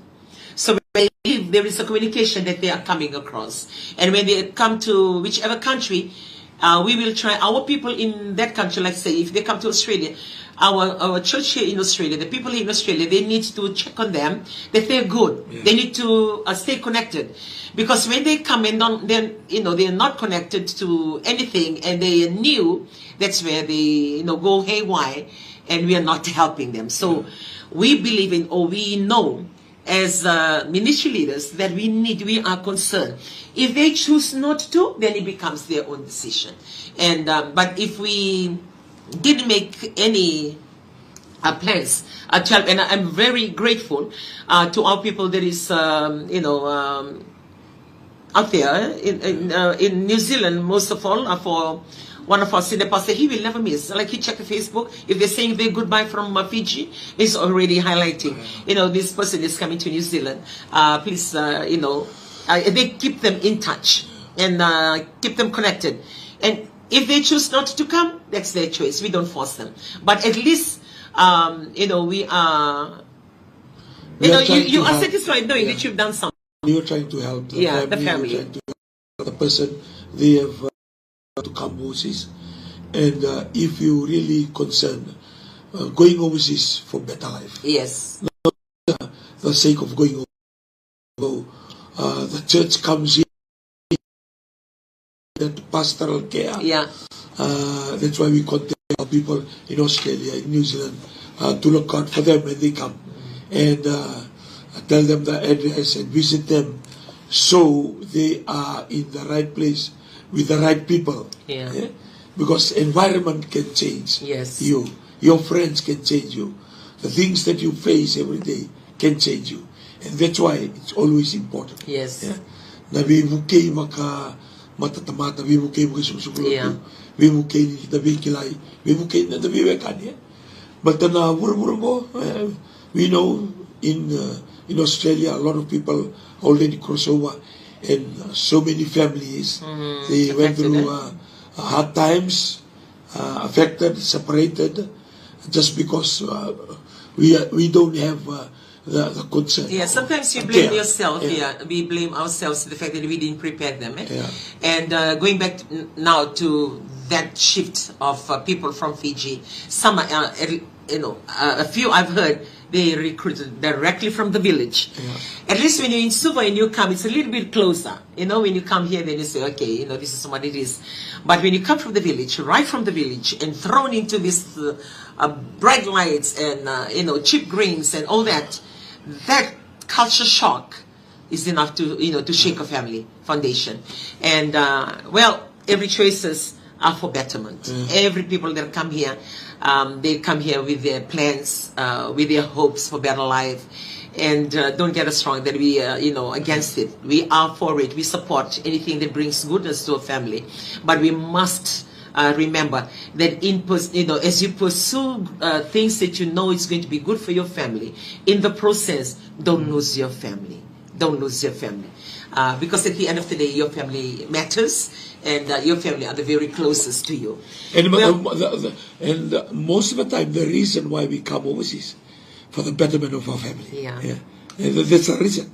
So when they leave, there is a communication that they are coming across. And when they come to whichever country, uh, we will try our people in that country, like, say, if they come to Australia, our, our church here in Australia, the people here in Australia, they need to check on them, that they're good. Yeah. They need to, uh, stay connected. Because when they come and don't, then, you know, they're not connected to anything and they are new, that's where they, you know, go haywire and we are not helping them. So, yeah, we believe in, or we know as, uh, ministry leaders that we need, we are concerned. If they choose not to, then it becomes their own decision. And, um, but if we didn't make any, uh, plans, uh, to help, and I'm very grateful, uh, to our people that is, um, you know, um, out there in, in, uh, in New Zealand, most of all, uh, for one of our senior pastors, he will never miss. Like, he check Facebook. If they're saying they goodbye from, uh, Fiji, he's already highlighting, you know, this person is coming to New Zealand. Uh, please, uh, you know, uh, they keep them in touch and, uh, keep them connected. And if they choose not to come, that's their choice. We don't force them. But at least, um, you know, we are, you know, you, you are satisfied knowing that you've done something. You're trying to help the, yeah, family, the family. You're trying to help the person. They have, uh, to come overseas. And, uh, if you really concerned, uh, going overseas for better life. Yes. Not, uh, the sake of going over. Uh, the church comes in that pastoral care. Yeah. Uh, that's why we contact our people in Australia, in New Zealand, uh, to look out for them when they come. And, uh, tell them the address and visit them so they are in the right place with the right people. Yeah. Eh? Because environment can change, yes, you. Your friends can change you. The things that you face every day can change you. And that's why it's always important. Yes. Yeah? Na veivukei vaka matatamata, veivukei vaka sukusuku lotu, yeah, veivukei ni da veikilai, veivukei ni da veiwekani, eh? But na vuravura qo, eh, we know in, uh, in Australia, a lot of people already cross over, and, uh, so many families, mm, they went affected, through, eh? Uh, hard times, uh, affected, separated, just because, uh, we are, we don't have, uh, the, the concern. Yeah, sometimes you blame yourself. Yeah. Yeah, we blame ourselves for the fact that we didn't prepare them. Eh? Yeah. And, uh, going back to, now to that shift of, uh, people from Fiji, some are, uh, You know, uh, a few I've heard they recruited directly from the village. Yeah. At least when you're in Suva and you come, it's a little bit closer. You know, when you come here, then you say, okay, you know, this is what it is. But when you come from the village, right from the village, and thrown into this uh, uh, bright lights and uh, you know, cheap greens and all that, that culture shock is enough to, you know, to shake a family foundation. And uh, well, every choices are for betterment. Every people that come here, um, they come here with their plans, uh, with their hopes for better life. And uh, don't get us wrong that we, uh, you know, against it. We are for it. We support anything that brings goodness to a family. But we must uh, remember that in pers- you know, as you pursue uh, things that you know is going to be good for your family, in the process, don't lose your family. Don't lose your family. Uh, because at the end of the day, your family matters, and uh, your family are the very closest to you. And, mo- Well, uh, mo- the, the, and uh, most of the time, the reason why we come overseas for the betterment of our family. Yeah. Yeah. And that- that's the reason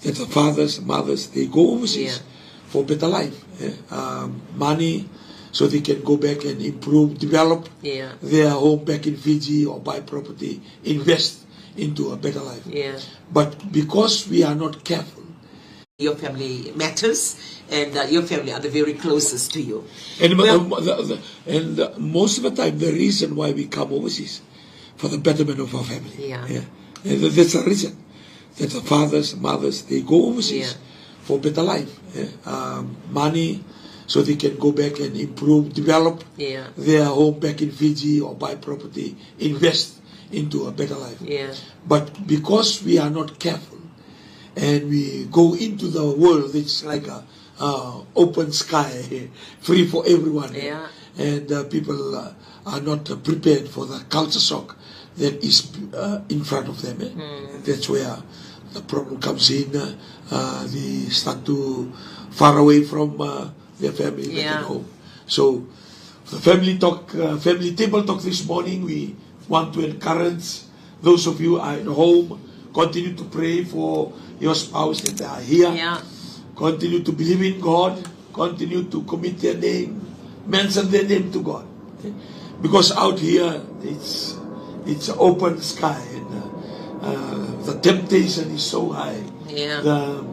that the fathers, mothers, they go overseas Yeah. for better life. Yeah. Um, money, so they can go back and improve, develop Yeah. their home back in Fiji or buy property, invest into a better life. Yeah. But because we are not careful, your family matters, and uh, your family are the very closest to you. And, mo- Well, uh, mo- the, the, and uh, most of the time, the reason why we come overseas for the betterment of our family. Yeah. Yeah. And that- that's the reason that the fathers, mothers, they go overseas Yeah. for better life. Yeah. Um, money, so they can go back and improve, develop Yeah. their home back in Fiji or buy property, invest into a better life. Yeah. But because we are not careful and we go into the world, it's like a uh, open sky, free for everyone. Yeah. And uh, people uh, are not uh, prepared for the culture shock that is uh, in front of them. Eh? That's where the problem comes in. Uh, uh, they start to far away from uh, their family back Yeah. at home. So the family talk, uh, family table talk this morning, we want to encourage those of you are at home, continue to pray for your spouse that are here. Yeah. Continue to believe in God. Continue to commit their name, mention their name to God. Because out here, it's it's open sky, and uh, uh, the temptation is so high. Yeah. The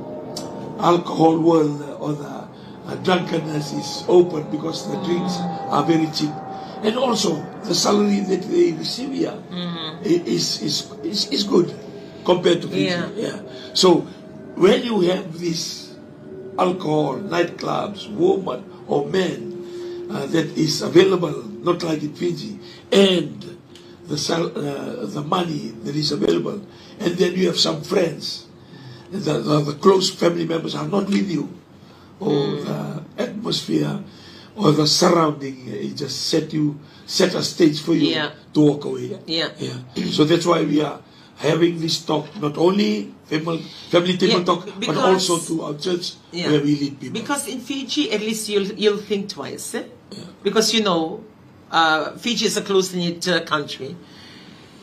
alcohol world uh, or the uh, drunkenness is open because the drinks are very cheap, and also the salary that they receive here i- is, is, is, is good compared to Fiji. Yeah. Yeah. So when you have this alcohol, nightclubs, woman or man uh, that is available, not like in Fiji, and the sal- uh, the money that is available, and then you have some friends, the, the, the close family members are not with you, or the atmosphere or the surrounding, it just set you set a stage for you Yeah. to walk away. Yeah. Yeah. So that's why we are having this talk, not only family, family table Yeah, talk, but because also to our church Yeah. where we lead people. Because in Fiji, at least you'll you'll think twice, eh? Because you know, uh, Fiji is a close-knit uh, country.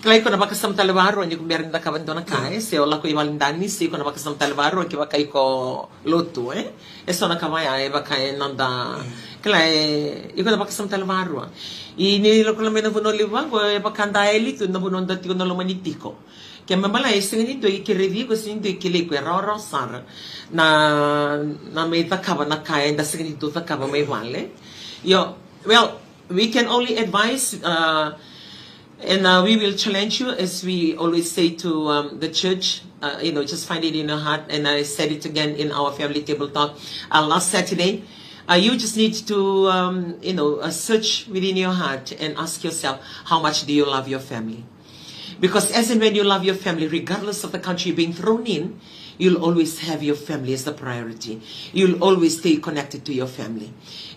Kila iko na vakasama tale varua ni ko bera ni cakava dua na ka, eh? Se o lako i vale dani, se iko na vakasama tale varua ki vaka iko lotu, eh? E so na ka vaya e vaka e noda kila e iko na vakasama tale varua. I ni lako la mai na vanua levu vaqo e vaka da e litu na vanua da tiko na loma ni tiko. Ke me bala e sega ni dua i kerei iko, sega ni dua i kilai iko, e rawarawa sara na na mai cakava na ka eda sega ni dau cakava mai vale. Io, well, we can only advise uh, and uh, we will challenge you, as we always say to um, the church, uh, you know, just find it in your heart. And I said it again in our family table talk uh, last Saturday. Uh, you just need to, um, you know, uh, search within your heart and ask yourself, how much do you love your family? Because as and when you love your family, regardless of the country you're being thrown in, you'll always have your family as the priority. You'll always stay connected to your family.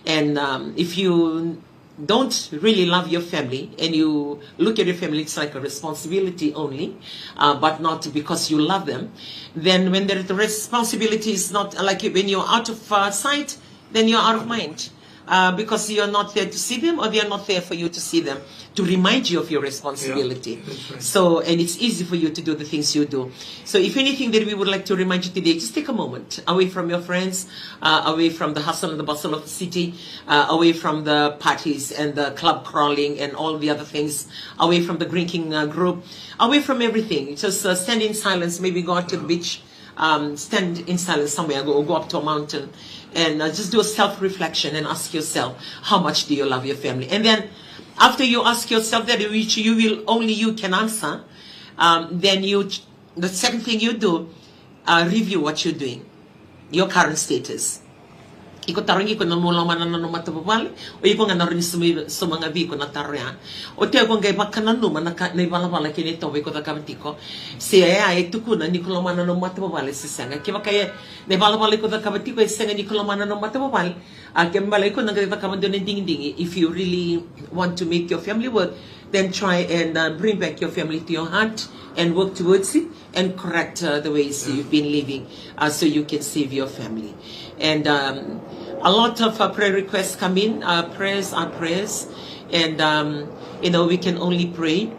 And um, if you don't really love your family and you look at your family, it's like a responsibility only, uh, but not because you love them, then when the responsibility is not, like, when you're out of uh, sight, then you're out of mind. Uh, because you're not there to see them, or they're not there for you to see them, to remind you of your responsibility. Yeah, that's right. So, and it's easy for you to do the things you do. So, if anything that we would like to remind you today, just take a moment away from your friends, uh, away from the hustle and the bustle of the city, uh, away from the parties and the club crawling and all the other things, away from the drinking uh, group, away from everything. Just uh, stand in silence, maybe go out to the beach, um, stand in silence somewhere, go, go up to a mountain, and uh, just do a self reflection and ask yourself, how much do you love your family? And then, after you ask yourself that, which you will only you can answer, um, then you, the second thing you do, uh, review what you're doing, your current status. Iko tarogi iko na nomu lomana na nomu matavuvale, o iko ga na rawa ni sauma ga vei iko na taro ya. O iko ga e vakananuma na ka, na ivalavala kei na itovo iko cakava tiko. Se e a e tukuna ni ko lomana na nomu matavuvale se sega. Kevaka e na ivalavala iko cakava tiko e sega ni ko lomana na nomu matavuvale, a ke bale iko na qai cakava dua na digidigi. If you really want to make your family work, then try and uh, bring back your family to your heart and work towards it and correct uh, the ways you've been living uh, so you can save your family. And um, a lot of uh, prayer requests come in. Uh, prayers are prayers. And, um, you know, we can only pray.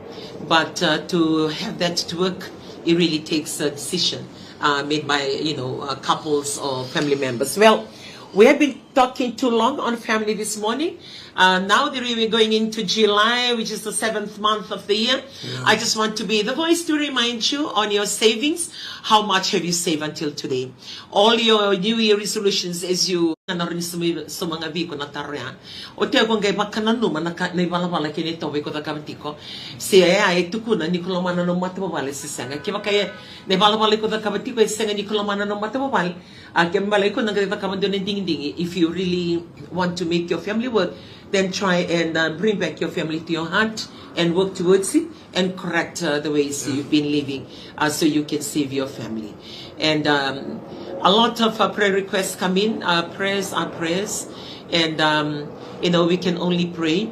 But uh, to have that to work, it really takes a decision uh, made by, you know, uh, couples or family members. Well, we have been talking too long on family this morning. Uh, now that we're going into July, which is the seventh month of the year, I just want to be the voice to remind you on your savings. How much have you saved until today? All your New Year resolutions as you na rawa ni sauma ga vei iko na taro ya. O iko ga e vakananuma na ka, na ivalavala kei na itovo iko cakava tiko. Se e a e tukuna ni ko lomana na nomu matavuvale se sega. Kevaka e na ivalavala iko cakava tiko e sega ni ko lomana na nomu matavuvale, a ke bale iko na qai cakava dua na digidigi. If you really want to make your family work, then try and uh, bring back your family to your heart and work towards it and correct uh, the ways you've been living uh, so you can save your family. And um, a lot of uh, prayer requests come in. Uh, prayers are prayers. And, um, you know, we can only pray.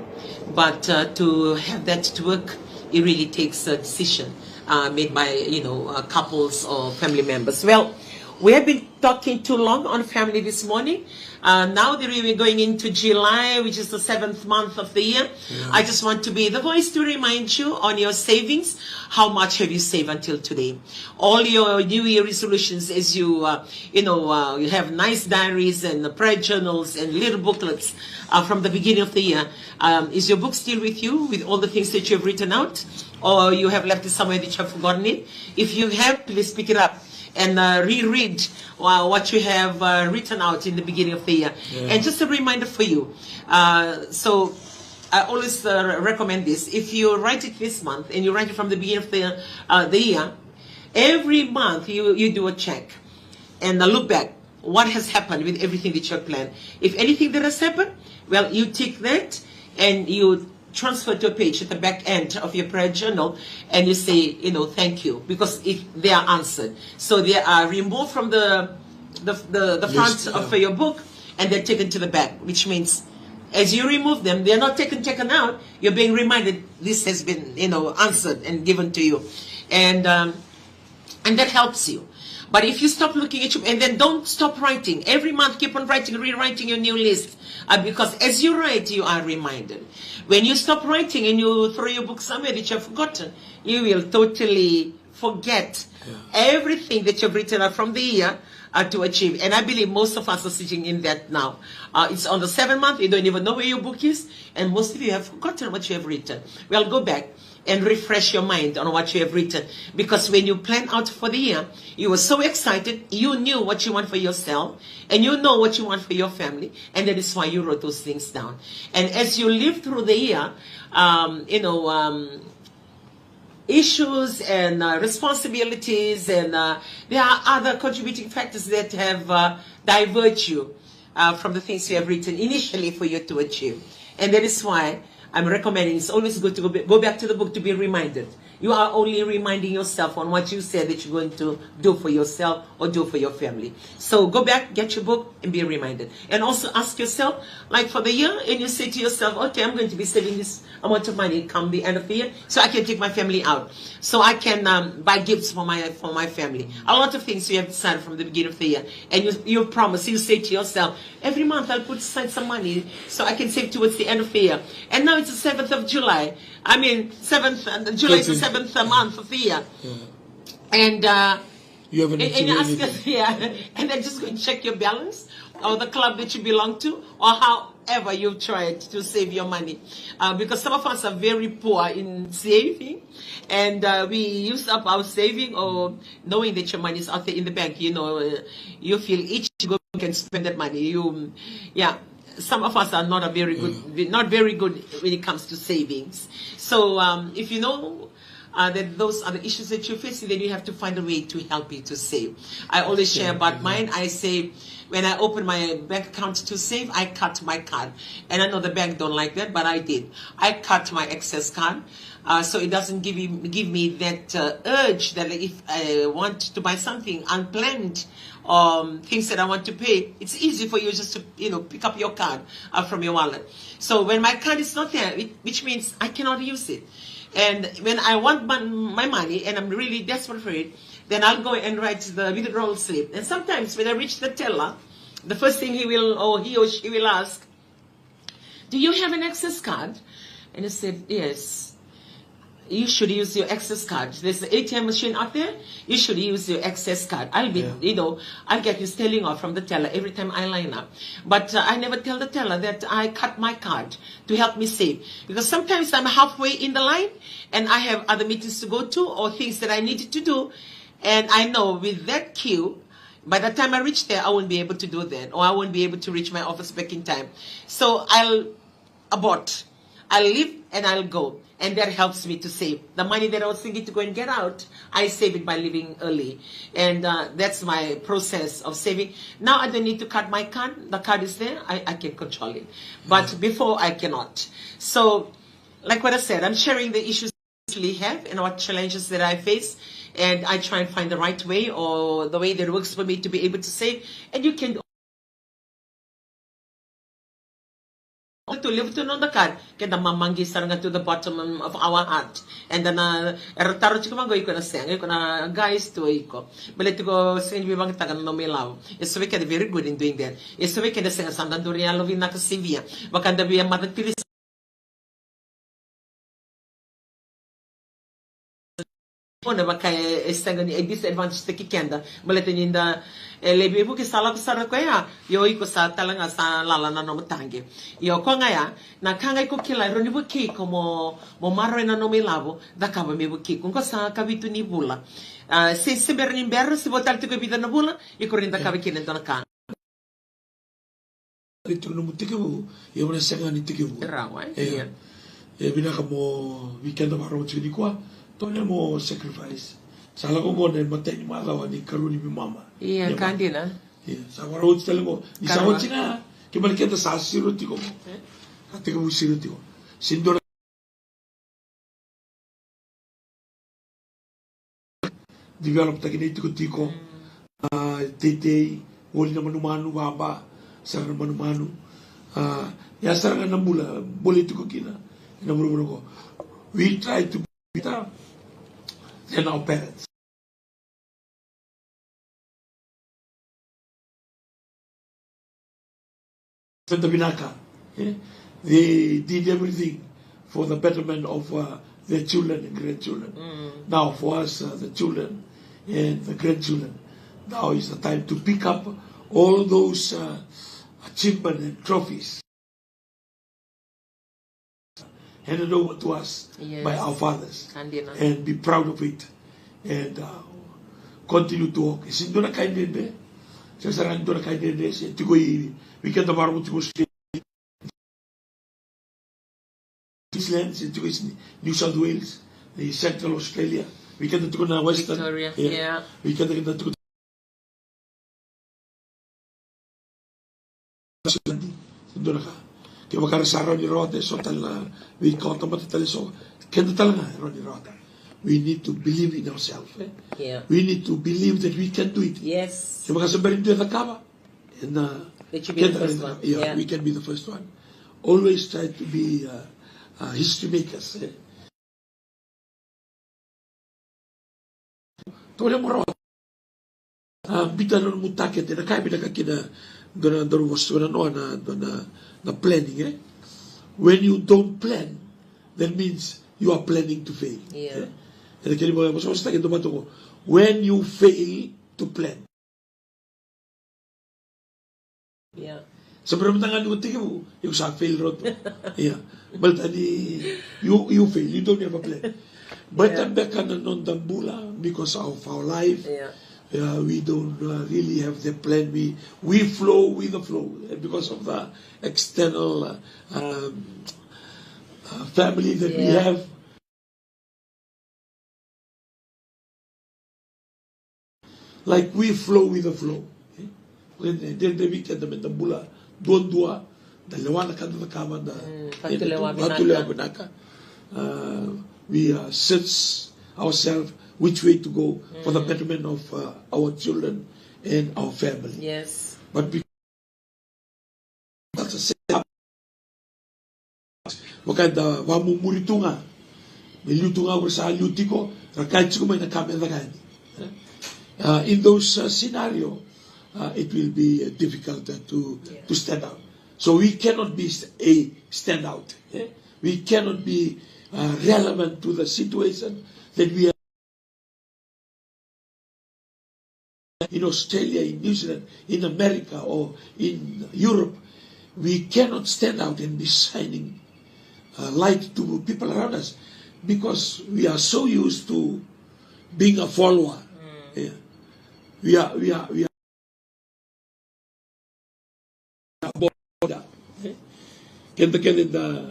But uh, to have that to work, it really takes a decision uh, made by, you know, uh, couples or family members. Well, we have been talking too long on family this morning. Uh, now that we're going into July, which is the seventh month of the year, I just want to be the voice to remind you on your savings. How much have you saved until today? All your New Year resolutions, as you, uh, you know, uh, you have nice diaries and prayer journals and little booklets uh, from the beginning of the year. Um, is your book still with you with all the things that you have written out? Or you have left it somewhere that you have forgotten it? If you have, please pick it up and uh, reread uh, what you have uh, written out in the beginning of the year. And just a reminder for you. Uh, so I always uh, recommend this. If you write it this month and you write it from the beginning of the, uh, the year, every month you, you do a check and a look back. What has happened with everything that you have planned? If anything that has happened, well, you tick that and you transfer to a page at the back end of your prayer journal and you say, you know, thank you, because it, they are answered. So they are removed from the the, the, the front of your book and they're taken to the back, which means as you remove them, they're not taken taken out. You're being reminded this has been, you know, answered and given to you, and um, and that helps you. But if you stop looking at you and then don't stop writing, every month keep on writing, rewriting your new list. Uh, because as you write, you are reminded. When you stop writing and you throw your book somewhere that you have forgotten, you will totally forget everything that you've written out from the year uh, to achieve. And I believe most of us are sitting in that now. Uh, it's on the seventh month, you don't even know where your book is, and most of you have forgotten what you have written. Well, go back and refresh your mind on what you have written. Because when you plan out for the year, you were so excited, you knew what you want for yourself, and you know what you want for your family, and that is why you wrote those things down. And as you live through the year, um, you know, um, issues and uh, responsibilities, and uh, there are other contributing factors that have uh, diverted you uh, from the things you have written initially for you to achieve. And that is why I'm recommending it's always good to go, go back to the book to be reminded. You are only reminding yourself on what you said that you're going to do for yourself or do for your family. So go back, get your book, and be reminded. And also ask yourself, like, for the year, and you say to yourself, "Okay, I'm going to be saving this amount of money come the end of the year, so I can take my family out, so I can, um, buy gifts for my, for my family." A lot of things you have decided from the beginning of the year, and you, you promise, you say to yourself, "Every month I'll put aside some money so I can save towards the end of the year." And now it's the seventh of July. I mean, seventh, uh, July is the seventh, uh, month of the year. Yeah. And, uh, you haven't and, and ask us, yeah, and then just go and check your balance or the club that you belong to or however you tried to save your money. Uh, because some of us are very poor in saving, and, uh, we use up our saving or knowing that your money is out there in the bank. You know, uh, you feel each you go and spend that money. You, yeah, some of us are not a very good, not very good when it comes to savings. So, um, if you know, uh, that those are the issues that you're facing, then you have to find a way to help you to save. I always share about mine. I say, when I open my bank account to save, I cut my card. And I know the bank don't like that, but I did. I cut my excess card, uh, so it doesn't give me, give me that, uh, urge that, like, if I want to buy something unplanned, um, things that I want to pay, it's easy for you just to, you know, pick up your card, uh, from your wallet. So when my card is not there, it, which means I cannot use it. And when I want my, my money and I'm really desperate for it, then I'll go and write the withdrawal slip. And sometimes when I reach the teller, the first thing he will, or he or she will ask, "Do you have an access card?" And I said, "Yes." "You should use your access card. There's an A T M machine out there. You should use your access card." I'll be, you know, I'll get this telling off from the teller every time I line up. But, uh, I never tell the teller that I cut my card to help me save. Because sometimes I'm halfway in the line and I have other meetings to go to or things that I need to do. And I know with that queue, by the time I reach there, I won't be able to do that, or I won't be able to reach my office back in time. So I'll abort. I'll leave and I'll go. And that helps me to save. The money that I was thinking to go and get out, I save it by leaving early. And, uh, that's my process of saving. Now I don't need to cut my card. The card is there. I, I can control it. But before, I cannot. So, like what I said, I'm sharing the issues have and what challenges that I face, and I try and find the right way or the way that works for me to be able to save. And you can tu levu tu na noda card, keda mamaqi sara ga to the bottom of our heart. And then, uh, era taro tiko vaqo, iko na sega, iko na guys tu iko. Baleta iko sega ni veivagataka na nomu ilavo. E so vei keda very good in doing that. E so vei keda sega, sa da duri yalo vinaka sivia. Vaka da via mother Teresa. Ona vaka e, e sega ni, e disadvantage taki keda. Baleta ni da, e, lai veivuke sa lako sara koya. Io, iko sa tale ga sa lala na nomu taqe. Io, koya ga ya, na ka ga iko kila, e rawa ni vukei iko mo, mo maroroya na nomu ilavo, cakava me vukei iko. Qo sa kavitu ni vula. A, se, se bera ni bera, se vo tale tiko e vica na vula, iko rawa ni cakava kina e dua na ka. Ni tu nomu tekivu, ia mo na sega ni tekivu. Rawa, e, ia. E vinaka mo vei keda vakarorogo tiko nikua. Tole mo sacrifice. Sa lako qo na imatai ni macawa ni karua ni veimama. Ia, ka dina. Ia, sa vakarau oti tale qo. Ni sa oti ga, kemuni keda sa siro tiko qo. Ka tekivu siro tiko. Sini dua na develop taki na itikotiko. A, teitei, voli na manumanu, vaba sara na manumanu. A, ya sara ga na bula, bula tiko kina ena vuravura qo. We try to be better than our parents. Veta vinaka, eh? They did everything for the betterment of, uh, their children and grandchildren. Now for us, uh, the children and the grandchildren, now is the time to pick up all those, uh, achievement and trophies handed over to us by our fathers and be proud of it and, uh, continue to work. E sega ni dua na ka e dredre, se sara ga ni dua na ka e dredre, se tiko i, vei keda vakarorogo tiko Queensland, se tiko i New South Wales, i Central Australia, vei keda tiko na Western Victoria, yeah. Vei keda keda tiko Queensland, se dua na ka. Kevaka era sa rawa ni rawata e so tale na veika o tamata tale so, keda tale ga e rawa ni rawata. We need to believe in ourselves, eh? Yeah. We need to believe that we can do it. Yes. Kevaka sa bera ni dua e cakava, ena, It should be the keda first na one. Yeah, yeah. We can be the first one. Always try to be, uh, uh, history makers, eh? Tole moro. A, biuta na nomu target, ena ka e vinaka kina dua na, dua na vosa, dua na noa na, dua na, na planning, eh? When you don't plan, that means you are planning to fail. Yeah. Eh? Ena kena ivola, vosavosataki e dua vata qo. When you fail to plan. Yeah. Sa bera mada ga ni ko tekivu, iko sa fail roto. Yeah. Baleta ni you, you fail, you don't have a plan. Baleta beka na noda bula because of our life. Yeah. Yeah, we don't, uh, really have the plan. We, we flow with the flow, eh, because of the external, uh, um, uh, family that we have. Like we flow with the flow. Eh? Dredre vei keda meda bula duadua, da lewa na ka da cakava, da, mm, eh, vakatulewa vinaka. Vakatulewa vinaka. Uh, we, uh, search ourselves which way to go for the betterment of, uh, our children and our family. Yes. But because vaka eda vakamumuri tu ga, me liu tu ga o ira sa liu tiko, ra kaya tiko mai na ka me caka yani. Uh, in those, uh, scenario, uh, it will be, uh, difficult, uh, to, to stand out. So we cannot be st-, a standout, eh? We cannot be, uh, relevant to the situation that we are in Australia, in New Zealand, in America, or in Europe. We cannot stand out and be shining, uh, light to people around us because we are so used to being a follower. Yeah. We are, we are, we are border. Keda kece da,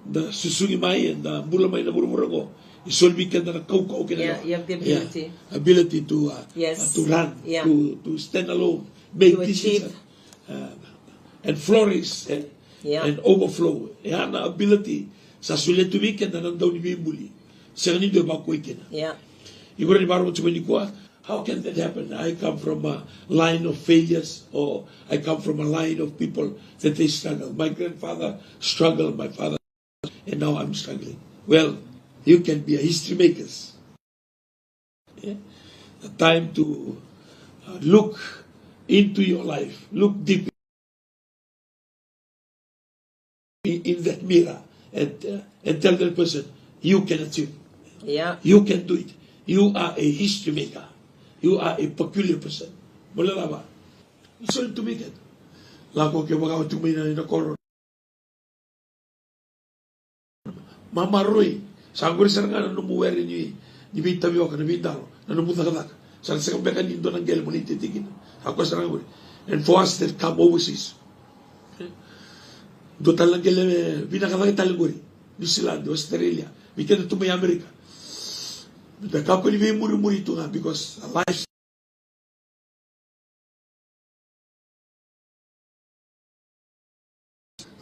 da susugi mai, eda bula mai na vuravura qo. E soli vei keda na kaukau kei na, yeah, you have the ability. Yeah, ability to, uh, yes, uh, to run, yeah, to, to stand alone, make decisions, uh, and flourish, eh? Yeah. And overflow. E ya na ability sa solia tu vei keda na Dauniveibuli. Sega ni dua e vakoi kina. Yeah. Iko rawa ni vakarorogo tiko mai nikua, how can that happen? I come from a line of failures, or I come from a line of people that they struggle. My grandfather struggled, my father, and now I'm struggling. Well, you can be a history makers. Yeah? A time to, uh, look into your life, look deep in, in that mirror and, uh, and tell that person, "You can achieve. Yeah. You can do it. You are a history maker. You are a peculiar person." Mo le lava. It's all to make it. Lako ke vaka o tu mai na, na koro. Mamaroi. Sa qori sara ga na nomu were ni, ni veitavioka, na veidalo, na nomu cakacaka. Sa na sega beka ni dua na qele mo ni tete kina. Sa koya sara ga qori. And for us that come overseas, dua tale na qele vinaka cake tale qori. New Zealand, Australia, vei keda tu mai America. Da kakua ni veimurimuri tu ga because a life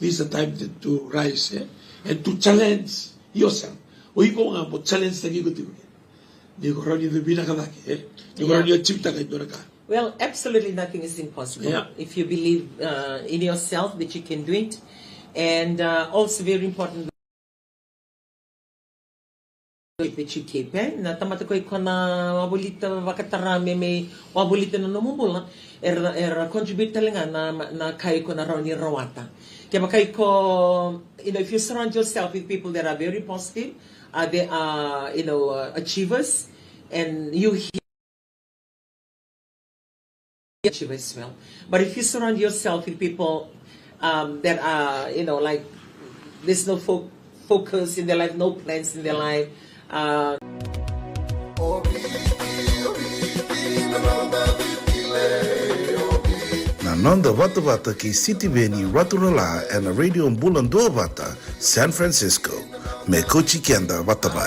This is a time to, to rise, eh? And to challenge yourself. O iko ga mo challenge taki iko tiko. Ni ko rawa ni vinaka cake, eh? Ni ko rawa ni achieve taka e dua na ka. Well, absolutely nothing is impossible. Yeah. If you believe, uh, in yourself that you can do it. And, uh, also very important, that you keep, eh? Na tamata ko iko na wavolita vakatara me, me wavolita na nomu bula, era, era contribute tale ga na, na ka iko na rawa ni rawata. Kevaka iko, you know, if you surround yourself with people that are very positive, uh, they are, you know, uh, achievers, and you achieve as well. But if you surround yourself with people, um, that are, you know, like, there's no fo focus in their life, no plans in their life, uh, Na noda vatavata kei Sitiveni Raturala ena Radio Bula Duavata, San Francisco. Me kauti keda vata mai.